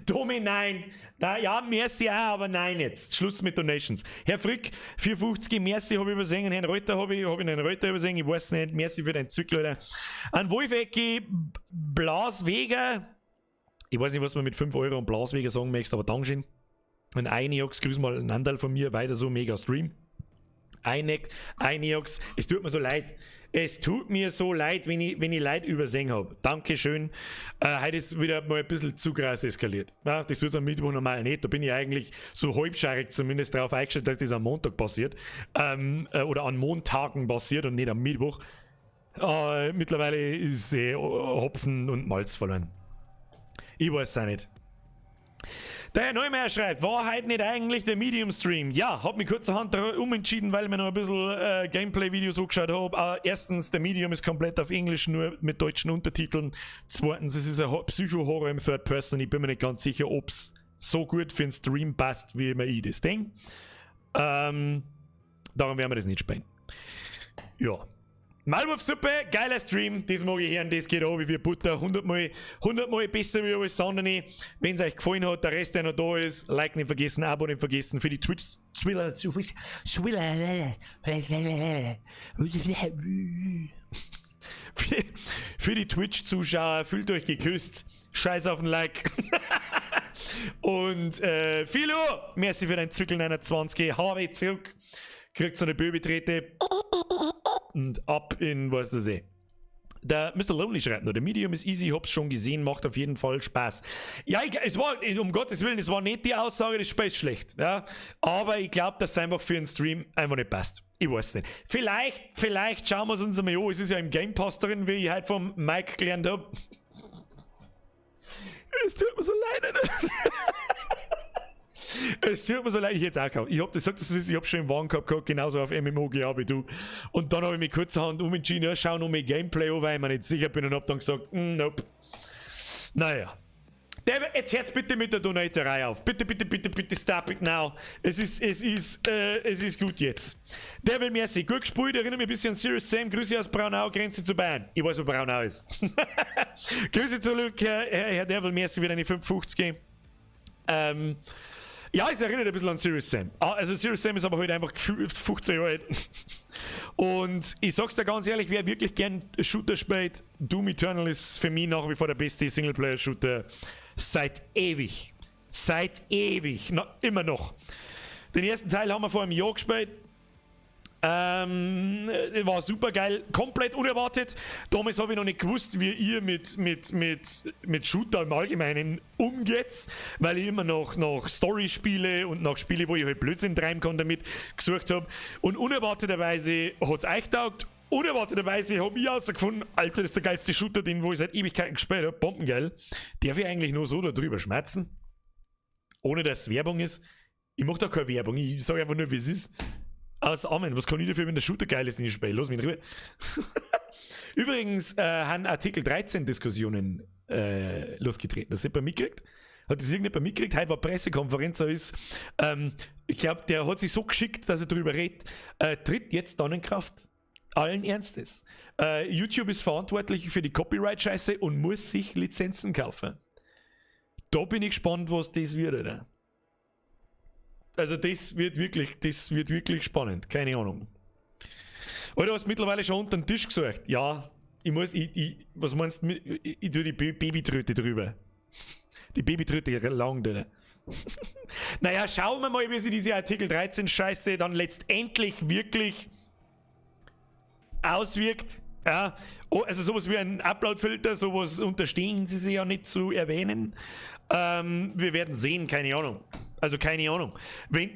Domi, nein. Na, ja, merci auch, aber nein jetzt. Schluss mit Donations. Herr Frick, 450, merci habe ich übersehen. Herrn Reuter habe ich einen Reuter übersehen? Ich weiß nicht. Merci für deinen Zückel, Alter. An Wolfecki, Blasweger. Ich weiß nicht, was man mit 5 Euro und Blasweger sagen möchtest, aber Dankeschön. Ein Einiox, grüß mal einen Anteil von mir, weiter so, mega Stream. Einex, Einiox, es tut mir so leid. Es tut mir so leid, wenn ich Leid übersehen habe. Dankeschön. Heute ist wieder mal ein bisschen zu krass eskaliert. Ja, das tut am Mittwoch normal nicht. Da bin ich eigentlich so halbscharig zumindest darauf eingestellt, dass das am Montag passiert. Oder an Montagen passiert und nicht am Mittwoch. Mittlerweile ist Hopfen und Malz verloren. Ich weiß es auch nicht. Der Herr Neumeier schreibt, war heute nicht eigentlich der Medium Stream? Ja, hab mich kurzerhand umentschieden, weil ich mir noch ein bisschen Gameplay-Videos angeschaut habe. Erstens, der Medium ist komplett auf Englisch, nur mit deutschen Untertiteln. Zweitens, es ist ein Psycho-Horror im Third Person. Ich bin mir nicht ganz sicher, ob es so gut für den Stream passt, wie mir ich das denke. Darum werden wir das nicht spielen. Ja. Maulwurfsuppe, geiler Stream, das mag ich hören, das geht auch wie Butter, 100 mal, 100 mal besser wie alles andere. Wenn es euch gefallen hat, der Rest, der noch da ist, Like nicht vergessen, Abo nicht vergessen, für die Twitch, Swiller, Swiller, für die Twitch-Zuschauer, fühlt euch geküsst, scheiß auf den Like. Und Philo, merci für dein Zwickel 29, habe zurück, kriegt so eine Böbi-Trete und ab in was weiß ich. Der Mr. Lonely schreibt noch, der Medium ist easy, hab's schon gesehen, macht auf jeden Fall Spaß. Ja, ich, es war, um Gottes Willen, es war nicht die Aussage, das Spiel ist schlecht. Ja? Aber ich glaube, dass es einfach für einen Stream einfach nicht passt. Ich weiß nicht. Vielleicht schauen wir es uns einmal an. Es ist ja im Game Pass drin, wie ich heute vom Mike gelernt habe. Es tut mir so leid, Alter. Es tut mir so leid, ich hätte es auch gehabt. Ich hab das gesagt, das ist, ich hab schon im Warenkorb gehabt, genauso auf MMOGA wie du. Und dann habe ich mich kurzerhand umentschieden, ja, schau noch mal Gameplay an, weil ich mir nicht sicher bin, und hab dann gesagt, nope. Naja. Jetzt hört's bitte mit der Donaterei auf. Bitte, bitte, bitte, bitte, stop it now. Es ist gut jetzt. Devil merci. Gut gespielt, erinnert mich ein bisschen an Serious Sam. Grüße aus Braunau, Grenze zu Bayern. Ich weiß, wo Braunau ist. Grüße zurück, Herr Devil, merci für deine 550. Ja, es erinnert ein bisschen an Serious Sam. Ah, also Serious Sam ist aber halt einfach gefühlt 15 Jahre alt. Und ich sag's dir ganz ehrlich, wer wirklich gern Shooter spielt, Doom Eternal ist für mich nach wie vor der beste Singleplayer-Shooter seit ewig. Seit ewig. Na, immer noch. Den ersten Teil haben wir vor einem Jahr gespielt. War super geil, komplett unerwartet. Damals habe ich noch nicht gewusst, wie ihr mit Shooter im Allgemeinen umgeht, weil ich immer noch nach Story-Spiele und nach Spiele, wo ich halt Blödsinn treiben kann damit, gesucht habe. Und unerwarteterweise hat es euch taugt. Unerwarteterweise habe ich herausgefunden, Alter, das ist der geilste Shooter, den wo ich seit Ewigkeiten gespielt habe. Bombengeil. Darf ich eigentlich nur so darüber schmatzen? Ohne dass es Werbung ist? Ich mache da keine Werbung, ich sage einfach nur, wie es ist. Aus Amen, was kann ich dafür, wenn der Shooter geil ist, in ich spiele? Los mich rüber. Übrigens haben Artikel 13 Diskussionen losgetreten. Das hat jemand mitgekriegt? Hat das irgendjemand mitgekriegt? Heute war Pressekonferenz, da ist, ich glaube, der hat sich so geschickt, dass er darüber redet, tritt jetzt dann in Kraft. Allen Ernstes. YouTube ist verantwortlich für die Copyright-Scheiße und muss sich Lizenzen kaufen. Da bin ich gespannt, was das wird, Alter. Also das wird wirklich spannend. Keine Ahnung. Oder hast du mittlerweile schon unter den Tisch gesucht? Ja, ich muss, ich, ich was meinst du, ich tue die Babytröte drüber. Die Babytröte lang, Alter. Naja, schauen wir mal, wie sich diese Artikel 13 Scheiße dann letztendlich wirklich auswirkt. Ja, oh, also sowas wie ein Upload-Filter, sowas unterstehen sie sich ja nicht zu erwähnen. Wir werden sehen, keine Ahnung. Also keine Ahnung.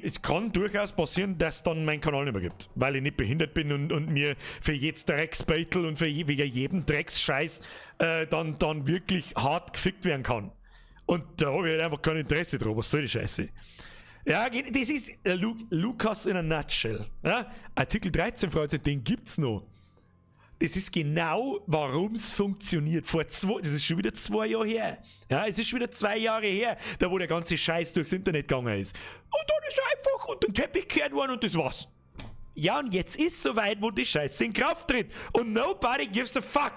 Es kann durchaus passieren, dass dann mein Kanal nicht mehr gibt, weil ich nicht behindert bin und mir für jedes Drecksbeitel und wegen jedem Drecksscheiß dann wirklich hart gefickt werden kann. Und da habe ich halt einfach kein Interesse dran. Was soll die Scheiße? Ja, das ist Lukas in a nutshell. Ja? Artikel 13, Freunde, den gibt's noch. Das ist genau, warum es funktioniert. Das ist schon wieder 2 Jahre her. Ja, es ist schon wieder 2 Jahre her, da wo der ganze Scheiß durchs Internet gegangen ist. Und dann ist er einfach unter den Teppich gekehrt worden und das war's. Ja, und jetzt ist soweit, wo die Scheiße in Kraft tritt. Und nobody gives a fuck.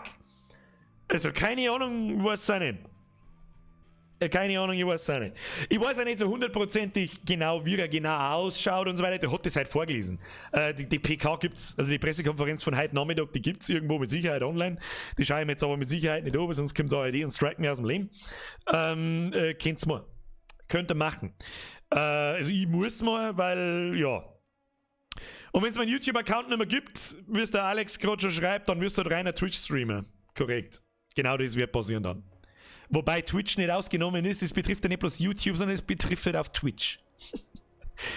Also keine Ahnung, was auch nicht. Keine Ahnung, ich weiß auch nicht. Ich weiß auch nicht so hundertprozentig genau, wie er genau ausschaut und so weiter. Der hat das halt vorgelesen. Die PK gibt's, also die Pressekonferenz von heute Nachmittag, die gibt's irgendwo mit Sicherheit online. Die schaue ich mir jetzt aber mit Sicherheit nicht an, sonst kommt ARD und strikt mir aus dem Leben. Kennt's mal. Könnt ihr machen. Also ich muss mal, weil, ja. Und wenn es meinen YouTube-Account nicht mehr gibt, wie es der Alex gerade schon schreibt, dann wirst du halt reiner Twitch-Streamer. Korrekt. Genau das wird passieren dann. Wobei Twitch nicht ausgenommen ist, es betrifft ja nicht bloß YouTube, sondern es betrifft halt auch Twitch.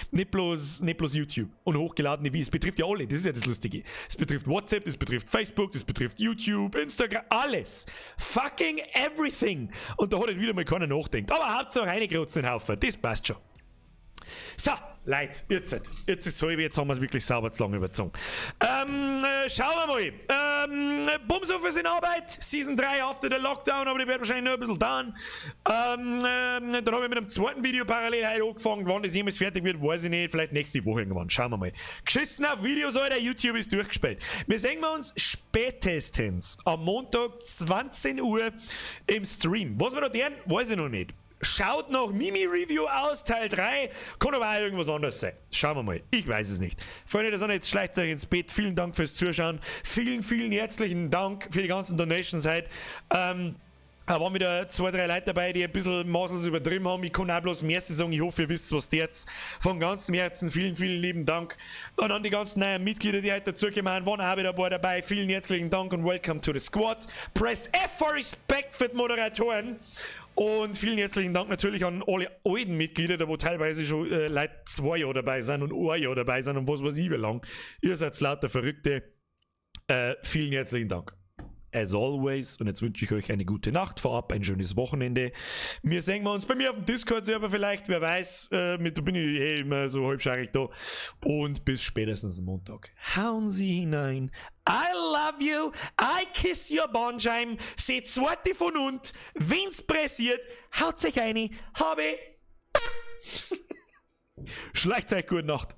Nicht bloß YouTube und hochgeladene Videos. Es betrifft ja alle, das ist ja das Lustige. Es betrifft WhatsApp, das betrifft Facebook, das betrifft YouTube, Instagram, alles. Fucking everything. Und da hat halt wieder mal keiner nachdenkt. Aber Hauptsache reingerotzt den Haufen, das passt schon. So, Leute, jetzt, jetzt ist es halb, jetzt haben wir es wirklich sauber zu lange überzogen. Schauen wir mal. Bumshof ist in Arbeit, Season 3 after the Lockdown, aber die wird wahrscheinlich noch ein bisschen dauern. Dann habe ich mit dem zweiten Video parallel heute angefangen. Wann das jemals fertig wird, weiß ich nicht. Vielleicht nächste Woche irgendwann. Schauen wir mal. Geschissen auf Videos, Alter, YouTube ist durchgespielt. Wir sehen wir uns spätestens am Montag 20 Uhr im Stream. Was wir da tun, weiß ich noch nicht. Schaut nach Mimi Review aus, Teil 3. Kann aber auch irgendwas anderes sein. Schauen wir mal. Ich weiß es nicht. Freunde der Sonne, jetzt schleicht euch ins Bett. Vielen Dank fürs Zuschauen. Vielen, vielen herzlichen Dank für die ganzen Donations heute. Da waren wieder zwei, drei Leute dabei, die ein bisschen maßlos übertrieben haben. Ich kann auch bloß merci sagen. Ich hoffe, ihr wisst, was jetzt. Von ganzem Herzen vielen, vielen lieben Dank. Dann an die ganzen neuen Mitglieder, die heute dazugekommen sind, waren auch wieder ein paar dabei. Vielen herzlichen Dank und welcome to the squad. Press F for Respect für die Moderatoren. Und vielen herzlichen Dank natürlich an alle alten Mitglieder, da wo teilweise schon Leute 2 Jahre dabei sind und ein Jahr dabei sind und was weiß ich wie lang. Ihr seid lauter Verrückte. Vielen herzlichen Dank. As always. Und jetzt wünsche ich euch eine gute Nacht, vorab ein schönes Wochenende. Wir sehen wir uns bei mir auf dem Discord-Server vielleicht, wer weiß. Da bin ich eh immer so halbscharig da. Und bis spätestens Montag. Hauen Sie hinein. I love you. I kiss your Bandscheiben. Seht zweite von uns. Wenn's pressiert, haut sich eine. Habe. Schleicht euch, gute Nacht.